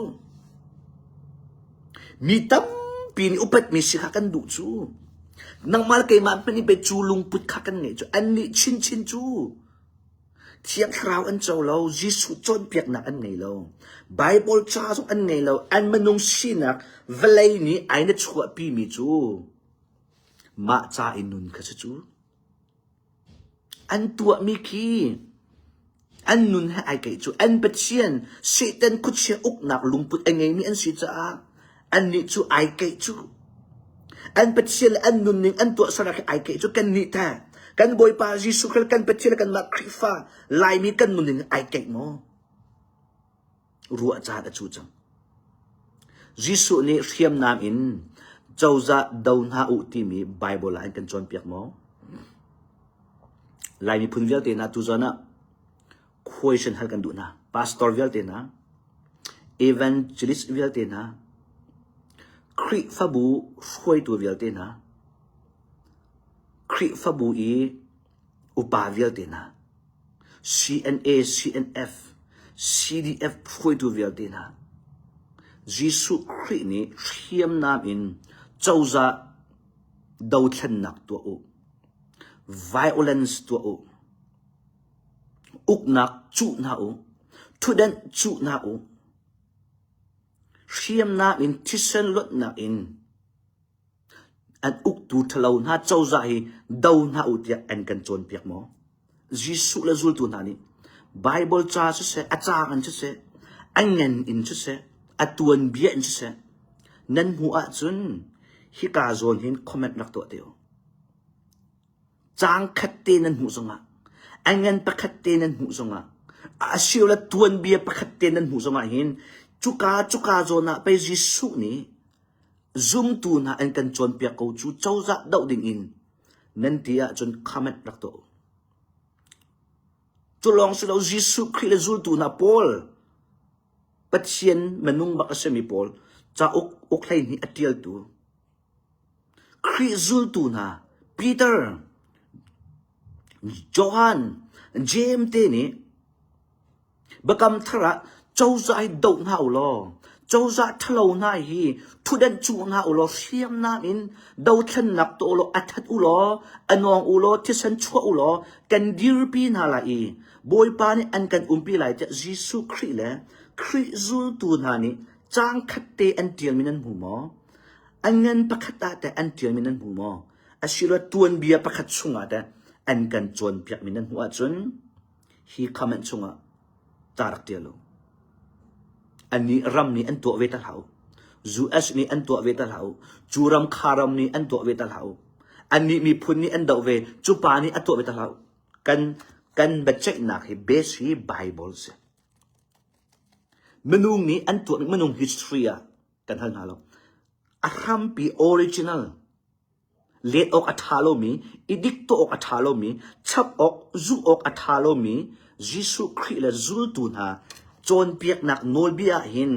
Mi tampi nih upatmi si kha kan duh cu. Nangmah le keimah hmanh nih pe cu lungput kha kan ngeih cu. Annih chinchin cu. Thiang Thlarau an co lo, Jesuh cawnpiaknak an ngei lo, Baibal ca zong an ngei lo, an minung sinak vawlei nih ai na chuahpimi cu mah ca i nun kha si cu. An tuahmi khi an nun he ai keih cu an Pathian Satan khuachia uknak lungput a ngeimi an si caah annih cu ai keih cu. An Pathian le an nunning an tuahsernak hi ai keih cu kannih teh kan Bawipa Jesuh Khrih kan Pathian le kanmah Khrihfa Laimi kan nunning ai keih maw? Ruah caan a cu cang. Jesuh nih hriamnam in cozah do hna u timi Bible ah an kan cawnpiak maw? Lai miphun vialte hna tuzan ah question hal kan duh hna. Pastor vialte hna, evangelist vialte hna, Khrihfabu hruaitu vialte hna, Khrihfabu i upa vialte hna. CNA, CNF, CDF hruaitu vialte hna, Jesuh Khrih nih hriamnam in cozah dothlennak tuah u. Violence tuah u. Uknak cuh hna u. Thutdenh cuh hna u. Hriamnam in thisen luanhnak in an uktu ṭhalo hna cozah hi do hna u tiah an kan cawnpiak maw? Jesuh le zultu hna nih Baibal ca siseh, a caang in siseh, a ngan in siseh, a tuanbia in siseh, nan hmuh ahcun hika zawn hin comment rak tuah te u. Caang khat te nan hmuh zongah, a ngan pakhat te nan hmuh zongah, asilo tuanbia pakhat te nan hmuh zongah hin cuka cuka zawn ah pei Jesuh nih zumtu hna an kan cawnpiak ko cu cozah doh ding in nan ti ahcun comment rak tuah u. Cu lawng si lo Jesuh Khrih le zultu hna pawl Pathian minung bak a simi pawl cauk uk 12 a ṭialtu Khrih zultu hna Peter, Johan, Jeim te nih Biakam Thar ah cozah hi doh hna u law cozah ṭhalo hna hi ṭhutdenh cuh hna u law hriamnam in dothlennak tuah u law a that u law a nawng u law thisen chuah u law kan dirpi hna lai i Bawipa nih an kan umpi lai tiah Jesuh Khrih le Khrih zultu hna nih caang khat te an ṭialmi nan hmu maw? A ngan pakhat ah teh an ṭialmi nan hmu maw? Asiloah tuanbia pakhat chungah teh an kan cawnpiakmi nan hmuh ahcun hi comment chungah ca rak ṭial u. Annih ram nih an tuah ve ta hlah u. US nih an tuah ve ta hlah u. Cu ram kha ram nih an tuah ve ta hlah u. Annih miphun nih an doh ve. Cu pa nih a tuah ve ta hlah u. Kan kan biaceihnak hi base hi Bible si. Minung nih an tuah minung history ah kan hal hna lo. A hrampi original let awk a ṭha lomi, i dik tuah awk a ṭha lomi, chap awk, zuh awk a ṭha lomi Jesuh Khrih le zultu hna cawnpiaknak nawlbia ah hin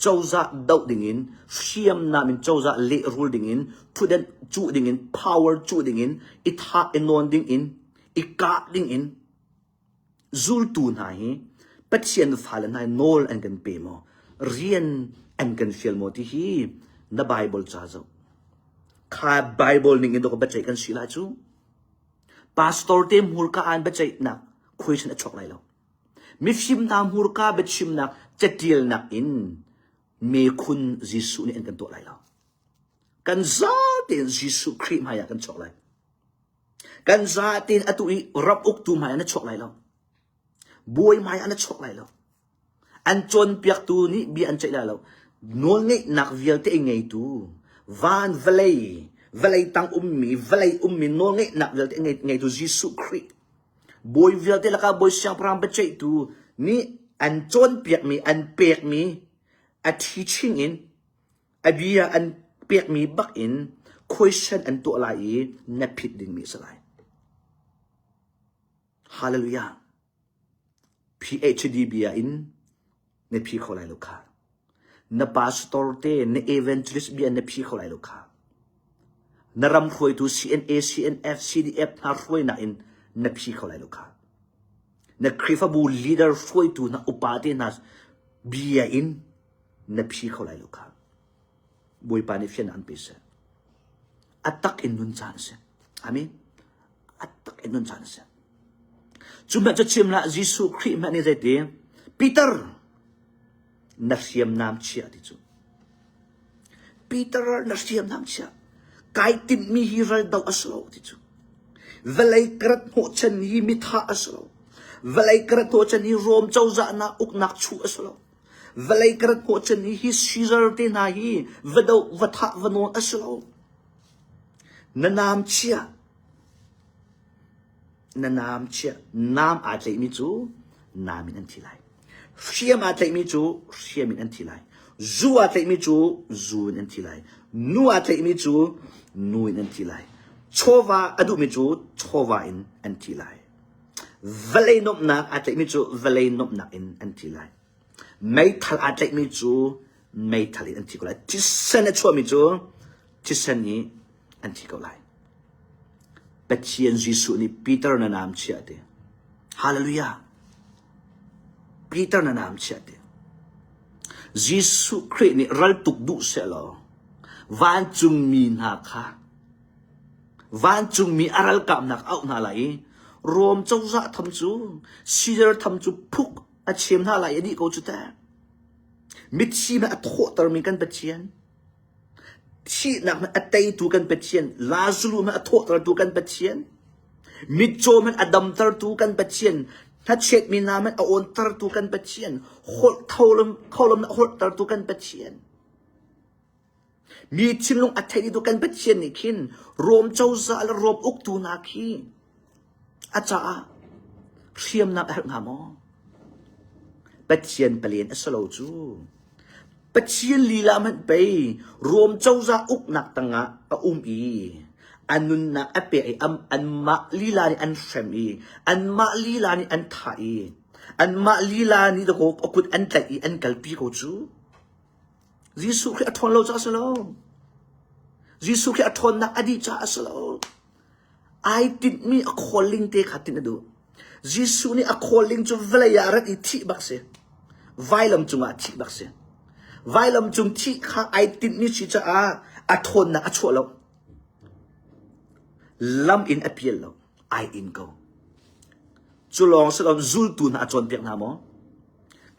cozah doh dingin, hriamnam in cozah lehrul dingin, thutdenh cuh dingin, power cuh dingin, i thah i nawn dingin, i kah dingin Zultu hna hi Pathian fale hna hi nawl an kan pe maw? Rian an kan fial maw ti hi na Bible ca zoh. Kha Bible ning in dawk biaceih kan si lai cu. Pastor te hmurka an biaceihnak question a chuak lai lo. Mifim hna hmurka biachimnak catialnak in mekhun Jesuh nih an kan tuah lai lo. Kan zatein Jesuh Khrih hmai ah kan chuak lai. Kan zatein atu i ram uktu hmai ah na chuak lai lo. Bawi hmai ah na chuak lai lo. An cawnpiaktu nih bia an ceih lai lo. Nawlngeihnak vialte a ngeitu van vawlei vawlei tang ummi vawlei ummi nawlngeihnak vialte a ngeitu Jesuh Khrih bawi vialte lakah bawi siangpahrang biaceihtu nih an cawnpiakmi an pekmi a teaching in A bia an pekmi bak in question an tuah lai i na phit dingmi a si lai. Hallelujah. PhD bia in na phi kho lai lo kha. Na pastor te, na evangelist bia na phi kho lai lo kha. Na ram hruaitu CNA, CNF, CDF hna hruainak in na phi kho lai lo kha. Na Khrihfabu leader hruaitu hna upa te hna bia in na phi kho lai lo kha. Bawipa nih fian an pe seh. A tak in nun caan a si. Amen. A tak in nun caan a si. Cu hmanh cu chim hlah Jesuh Khrih hmanh nih zeiti Peter na hriamnam chia ti cu. Peter na hriamnam chia. Kai timhmi hi ral do a si lo ti cu. Vawlei ka rat hnawhchan hi mitha a si lo. Vawlei ka rat hnawhchan hi Rom cozah nak uknak chuh a si lo. Vawlei ka rat hnawhchan hi hi Caesar te hna hi va doh va thah va nawn a si lo. Na naam chia na naam chia naam aa tlaihmi cu naam in an thi lai. Hriam aa tlaihmi cu hriam in an thi lai. Zu aa tlaihmi cu zu in an thi lai. Nu aa tlaihmi cu nu in an thi lai. Chawva a duhmi cu chawva in an thi lai. Vawlei nuamhnak aa tlaihmi cu vawlei nuamhnak in an thi lai. Meithal aa tlaihmi cu meithal in an thi ko lai. Thisen a chuahmi cu thisen i an thi ko lai. Pathian Jesuh nih Peter na naam chiah ti. Hallelujah. Peter na naam chiah ti. Jesuh Khrih nih ral tuk duh sehlaw vancungmi hna kha vancungmi a ralkapnak auh hna lai i Rom cozah tham cu Caesar tham cu phuk a chem hna lai i a dih ko cu teh. Mithi hmanh a thawhtermi kan Pathian Thihnak hmanh a teitu kan Pathian, Lazarus hmanh a thawhtertu kan Pathian, mitcaw hmanh a damtertu kan Pathian, hnachetmi hna hmanh a awntertu kan Pathian, holh kho a holhtertu kan Pathian. Mi thinlung a theitu kan Pathian nih khin Rom cozah le Rom uktu hna khi a caah hriamnam a herh hnga maw? Pathian palen a si lo cu. Pathian lila hmanh pei Rom cozah uknak tangah a um i a nunnak a pek i anmah lila nih an hrem i anmah lila nih an thah i anmah lila nih dakaw a kut an tlaih i an kalpi ko cu. Jesuh Khrih a ṭhawn lo caah a si lo. Jesuh Khrih a ṭhawnnak a dih caah a si lo. Ai tinhmi a calling te kha tinh a duh. Jesuh nih a calling cu vawlei ah rat i thih bak si. Vailam cungah thih bak si. Vailam cung thih kha ai tinhmi si caah a ṭhawnnak a chuah lo. Lam in a pial lo. Ai in ko. Cu lawng si lo zultu hna a cawnpiak hna maw?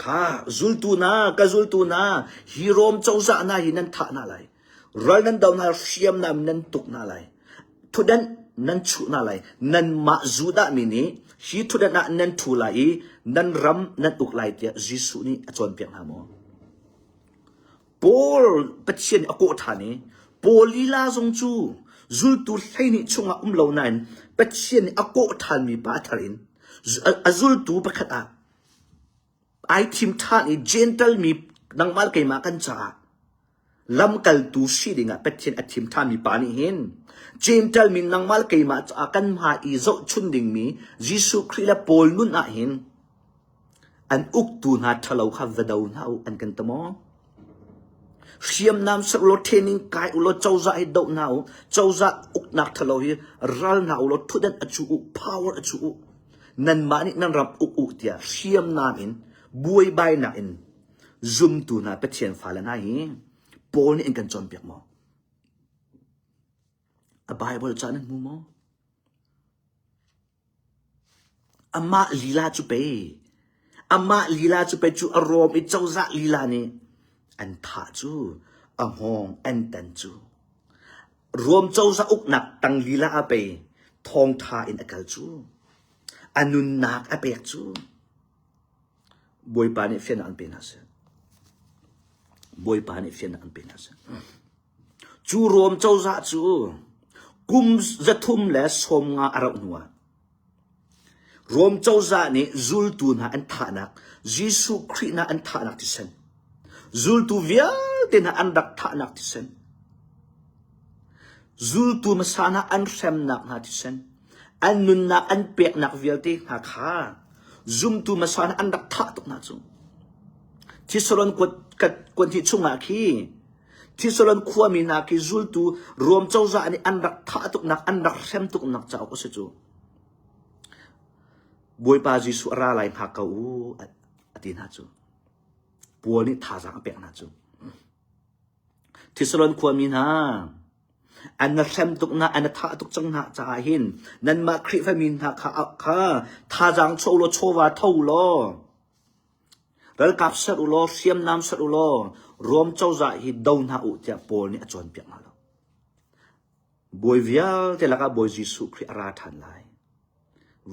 Kha zultu hna, ka zultu hna, hi Rom cozah hna hi nan thah hna lai. Ral nan do hna, hriamnam nan tuk hna lai. Thutdan nan chuh hna lai. Nanmah Judah mi nih hi thutdan ah nan ṭhu lai i nan ram nan uk lai tiah Jesuh nih a cawnpiak hna maw? Paul Pathian nih a kawh ṭhan i Paul lila zong cu zultu 12 chungah um lo nain Pathian nih a kawh ṭhanmi pa thar in a zultu pakhat ah ai thim ṭhan i Gentle mi nangmah le keimah kan caah lamkaltu si dingah Pathian a thim ṭhanmi pa nih hin Gentle mi nangmah le keimah caah kan hmai i zohchun dingmi Jesuh Khrih le Paul nun ah hin an uktu hna ṭhalo kha va do hna u an kan ti maw? Hriamnam ser ulaw training kai ulaw cozah hi doh hna u cozah uknak ṭhalo hi ral hna ulaw thutdan a cu u power a cu u nanmah nih nan ram uk u tiah hriamnam in buaibainak in zumtu hna Pathian fale hna hi Paul nih an kan cawnpiak maw? A Bible ca nan hmu maw? Amah lila cu pei amah lila cu pei cu a rawm i cozah lila nih an thah cu a hngawng an tan cu Rom cozah uknak tang lila ah pei thawngṭha in a kal cu a nunnak a pek cu Bawipa nih fiannak an pe hna seh Bawipa nih fiannak an pe hna seh Cu Rom cozah cu kum 350 a rauh hnuah Rom cozah nih zultu hna an thahnak, Jesuh Khrih hna an thahnak thisen, zultu vialte hna an rak thahnak thisen, zultu hmasa hna an hremnak hna thisen, an nunnak an peknak vialte hna kha zumtu hmasa hna an rak thah tuk hna cu. Thessalon kuat hnih chungah khi Thessalon khuami hna khi zultu Rom cozah nih an rak thah tuknak, an rak hrem tuknak cauk a si cu. Bawipa Jesuh a ra lai hngak ko u, a ti hna cu. Paul nih thazaang a pek hna cu. Thessalon khuami hna, an na hrem tuk hna, an na thah tuk cang hna caah hin nanmah Khrihfami hna kha, kha thazaang cho law chawva tho law Ralkap ser u law, hriamnam ser u law, Rom cozah hi do hna u tiah Paul nih a cawnpiak hna lo. Bawi vialte lakah Bawi Jesuh Khrih a ra ṭhan lai.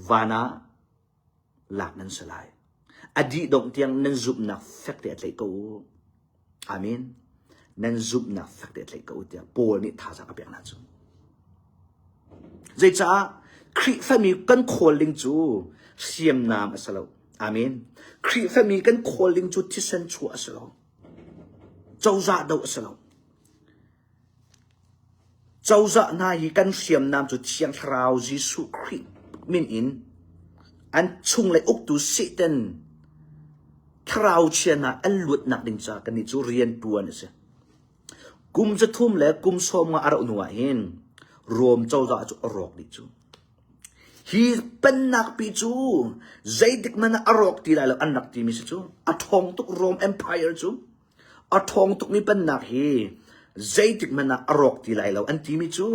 Van ah lak nan si lai. A dih dongh tiang nan zumhnak fek te a tlaih ko u. Amen. Nan zumhnak fek te a tlaih ko u tiah Paul nih thazaang a pek hna cu. Zeicah Khrihfami kan khawl ding cu hriamnam a si lo. Amen. Khrihfami kan khawl ding cu thisen chuah a si lo. Cozah doh a si lo. Cozah hna hi kan hriamnam cu Thiang Thlarau Jesuh Khrih min in an chunglei uktu Satan thlarau chia hna an luatnak ding caah kannih cu rian ṭuan a si. Kum 300 le kum 50 a rauh hnu ah hin Rom cozah cu a rawk dih cu. Hi pennak pi cu zeitik hmanh ah a rawk ti lai lo an rak timi si cu. A ṭhawng tuk Rome Empire cu. A ṭhawng tukmi pennak hi zeitik hmanh ah a rawk ti lai lo an timi cu.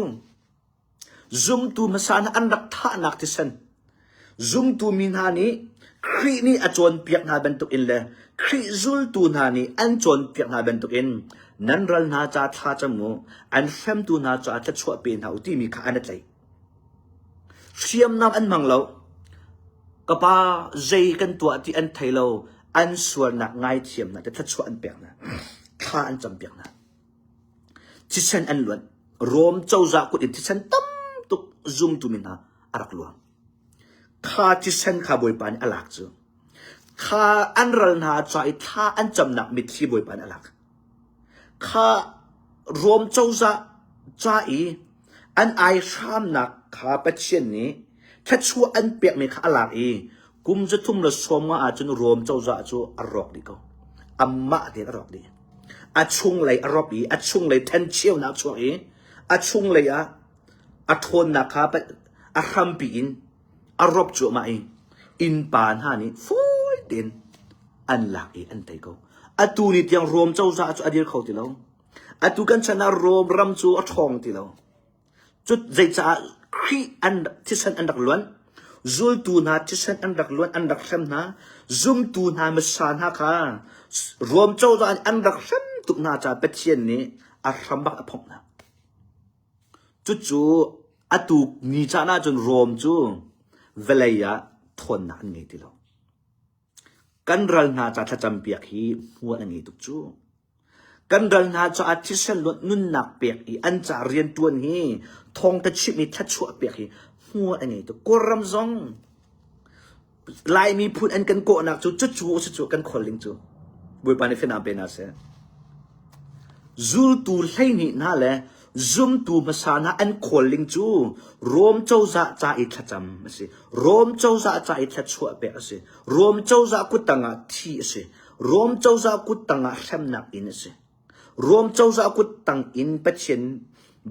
Zumtu hmasa hna an rak thahnak thisen, zumtu mi hna nih Khrih nih a cawnpiak hna bantukin le Khrih zultu hna nih an cawnpiak hna bantukin nan ral hna ca thla cam u, an hremtu hna caah thluachuah pe hna u timi kha an i tlaih. Hriamnam an hmang lo. Ka pa zei kan tuah ti an thei lo. An sualnak ngaithiam hna te thluachuah an pek hna. Thla an campiak hna. Thisen an luan. Rom cozah kut in thisen tam tuk zumtu mi hna a rak luang. Kha thisen kha Bawipa nih a lak cu. Kha an ral hna ca i thla an camnak mitthli Bawipa nih a lak. Kha Rom cozah ca i an aihramnak kha Pathian nih thluachuah an pekmi kha a lak i kum 315 ahcun Rom cozah cu a rawk dih ko. Amah tein a rawk dih. A chunglei a rawp i a chunglei thencheunak a chuak i a chunglei ah a ṭhawnnak kha a hrampi in a rawp cuahmah i innpa hna nih fawi tein an lak i an tei ko. Atu ni tiang Rom cozah cu a dir kho ti lo. Atu kan chan ah Rom ram cu a ṭhawng ti lo. Cu zeicaah Khrih an thisen an rak luan, zultu hna thisen an rak luan, an rak hrem hna, zumtu hna hmasa hna kha Rom cozah nih an rak hrem tuk hna caah Pathian nih a hram bak a phomh hna. Cucu atu ni caan ahcun Rom cu vawlei ah ṭhawnnak an ngei ti lo. Kan ral hna ca thlacampiak hi hmual a ngei tuk cu. Kan ral hna caah thisen luat nunnak pek i an ca rianṭuan hi thawngṭha chimh i thluachuah pek hi hmual a ngei tuk. Kawlram zong Lai miphun an kan kawhnak cu cucu a si cu kan khualling cu. Bawipa nih fianam pe hna seh. Zultu 12 hna le zumtu hmasa hna an khualling cu Rom cozah ca i thlacam a si. Rom cozah ca i thluachuah pek a si. Rom cozah kuttang ah thi a si. Rom cozah kuttang ah hremnak in a si. Rom cozah kuttang in Pathian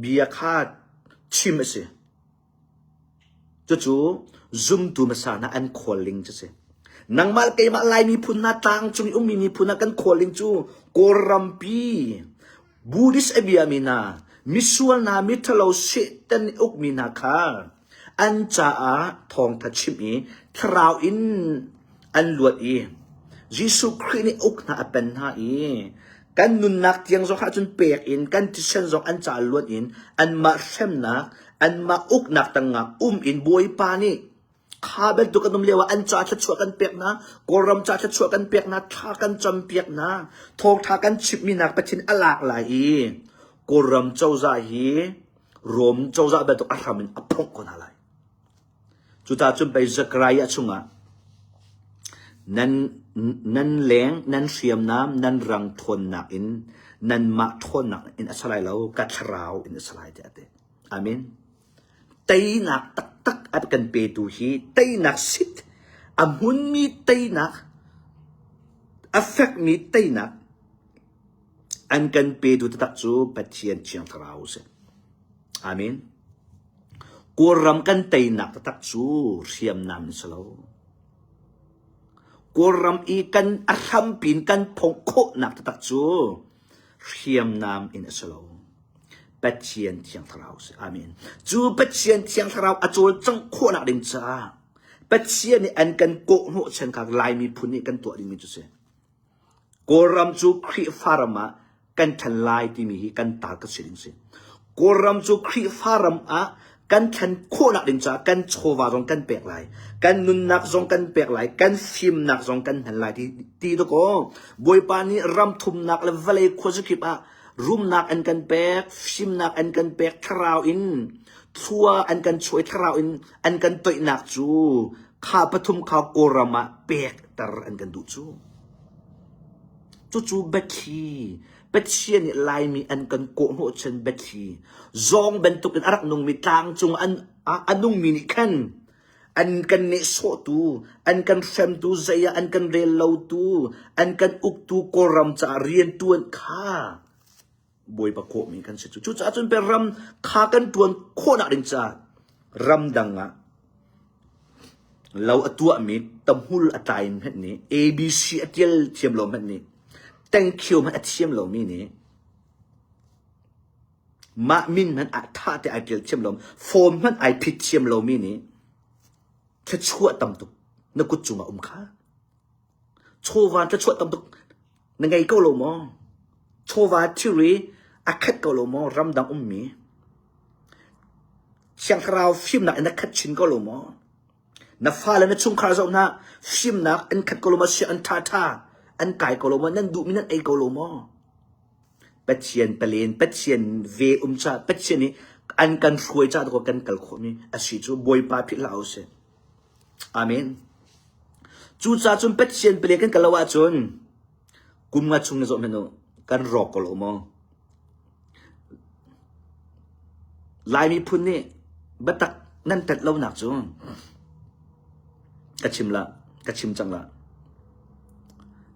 bia kha chim a si. Cucu zumtu hmasa hna an khualling cu si. Nangmah le keimah Lai miphun hna tlangcung i ummi miphun hna kan khualling cu Kawlrampi Buddhist a biami hna, misual hna, miṭhalo Satan nih ukmi hna kha an caah thawngṭha chimh i thlarau in an luat i Jesuh Khrih nih uk hna a pen hna i kan nunnak tiang zong ahcun pek in kan thisen zong an caah luat in anmah hremnak anmah uknak tangah um in Bawipa nih kha bantuk kan um lio ah an ca thluachuah kan pek hna Kawlram ca thluachuah kan pek hna thla kan campiak hna thawngtha kan chimhmi nak Pathian a lak lai i Kawlram cozah hi Rom cozah bantuk a hram in a phongh ko hna lai. Cucaah cun pei Zechariah chungah nan nan leng nan hriamnam nan rang ṭhawnnak in nanmah ṭhawnnak in a si lai lo ka thlarau in a si lai tiah a ti. Amen. Teinak taktak a kan petu hi teinak sit a hmunmi teinak a fekmi teinak an kan petu taktak cu Pathian Thiang Thlarau a si. Amen. Kawlram kan teinak taktak cu hriamnam in si lo. Kawlram i kan a hrampi in kan phongh khawhnak taktak cu hriamnam in a si lo. Pathian Thiang Thlarau a si. Amen. Cu Pathian Thiang Thlarau a cawlcangh khawhnak ding caah Pathian nih an kan kawhhnawh chan kha Lai miphun nih kan tuah dingmi cu si. Kawlram cu Khrihfa ram ah kan ṭhan lai timi hi kan tar ka si ding si. Kawlram cu Khrihfa ram ah kan thlen khawhnak ding caah kan chawva zong kan pek lai, kan nunnak zong kan pek lai, kan fimnak zong kan hman lai ti, ti dakaw Bawipa nih ram thumnak le vawlei khuazakip ah rumnak an kan pek, fimnak an kan pek, thlarau in thlua an kan chuah i thlarau in an kan toihnak cu kha pathum kha Kawlram ah pekter an kan duh cu. Cucu biathli, Pathian nih Laimi an kan kawhhnawhchan biathli, zawng bantukin a rak nungmi tlangcung an, a nungmi nih khan an kan nehsawhtu, an kan hremtu, zei ah an kan rel lotu, an kan uktu Kawlram caah rianṭuan kha Bawipa kawhmi kan si cu. Cucaah cun pe ram kha kan ṭuan khawhnak ding caah ramdang ah. Lo a tuahmi tahmul a tlai hmanh nih ABC a tial thiam lo hmanh nih thank you hmanh a thiam lomi nih mah min hmanh ah tha te ai tial thiam lo form hmanh ai phit thiam lomi nih thluachuah tam tuk na kut cungah um kha. Chawva thluachuah tam tuk na ngei ko lo maw? Chawva thilri a khat ko lo maw ramdang ummi? Thiang Thlarau fimnak in na khat chin ko lo maw? Na fale na chungkhar zoh hna fimnak an khat ko lo maw? Sia an ṭha ṭha an kai ko lo maw? Nan duhmi nan ei ko lo maw? Pathian palen, Pathian ve um ca, Pathian nih an kan hruai ca dawh kan kal khawhmi a si cu Bawipa philh hlah usih. Amen. Cucaah cun Pathian pale kan kal lo ahcun kum nga chung na zawh hmanh u kan rawk ko lo maw? Lai miphun nih biatak nan tet lonak cu ka chim la, ka chim cang la.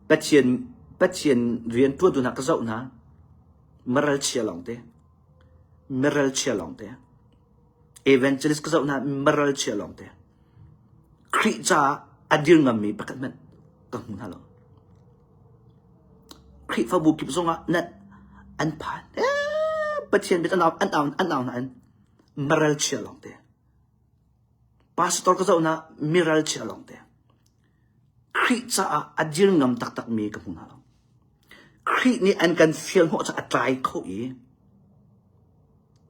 Pathian Pathian rian tuantu hna ka zoh hna maral chia lawng te maral chia lawng te Evangelist ka zoh hna maral chia lawng te. Khrih caah a dir ngammi pakhat hmanh ka hmu hna lo. Khrihfabu kip zongah na an phan. Eh, Pathian bia an au an au an au nain maral chia lawng te. Pastor ka zoh hna miral chia lawng te. Khrih caah a dir ngam taktakmi ka hmu hna lo. Khrih nih an kan fial hnawh caah a tlai kho i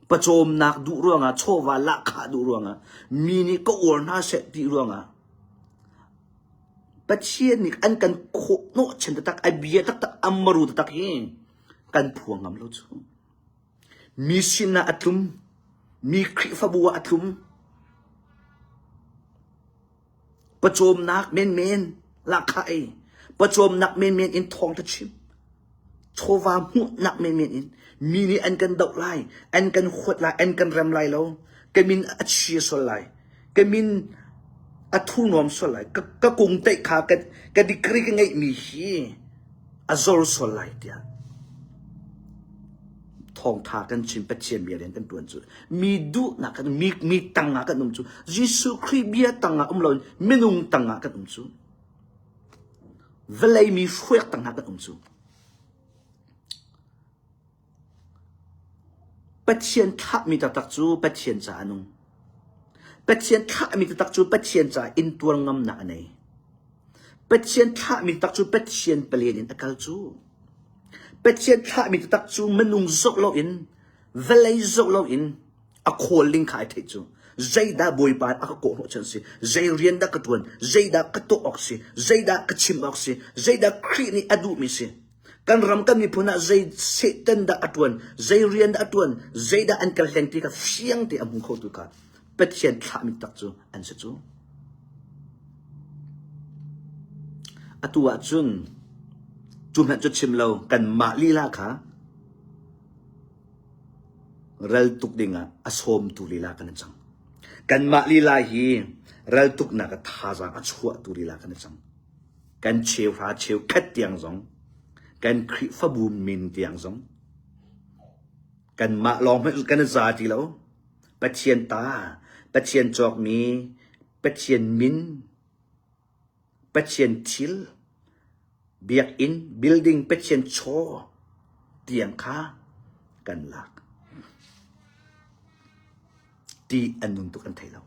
pawcawmnak duh ruangah chawva lahkhah duh ruangah mi nih ka uar hna seh ti ruangah Pathian nih an kan khawh hnawhchan taktak a bia taktak a maru taktak hi kan phuang ngam lo cu. Mi sinah a tlum, mi Khrihfabu ah a tlum. Pawcawmnak menmen lahkhah ei, pawcawmnak menmen in thawngṭha chim, chawva hmuhnak menmen in mi nih an kan doh lai, an kan huat lai, an kan rem lai lo, ka min a chia sual lai, ka min a thurnuam sual lai, ka, ka kung teih kha ka, ka degree ka ngeihmi hi a zor sual lai tiah thawngtha kan chim Pathian bia rian kan tuan cu mi duhnak kan mi mi tangah kan um cu Jesuh Khrih bia tangah um loin minung tangah kan um cu vawlei mi hruak tangah kan um cu Pathian thlahmi taktak cu Pathian ca a nung Pathian thlahmi taktak cu Pathian ca intuar ngamnak a nei Pathian thlahmi taktak cu Pathian palen in a kal cu Pathian thlahmi taktak cu minung zoh loin vawlei zoh loin a khawl ding kha ai theih cu. Zeidah Bawipa a ka kawhhnawh chan si? Zei rian dah ka ṭuan? Zeidah ka tuah awk si? Zeidah ka chim awk si? Zeidah Khrih nih a duhmi si? Kan ram kan miphun ah zei Satan dah a ṭuan? Zei rian dah a ṭuan? Zeidah an kan hleng ti kha fiang te a hmu khotu kha Pathian thlahmi tak cu an si cu. Atu ahcun cu hmanh cu chim lo kanmah lila kha ral tuk dingah a sawmtu lila kan cang. Kanmah lila hi ral tuknak a thazaang a chuahtu lila kan cang. Kan cheuhra cheukhat tiang zong kan Khrihfabu min tiang zong kanmah lawng hmanh kan i za ti lo. Pathian ta, Pathian cawkmi, Pathian min, Pathian thil, biakinn, building, Pathian chaw tiang kha kan lak. Ti an nung tuk an thei lo.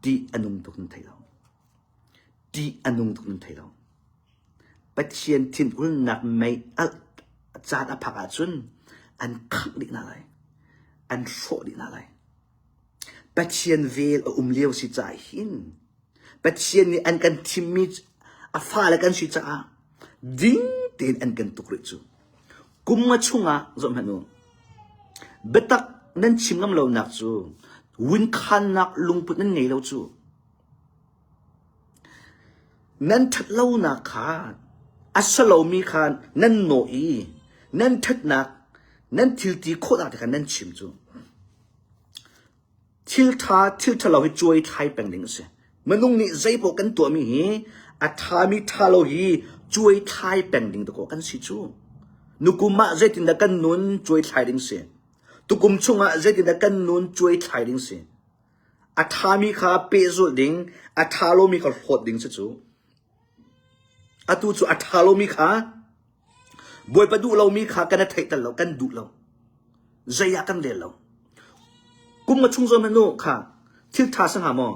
Ti a nung tuk an thei lo. Ti a nung tuk an thei lo. Pathian thinhunnak mei alh caan a phak ahcun an khangh dih hna lai. An hrawh dih hna lai. Pathian vel a um lio si caah hin Pathian nih an kan thimmi a fale kan si caah ding tein an kan tuk rih cu. Kum nga chungah zoh hmanh u. Biatak nan chim ngam lonak cu winkhannak lungput nan ngei lo cu. Nan ṭhatlonak kha a si lomi kha nan nawh i nan ṭhatnak nan thil ti khawhnak te kha nan chim cu. Thil ṭha thil ṭhalo hi cuai thlai peng ding a si. Minung nih zeipaoh kan tuahmi hi a ṭhami ṭha lo hi cuai thlai peng ding dakaw kan si cu. Nukum ah zeitindah kan nun cuai thlai ding si. Tukum chungah zeitindah kan nun cuai thlai ding si. A ṭhami kha pehzulh ding, a ṭha lomi kha hlawt ding si cu. Atu cu a ṭha lomi kha Bawipa duh lomi kha kan i theih lo, kan duh lo. Zei ah kan rel lo. Kum nga chung zawn hmanh kha thil ṭha si hnga maw?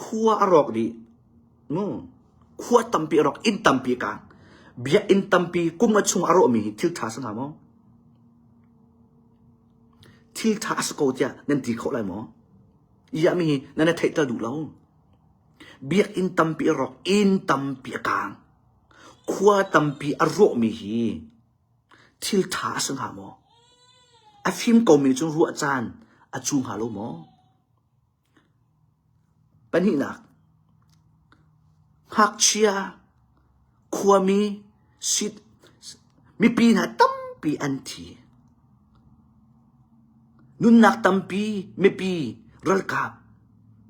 Khua a rawk dih. Mu. Khua tampi a rawk, inn tampi a kaang. Biakinn tampi kum nga chung a rawhmi hi thil ṭha si hnga maw? Thil ṭha a si ko tiah nan ti khawh lai maw? Iah mi hi nan i theihter duh lo. Biakinn tampi a rawk, inn tampi a kaang. Khua tampi a rawhmi hi thil ṭha a si hnga maw? A fim komi cun ruah caan a cu hnga lo maw? Pahnihnak, ngakchia, khuami, sit, mipi hna tampi an thi. Nunnak tampi mipi, ralkap,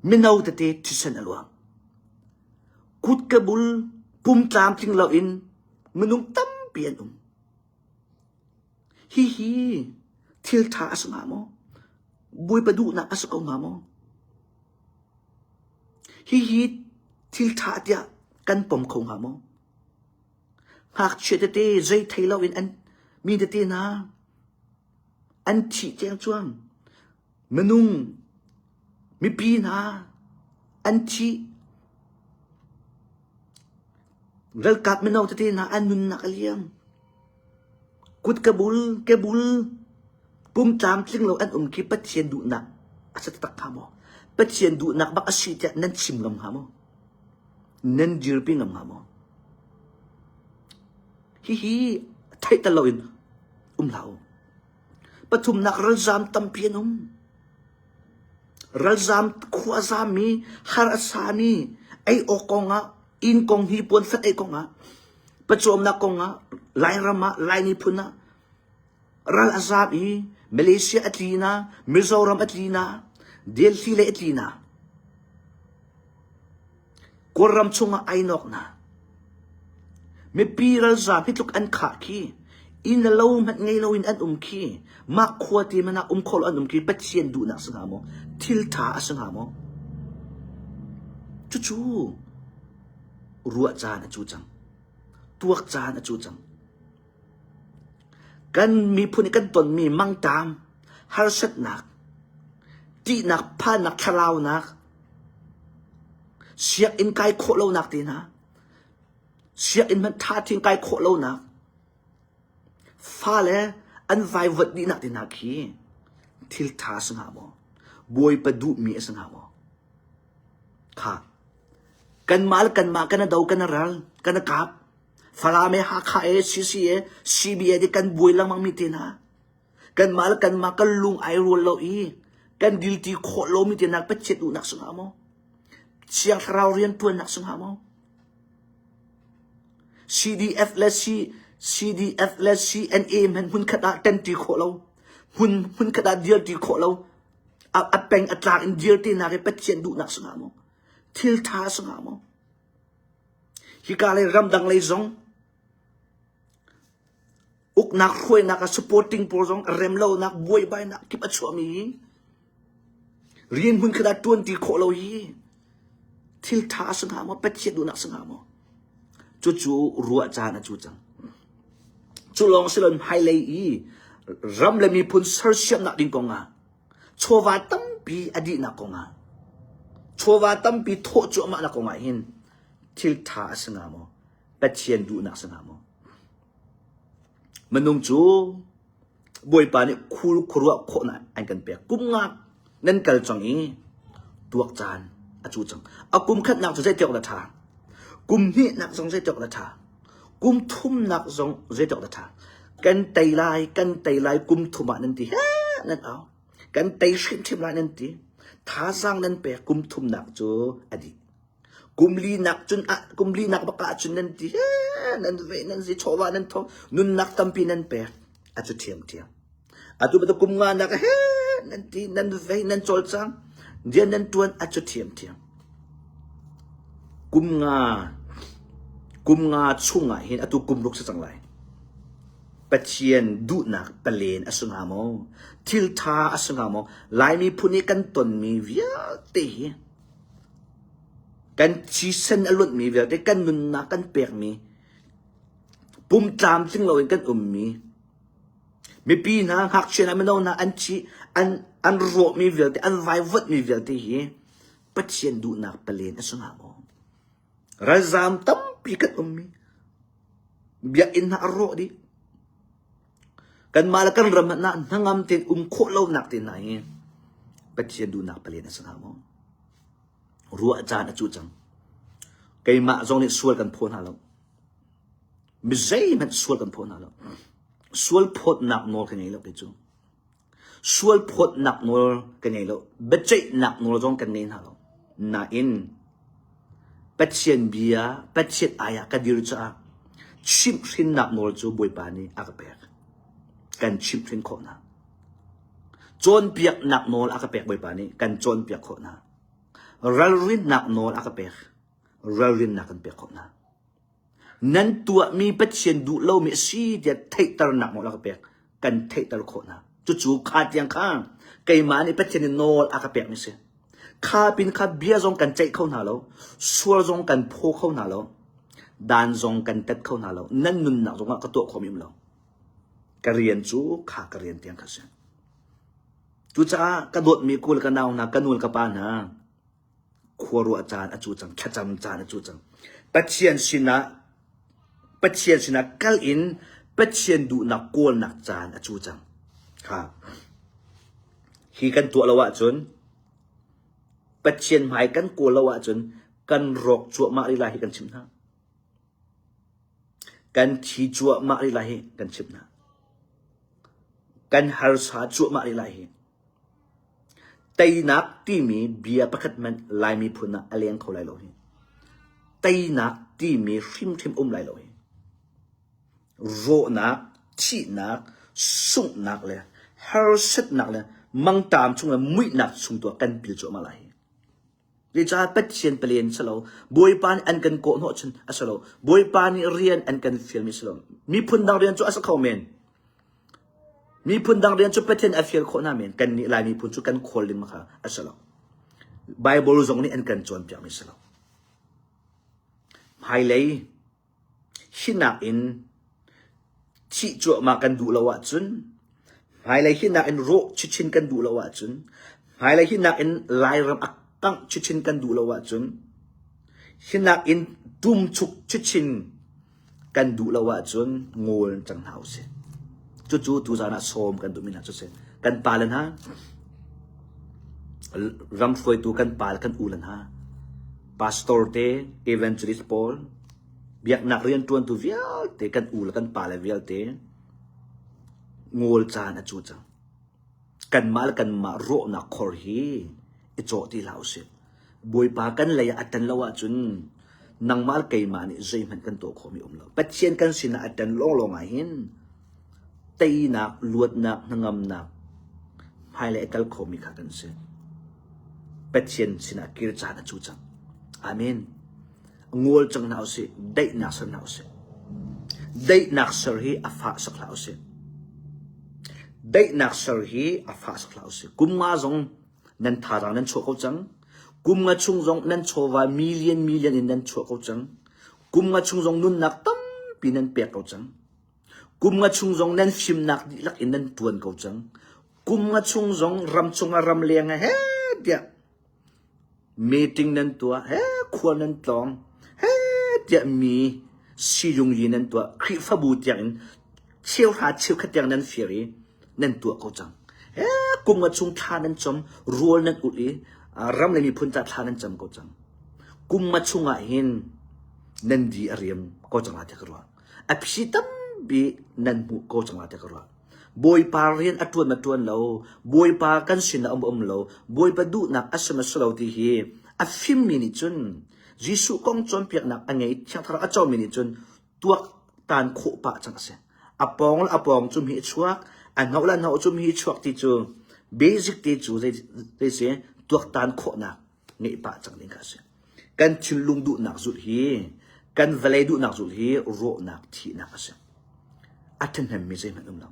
mino tete thisen a luang. Kutka bul pum tlamtling loin minung tampi an um. Hihi thil ṭha a si hnga maw? Bawipa duhnak a si ko hnga maw? Hihi thil ṭha tiah kan pom kho hnga maw? Ngakchia tete zei thei loin an mi tete hna an thih ciangcuang. Minung mipi hna an thih. Ralkap mino tete hna an nunnak a liam. Kut ka bul, ke bul, pum tlamtling lo an um khi Pathian duhnak a si taktak hnga maw? Pathian duhnak bak a si tiah nan chim ngam hnga maw? Nan dirpi ngam hnga maw? Hihi theih tal loin um hlah u. Pathumnak ralzaam tampi an um. Ralzaam khua zaammi, har a sami, ei awk kongah, inn kong hi puan fat ei kongah, pawcawmnak kongah, Lairam ah, Lai miphun ah ral a zaam i Malaysia a tli na, Mizoram a tli na, Delhi lei a tli na. Kawlram chungah ai nawk na. Mipi ralzaam hi tluk an khah khi, inn le lo hmanh ngei loin an um khi, mah khua te hmanh ah um kho lo an um khi Pathian duhnak si hnga maw? Thil ṭha a si hnga maw? Cucu ruah caan a cu cang. Tuak caan a cu cang. Kan miphun i kan tonmi mangṭam, harsatnak, ṭihnak, phannak, thlaraunak, sianginn kai khawh lonak te hna, sianginn hmanh ṭha tein kai khawh lonak, fale an vaivuanh dihnak te hna khi thil ṭha a si hnga maw? Bawipa duhmi a si hnga maw? Kha kanmah le kanmah kan i do, kan i ral, kan i kap. Falam e, Hakha e, CC e, CB e ti kan buai lengmang mi te hna. Kanmah le kanmah kan lung ai rual lo i kan dilti khawh lomi te hna Pathian duhnak si hnga maw? Thiang Thlarau rianṭuannak si hnga maw? CDF le C CDF le CNA hmanh hmunkhat ah ṭanṭi khawh lo, hmun hmunkhat ah dirṭi khawh lo, a, a peng a tlak in dirṭi nak i Pathian duhnak si hnga maw? Thil ṭha si hnga maw? Hika lei ramdang lei zong uknak hruainak ah supporting pawl zong rem lonak buaibainak kip a chuahmi hi rian hmun khat ah ṭuan ti khawh lo hi thil ṭha a si hnga maw Pathian duhnak a si hnga maw cucu ruah caan a cu cang cu lawng si loin hmailei i ram le miphun sersiamnak ding kong ah chawva tampi a dihnak kong ah chawva tampi thawh cuahmahnak kong ah hin thil ṭha a si hnga maw Pathian duhnak si hnga maw Minung cu Bawipa nih khul khuaruah khawhnak an kan pek. Kum nga nan kal cang i tuak caan a cu cang. A kum khatnak cu zeitiawk dah ṭha? Kum hnihnak zong zeitiawk dah ṭha? Kum thumnak zong zeitiawk dah ṭha? Kan tei lai, kan tei lai kum thum ah nan ti. He nan au. Kan tei hrimhrim lai nan ti. Thazaang nan pek kum thumnak cu a dih. Kum li nak cun ah kum li nak bak ah cun nan ti nan ve nan zi chawva nan thong nunnak tampi nan pek a cu ṭhiamṭhiam. Atu bantuk kum nga nak he nan ti nan ve nan cawlcang rian nan ṭuan a cu ṭhiamṭhiam. Kum nga kum nga chung ah hin atu kum ruk si cang lai. Pathian duhnak palen a si hnga maw? Thil ṭha a si hnga maw? Lai miphun i kan tonmi vialte hi kan thisen a luanhmi vialte, kan nunnak kan pekmi, pum tlamtling loin kan ummi, mipi hna, ngakchia hna, mino hna an thi, an, an rawhmi vialte, an vaivuanhmi vialte hi Pathian duhnak palen a si hnga maw? Ralzaam tampi kan ummi, biakinn hna a rawh dih. Kanmah le kan ram hmanh ah hnangam tein um khawh lonak te hna hi Pathian duhnak palen a si hnga maw? Ruah caan a cu cang. Keimah zong nih sual kan phaw hna lo. Mi zeihmanh sual kan phaw hna lo. Sual phawtnak nawl ka ngei lo kei cu. Sual phawtnak nawl ka ngei lo. Biaceihnak nawl zong kan ngei hna lo. Nain Pathian bia, Pathian ai ah ka dir caah chimhhrinnak nawl cu Bawipa nih a ka pek. Kan chimhhrin khawh hna. Cawnpiaknak nawl a ka pek Bawipa nih kan cawnpiak khawh hna. Ralrinnak nawl a ka pek. Ralrinnak kan pek khawh hna. Nan tuahmi Pathian duh lomi a si tiah theihternak nawl a ka pek. Kan theihter khawh hna. Cucu kha tiang kha keimah nih Pathian nih nawl a ka pekmi si. Kha pin kha bia zong kan ceih kho hna lo. Sual zong kan phaw kho hna lo. Dan zong kan tet kho hna lo. Nan nunnak zongah ka tuah khawhmi um lo. Ka rian cu kha ka rian tiang kha si. Cucaah ka dawtmi kul ka nau hna, ka nu le ka pa hna, khuaruah caan a cu cang, thlacam caan a cu cang. Pathian sinah Pathian sinah kal in Pathian duhnak kawlnak caan a cu cang. Ha. Hi kan tuah lo ahcun Pathian hmai kan kawl lo ahcun kan rawk cuahmah rih lai hi kan chimh hna. Kan thi cuahmah rih lai hi kan chimh hna. Kan harsa cuahmah rih lai hi. Teinak timi bia pakhat hmanh Lai miphun ah a leng kho lai lo hi. Teinak timi hrimhrim um lai lo hi. Rawhnak, thihnak, sunghnak le harsatnak le mangṭam chung le muihnak chung tu ah kan pil cuahmah lai hi. Zeicah Pathian palen si lo, Bawipa nih an kan kawhhnawh cun a si lo, Bawipa nih rian an kan fialmi si lo. Miphun dang rian cu a si kho men. Miphun dang rian cu Pathian a fial khawh hna men. Kannih Lai miphun cu kan khawl ding kha a si lo. Bible zong nih an kan cawnpiakmi si lo. Hmailei Hinak in thih cuahmah kan duh lo ahcun, hmailei hinak in rawh chinchin kan duh lo ahcun, hmailei hinak in Lairam a kangh chinchin kan duh lo ahcun, hinak in ṭumchuk chinchin kan duh lo ahcun ngawl cang hna usih. Cucu tuzaan ah sawm kan duhmi hna cu si. Kan pale hna, ram hruaitu kan pale kan u le hna, pastor te, evangelist pawl, biaknak rianṭuantu vialte kan u le kan pale vialte ngawl caan a cu cang. Kanmah le kanmah rawhnak khor hi i cawh ti hlah usih. Bawipa kan lei ah a ṭan lo ahcun nangmah le keimah nih zeihmanh kan tuah khawhmi um lo. Pathian kan sinah a ṭan lawnglawng ah hin teinak, luatnak, hnangamnak hmailei a kal khomi kha kan si. Pathian sinah kir caan a cu cang. Amen. Ngol cang hna usih, daihnak ser hna usih. Daihnak ser hi a fah sak hlah usih. Daihnak ser hi a fah sak hlah usih. Kum nga zong nan thazaang nan chuah ko cang. Kum nga chung zong nan chawva million million in nan chuah ko cang. Kum nga chung zong nunnak tampi nan pek ko cang. Kum nga chung zong nan fimnak dihlak in nan tuan ko cang. Kum nga chung zong ram chungah ram leng he tiah meeting nan tuah he khua nan tlawng he tiah mi siyung yi nan tuah Khrihfabu tiang in cheuhra cheukhat tiang nan fir i nan tuah ko cang. He kum nga chung thla nan cam rawl nan ulh i ram le miphun ca thla nan cam ko cang. Kum nga chung ah hin nan di a riam ko cang la tiah ka ruah. A phi tampi nan hmuh ko cang la tiah ka ruah. Bawipa rian a ṭuan ma ṭuan lo, Bawipa kan sin ah um um lo, Bawipa duhnak a si ma si lo ti hi a fimmi nih cun Jesuh kong cawnpiaknak a ngei Thiang Thlarau a comi nih cun tuak tan khawh pah cang a si. A pawng le a pawng cu mi a chuak, a hnoh le a hnoh cu mi chuak ti cu basic te cu zei zei si tuaktan khawhnak ngeih pah cang ding kha a si. Kan thinlung duhnak zulh hi, kan vawlei duhnak zulh hi rawhnak, thihnak a si. A ṭhahnemmi zeihmanh um lo.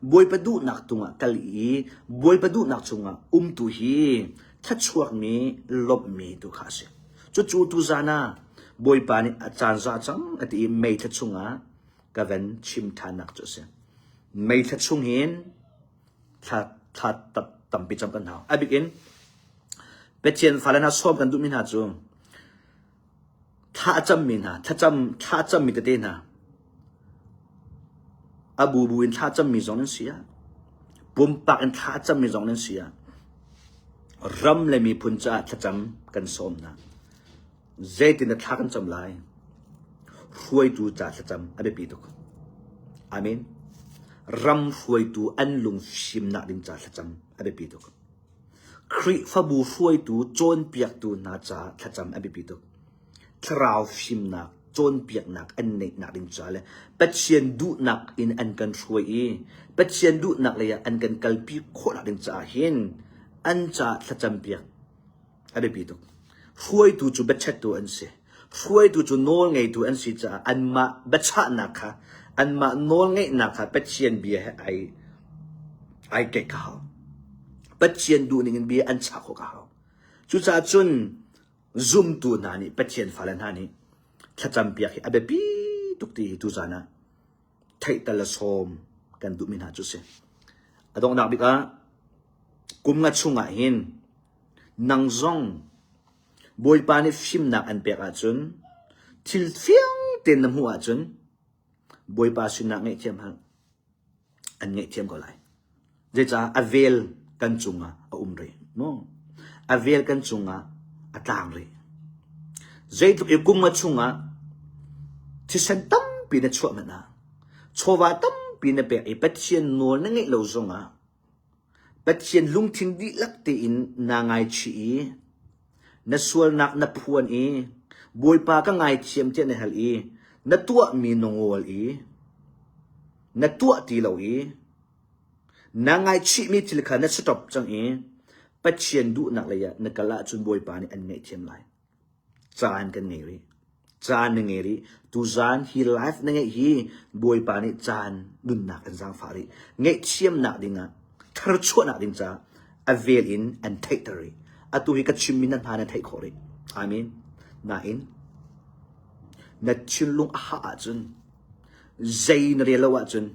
Bawipa duhnak tungah kal i Bawipa duhnak chungah umtu hi thluachuakmi lawmhmi tu kha a si. Cucu tuzan ah Bawipa nih a caan za cang a ti i May thla chungah ka van chim ṭhannak cu a si. May thla chung hin thla thla tampi cam kan hau. A bik in Pathian fale hna sawm kan duhmi hna cu thla a cammi hna, thlacam thla a cammi tete hna a bubu in thla cammi zong nan si ah pumpak in thla cammi zong nan si ah ram le miphun caah thlacam kan sawm hna. Zeitin dah thla kan cam lai? Hruaitu ca thlacam a biapi tuk. Amen. Ram hruaitu an lung fimnak ding ca thlacam a biapi tuk. Khrihfabu hruaitu cawnpiaktu hna caah thlacam a biapi tuk. Thlarau fimnak cawnpiaknak an neihnak ding ca le Pathian duhnak in an kan hruai i Pathian duhnak lei ah an kan kalpi khawhnak ding caah hin an caah thlacampiak a biapi tuk. Hruaitu cu biachattu an si. Hruaitu cu nawlngeitu an si caah anmah biachahnak kha anmah nawlngeihnak kha Pathian bia he ai ai keih ka hau. Pathian duhning in bia an chah khawh ka hau. Cucaah cun zumtu hna nih Pathian fale hna nih thlacampiak hi a biapi tuk ti hi tuzan ah theihtal le sawm kan duhmi hna cu si. A donghnak bik ah kum nga chungah hin nang zong Bawipa nih fimnak an pek ahcun thil fiang tein na hmuh ahcun Bawipa sinah ngaihthiam hal an ngaihthiam ko lai. Zeicah a vel kan cungah a um rih. Maw? A vel kan cungah a tlang rih. Zeitluk i kum nga chungah thisen tampi na chuah hmanh ah chawva tampi na pek i Pathian nawl na ngeih lo zongah Pathian lungthin dihlak tein naa ngaichih i na sualnak na phuan i Bawipa ka ngaithiam tiah na hal i na tuahmi na ngawl i na tuah ti lo i naa ngaichihmi thil kha na stop cang i Pathian duhnak lei ah na kal ahcun Bawipa nih an ngaihthiam lai. Caan kan ngei rih. Caan na ngei rih. Tuzaan hi life na ngeih hi Bawipa nih caan nunnak an zaangfah rih. Ngaihthiamnak dingah, tharchuahnak ding caah a vel in an theihter rih. Atu hi ka chimmi na hna na theih khawh rih. Amen. Nain, na thinlung a hah ahcun, zei na rel lo ahcun,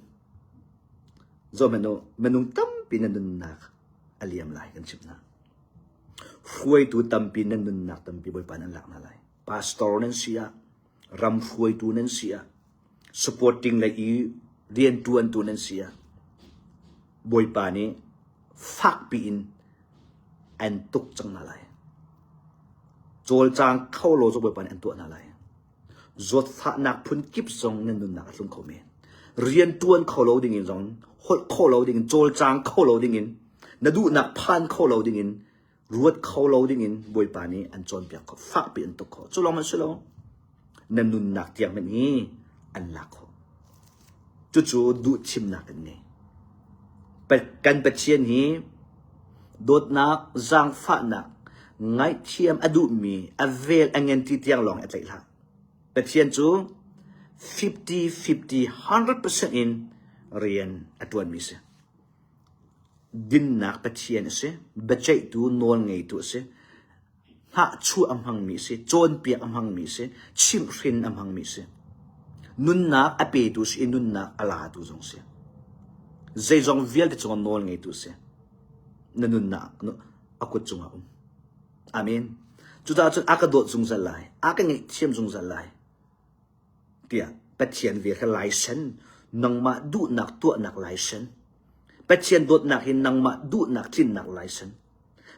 zohhmanh u, minung tampi na nunnak a liam lai kan chimh hna. Hruaitu tampi nan nunnak tampi Bawipa nan lak hna lai. Pastor nan si ah, ram hruaitu nan si ah, supporting lei i rianṭuantu nan si ah, Bawipa nih fakpi in an tuk cang hna lai. Cawlcang kho lo cu Bawipa nih an tuah hna lai. Zawtfahnak phun kip zong nan nunnak a tlung kho men. Rianṭuan kho lo dingin zong, holh kho lo dingin, cawlcang kho lo dingin, na duhnak phan kho lo dingin, ruat kho lo dingin Bawipa nih an cawnpiak kho, fakpi an tuk kho. Cu lawng an si lo. Na nunnak tiang hmanh hi an lak khawh. Cucu duhthimnak kan ngei. Kan Pathian hi dawtnak, zaangfahnak, ngaihthiam a duhmi, a vel a ngen ti tiang lawng a tlaih hlah. Pathian cu 50 50 100% in rian a ṭuanmi si. Dinnak Pathian a si, biaceihtu nawlngeitu a si. Hnahchuah a hmangmi a si, cawnpiak a hmangmi a si, chimhhrin a hmangmi a si. Nunnak a petu si i nunnak a latu zong si. Zeizong vialte cungah nawl ngeitu a si. Na nunnak a kut cungah um. Amen. Cucaah cun a ka dawt zungzal lai, a ka ngaihthiam zungzal lai tiah Pathian vel kha laisen, nangmah duhnak tuahnak laisen, Pathian dawtnak hi nangmah duhnak tlinnak laisen,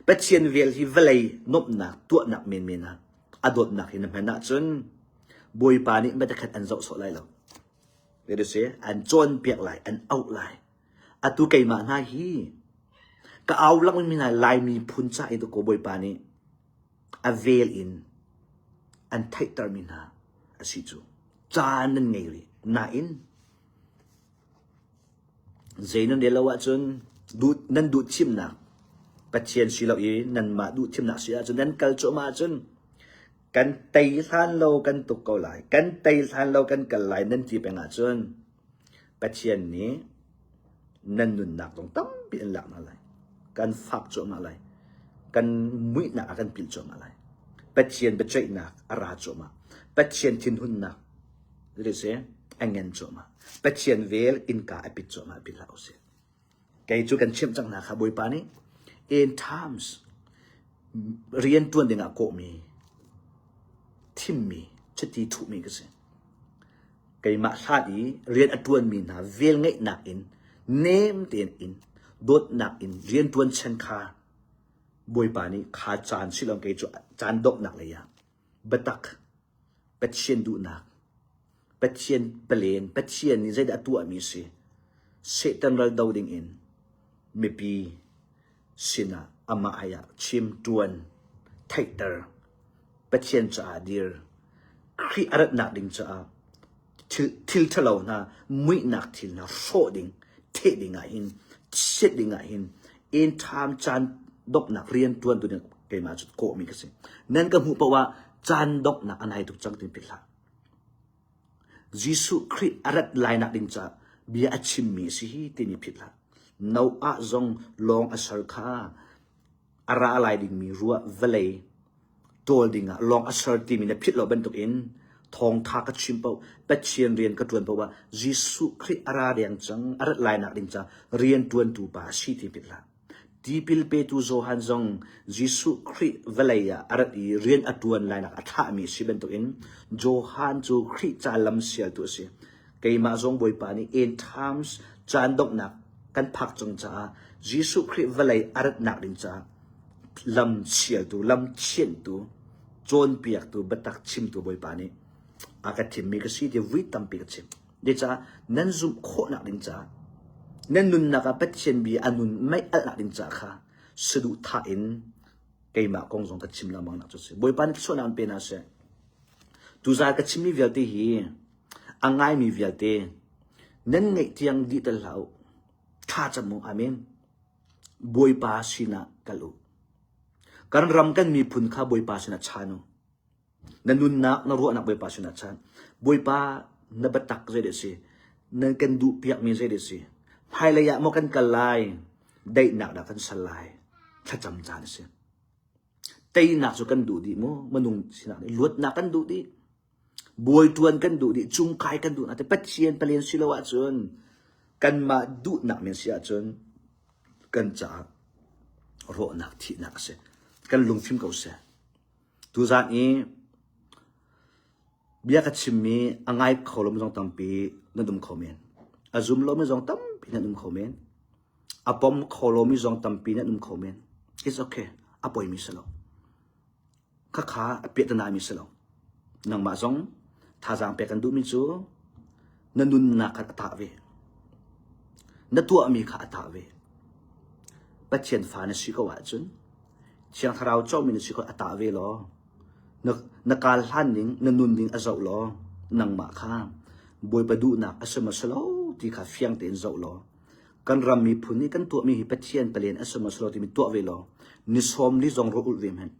Pathian vel hi vawlei nuamhnak tuahnak menmen ah a dawtnak hi na hman ahcun Bawipa nih matakhat an zoh sawh lai lo. si an cawnpiak lai, an auh lai. Atu keimah hna hi ka au lengmang hna Laimi phun ca i dakaw Bawipa nih a vel in an theihtermi hna a si cu. Caan nan ngei rih. Nain Zei nan rel lo ahcun duh, nan duh thimnak Pathian si lo i nanmah duh thimnak si ahcun nan kal cuahmah ahcun kan tei hlan lo kan tuk ko lai, kan tei hlan lo kan kal lai nan ti peng ahcun. Pathian nih nan nunnak zong tampi an lak hna lai. Kan fak cuahmah lai. Kan muihnak a kan pilh cuahmah lai. Pathian biaceihnak a ra cuahmah. Pathian thinhunnak si a ngen cuahmah. Pathian vel innka a pit cuahmah pit hlah usih. Kei cu kan chimh cang hna kha Bawipa nih end times rian ṭuan dingah kawhmi, thimmi, chiti thuhmi ka si. Keimah hlat i rian a ṭuanmi hna velngeihnak in nem tein in dawtnak in rian ṭuan chan kha Bawipa nih kha caan silong kei cu caan donghnak lei ah biatak Pathian duhnak, Pathian palen, Pathian nih zeidah a tuahmi a si, Satan ral do dingin mipi sinah amah ai ah chim, ṭuan, theihter, Pathian caah dir, Khrih a ratnak ding caah thil, thil ṭhalo hna, muihnak thil hna hrawh ding, theh ding ah hin, chiat ding ah hin, end time caan donghnak rian ṭuantu ding keimah cu kawhmi ka si. Nan ka hmuh paoh ah caan donghnak a nai tuk cang ti philh hlah. Jesuh Khrih a rat lainak ding caah bia a chimmi a si hi timi philh hlah. Noah zong lawng a ser kha a ra lai dingmi ruah vawlei ṭawl dingah lawng a ser timi na philh lo bantukin thawngṭha ka chim paoh Pathian rian ka ṭuan paoh ah Jesuh Khrih a ra deng cang a rat lainak ding caah rian ṭuantu pa a si ti philh hlah. Tipil petu Johan zong Jesuh Khrih vawlei ah a rat i rian a ṭuan lainak a thlahmi a si bantukin Johan cu Khrih ca lam sialtu a si. Keimah zong Bawipa nih end times caan donghnak kan phak cang caah Jesuh Khrih vawlei a ratnak ding caah lam sialtu, lam thianhtu, cawnpiaktu, biatak chimtu Bawipa nih a ka thimmi ka si ti vui tampi ka chim. Zeicah nan zumh khawhnak ding caah nan nunnak ah Pathian bia a nun mei alhnak ding caah kha saduhthah in keimah kong zong ka chim lengmang nak cu si. Bawipa nih thluachuahnak an pe hna seh. Tuzaan ka chimmi vialte hi a ngaimi vialte nan ngeih tiang dih tel hlah u. Thla cam u. Amen. Bawipa sinah kal u. Kan ram kan miphun kha Bawipa sinah chan u. Na nunnak, na ruahnak Bawipa sinah chan. Bawipa na biatak zei dah si? Nan kan duh piakmi zei dah si? Hmailei ah maw kan kal lai? Daihnak dah kan sal lai? Thlacam caan a si. Teinak cu kan duh dih maw? Minung sinak nih luatnak kan duh dih. Bawi ṭuan kan duh dih, cungkai kan duh nain Pathian palen si lo ahcun kanmah duhnak men si ahcun kan caah rawhnak thihnak a si. Kan lungfim ko seh. Tuzaan i bia ka chimmi a ngai kho lomi zong tampi nan um kho men. A zum lomi zong tampi nan um kho men. A pom kho lomi zong tampi nan um kho men. It's okay. A poimi si lo. Khakha a piahtana mi si lo. Nangmah zong thazaang pek kan duhmi cu na nunnak kha a tah ve. Na tuahmi kha a tah ve. Pathian fa na si ko ahcun Thiang Thlarau comi na si ko a tah ve law na, na kaal hlan ning na nun ning a zoh law nangmah kha Bawipa duhnak a si maw si lo ti kha fiang tein zoh law kan ram miphun nih kan tuahmi hi Pathian palen a si maw si lo timi tuah ve law ni sawm li zong rawh ulh ve hmanh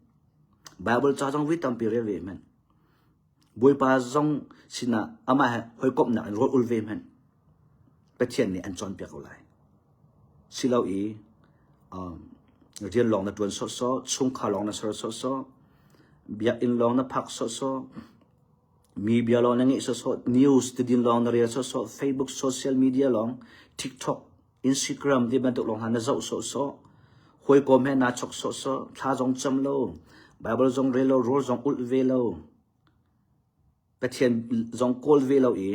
Bible ca zong voi tampi rel ve hmanh Bawipa zong sinah amah he hawikomhnak in rawl ul ve hmanh Pathian nih an cawnpiak ko lai. Silo i um, rian lawng na ṭuan sawhsawh, chungkhar lawng na ser sawhsawh, biakinn lawng na phak sawhsawh, mi bia lawng na ngeih sawhsawh, news tidin lawng na rel sawhsawh, Facebook, social media lawng, TikTok, Instagram ti bantuk lawng hna na zoh sawhsawh, hawikom he naa chok sawhsawh, thla zong cam lo, Bible zong rel lo, rawl zong ulh ve lo, Pathian zong kawl ve lo i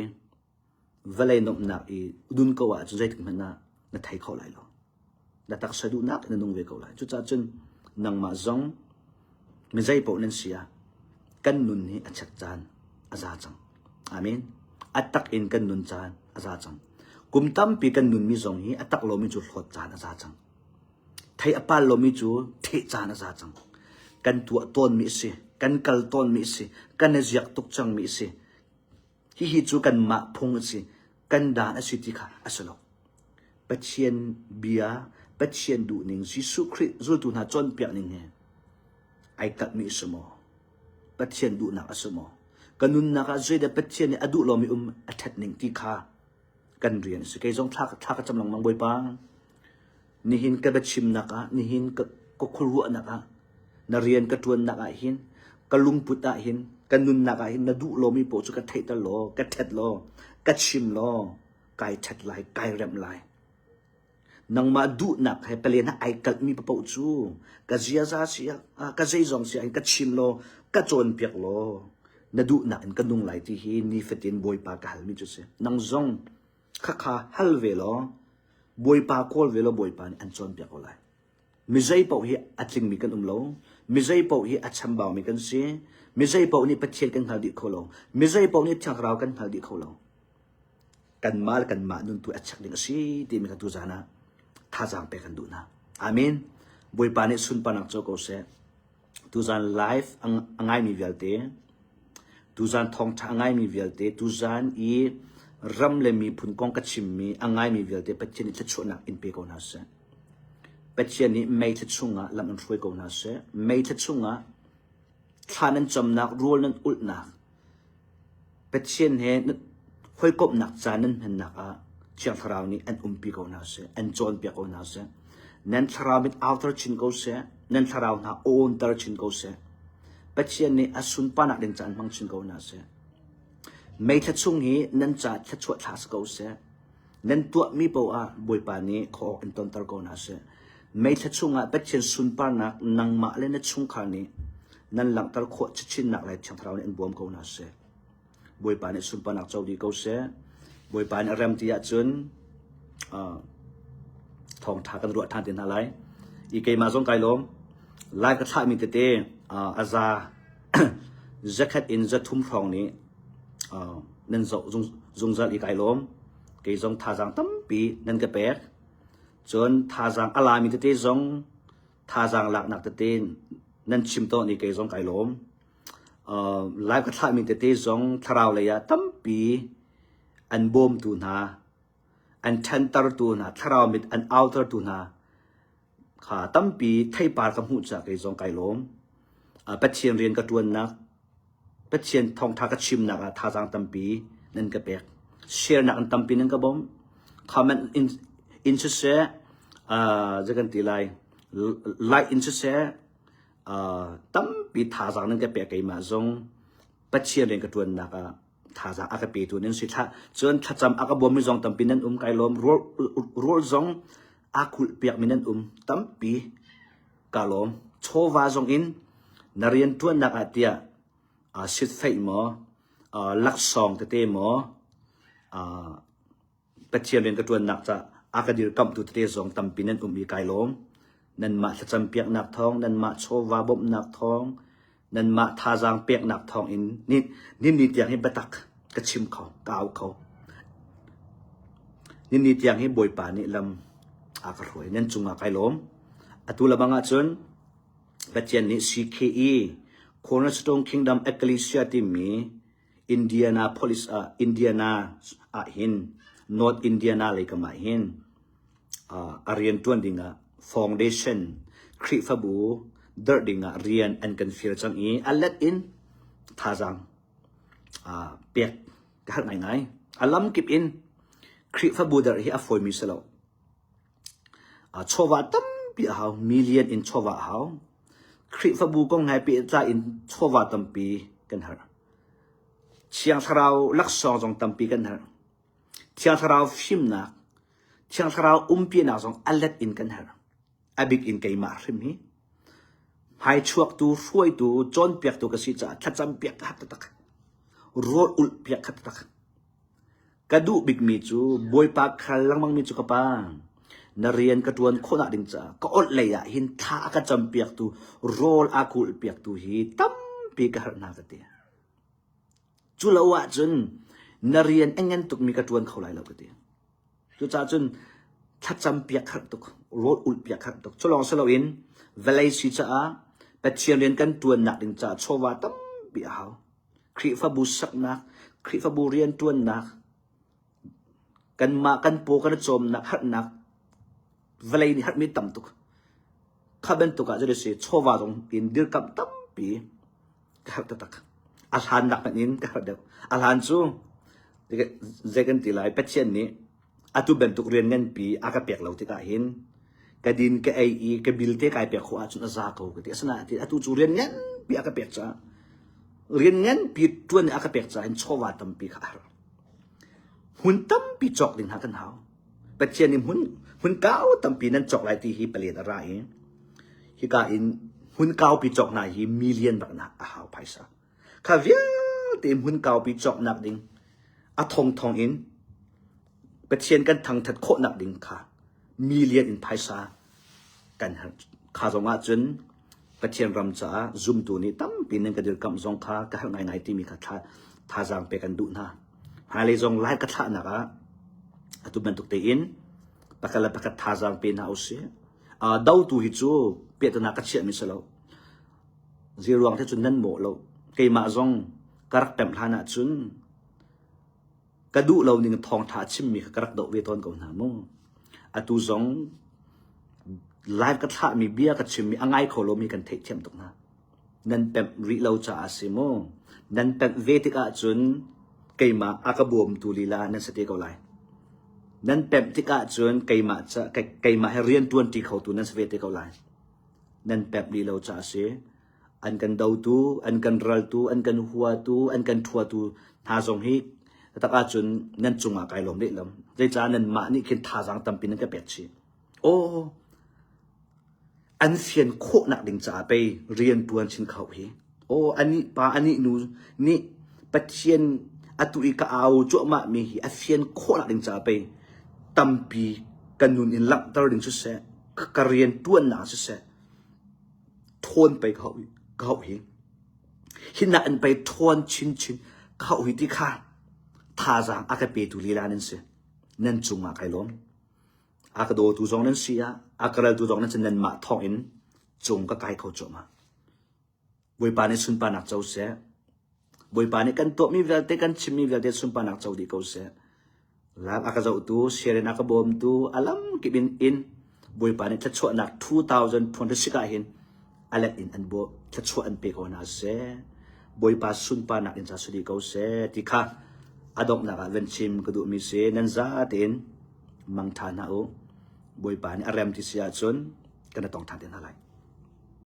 vawlei nuamhnak i dun ko ahcun zeitik hmanh ah na thei kho lai lo. Na taksa duhnak in na nung ve ko lai. Cucaah cun nangmah zong mi zei paoh nan si ah kan nun hi a chek caan a za cang. Amen. A tak in kan nun caan a za cang. Kum tampi kan nunmi zong hi a tak lomi cu hlawt caan a za cang. Thei a pal lomi cu theh caan a za cang. Kan tuah tawnmi a si. Kan kal tawnmi a si. Kan i ziak tuk cangmi a si. Hihi cu kanmah phung a si. Kan dan a si ti kha a si lo. Pathian bia, Pathian duhning, Jesuh Khrih zultu hna cawnpiak ning he ai kalhmi a si maw? Pathian duhnak a si maw? Ka nunnak ah zeidah Pathian nih a duh lomi um a ṭhat ning ti kha. Kan rian a si. Kei zong thla, thla ka cam lengmang Bawipa. Nihin ka biachimnak ah, nihin ka, ka khuaruahnak ah, na rian ka ṭuannak ah hin, ka lungput ah hin, ka nunnak ah hin na duh lomi paoh cu ka theihter law, ka ṭhet law, ka chim law, kai ṭhet lai, kai remh lai. Nangmah duhnak he palen ah ai kalhmi paoh cu ka ziaza si ah, ka zeizong si ah hin ka chim law, ka cawnpiak law, na duhnak in ka nung lai ti hi nifatin Bawipa ka halmi cu si. Nang zong khakha hal ve law, Bawipa kawl ve law Bawipa nih an cawnpiak ko lai. Mi zei paoh hi a tlingmi kan um lo. Mi zei paoh hi a chambaumi kan si. Mi zei paoh nih Pathian kan hngal dih kho lo. Mi zei paoh nih Thiang Thlarau kan hngal dih kho lo. Kanmah le kanmah nun tu a check ding a si timi kha tuzaan ah thazaang pek kan duh hna. Amen. Bawipa nih sunparnak co ko seh. Tuzaan live a ngaimi vialte, tuzaan thawngṭha a ngaimi vialte, tuzaan i ram le miphun kong ka chimmi a ngaimi vialte Pathian nih thluachuahnak in pe ko hna seh. Pathian nih meithla chungah lam in hruai ko hna seh. Meithla chungah thla nan camnak, rawl nan ulhnak, Pathian he hawikomhnak caan nan hmannak ah Thiang Thlarau nih an umpi ko hna seh, an cawnpiak ko hna seh. Nan thlarau mit auter chin ko seh, nan thlarau hna awnter chin ko seh. Pathian nih a sunparnak ding caan hmang chin ko hna seh. Meithla chung hi nan ca thluachuah thla si ko seh. Nan tuahmi paoh ah Bawipa nih khawh in tonter ko hna seh. Meithla chungah Pathian sunparnak nangmah le na chungkhar nih nan langhter khawh chinchinnak le Thiang Thlarau nih an bawm ko hna seh. Bawipa nih sunparnak co dih ko seh. Bawipa nih a rem ti ahcun uh, thawngṭha kan ruah ṭhan te hna lai. I keimah zong kai lawm. Lai ka thlahmi tete uh, a za zakhat in zathum hrawng nih uh, nan zoh zungzal i kai lawm. Kei zong thazaang tampi nan ka pek. Cun thazaang a lami tete zong thazaang laknak tete nan chim tawn i kei zong kai lawm. Uh, live ka thlahmi tete zong thlarau lei ah tampi an bawmtu hna, an ṭhantertu hna, thlarau mit an autertu hna kha tampi theipar ka hmuh caah kei zong kai lawm. Uh, Pathian rian ka ṭuannak Pathian thawngṭha ka chimnak ah thazaang tampi nan ka pek. Share nak in tampi nan ka bawmh. Comment in, in siseh, uh, zei kan ti lai, like in siseh, uh, tampi thazaang nan ka pek keimah zong Pathian rian ka ṭuannak ah thazaang a ka petu nan si. Thla, cun thlacam a ka bawmmi zong tampi nan um kai lawm. Rawl, rawl zong a kulh piakmi nan um tampi. Ka lawm. Chawva zong in na rianṭuannak ah tiah uh, sitfeih maw, uh, laksawng tete maw, uh, Pathian rian ka ṭuannak ca a ka dirkamhtu tete zong tampi nan um i kai lawm. Nanmah thlacam piaknak thawng, nanmah chawva bawmhnak thawng, nanmah thazaang peknak thawng in ni, ni ni tiang hi biatak ka chim kho, ka au kho. Ni ni tiang hi Bawipa nih lam a ka hruai. Nan cungah kai lawm. Atu lebang ahcun Pathian nih CKE Cornerstone Kingdom Ecclesia timi Indianapolis ah Indiana ah hin North Indiana lei kam ah hin a rian ṭuan dingah foundation Khrihfabu dirh dingah rian an kan fial cang i a let in thazaang pek ka herh ngaingai. A lamkip in Khrihfabu dirh hi a fawimi si lo. Chawva tampi a hau, million in chawva a hau. Khrihfabu kong he pehtlai in chawva tampi kan herh. Thiang Thlarau laksawng zong tampi kan herh. Thiang Thlarau fimnak, Thiang Thlarau umpinak zong a let in kan herh. A bik in keimah hrim hi. Hmaichuaktu, hruaitu, cawnpiaktu ka si caah thlacam piak ka har taktak. Rawl ulh piak kha taktak. Ka duh bikmi cu Bawipa khal lengmangmi cu ka pa, na rian ka ṭuan khawhnak ding caah ka awlh lei ah hin thla a ka campiaktu, rawl a kulhpiaktu hi tampi ka herh hna ka ti. Cu lo ahcun na rian a ngan tukmi ka ṭuan kho lai lo ka ti. Cucaah cun thlacam piak herh tuk, rawl ulh piak herh tuk. Cu lawng si loin vawlei si caah Pathian rian kan ṭuannak ding caah chawva tampi a hau. Khrihfabu saknak, Khrihfabu rianṭuannak, kanmah kan paw kan i cawmnak harnak vawlei nih harmi tam tuk. Kha bantuk ah si chawva zong in dirkamh tampi ka herh taktak. A hlan nak hmanh in ka herh deuh. A hlan cu zei kan ti lai Pathian nih. Atu bantuk rian nganpi a ka pek lo tikah hin ka din ka ei i ka bil te kai pek khawh ahcun a za ko ka ti. Asinain atu cu rian nganpi a ka pek caah rian nganpi ṭuan a ka pek caah hin chawva tampi kha a har. Hmun tampi cawk ding hna kan hau. Pathian nih hmun hmun kau tampi nan cawk lai ti hi palen a ra i hika in hmun kaupi cawk hna hi million bak na a hau phaisa. Kha vialte hmun kaupi cawknak ding a thongthong in Pathian kan thangthat khawhnak ding kha million in phaisa kan har. Kha zong ahcun Pathian ram caah zumtu nih tampi nan ka dirkamh zong kha ka herh ngaingai timi kha thla, thazaang pek an duh hna. Hmailei zong lai ka thlahnak ah atu bantuk tein pakhat le pakhat thazaang pe hna usih. Uh, dotu hi cu piahtana ka chiahmi si lo. Zeiruang te cun nan mawh lo. Keimah zong ka rak pemh hlan ahcun ka duh lo ning thawngtha a chimmi kha ka rak doh ve tawn ko hna mu. Atu zong live ka thlahmi bia ka chimmi a ngai kho lomi kan theihthiam tuk hna. Nan pemh rih lo caah si mu. Nan pemh ve tikah cun keimah a ka bawmtu lila nan si te ko lai. Nan pemh tikah cun keimah ca keimah he rian ṭuanṭi khotu nan si ve te ko lai. Nan pemh rih lo caah si. An kan dotu, an kan raltu, an kan huatu, an kan ṭhuatu hna zong hi tak ahcun nan cungah kai lawm lehlam. Zeicah nanmah nih khin thazaang tampi nan ka pek chih. Aw, an fian khawhnak ding caah pei rian ṭuan chin kho hi. Aw, anih pa, anih nu nih Pathian atu i ka au cuahmah mi hi a fian khawhnak ding caah pei tampi ka nun in langhter ding siseh, ka rian ṭuannak siseh, ṭhawn pei ka hauh ka hauh hi. Hi nak in pei ṭhawn chinchin ka hauh hi ti kha thazaang a ka petu lila nan si. Nan cungah kai lawm. A ka dawtu zong nan si ah, a ka raltu zong nan si nanmah thawng in cung ka kai kho cuahmah. Bawipa nih sunparnak co seh. Bawipa nih kan tuahmi vialte, kan chimmi vialte sunparnak co dih ko seh. Lam a ka zohtu, share in a ka bawmtu, a lam kip in in Bawipa nih thluachuahnak 2026 ah hin a let in an baw thluachuah an pe ko hna seh. Bawipa sunparnak in ca si dih ko seh ti kha a donghnak ah van chim ka duhmi si nan za tein mangtha hna u. Bawipa nih a rem ti si ahcun kan i tong ṭhan te hna lai.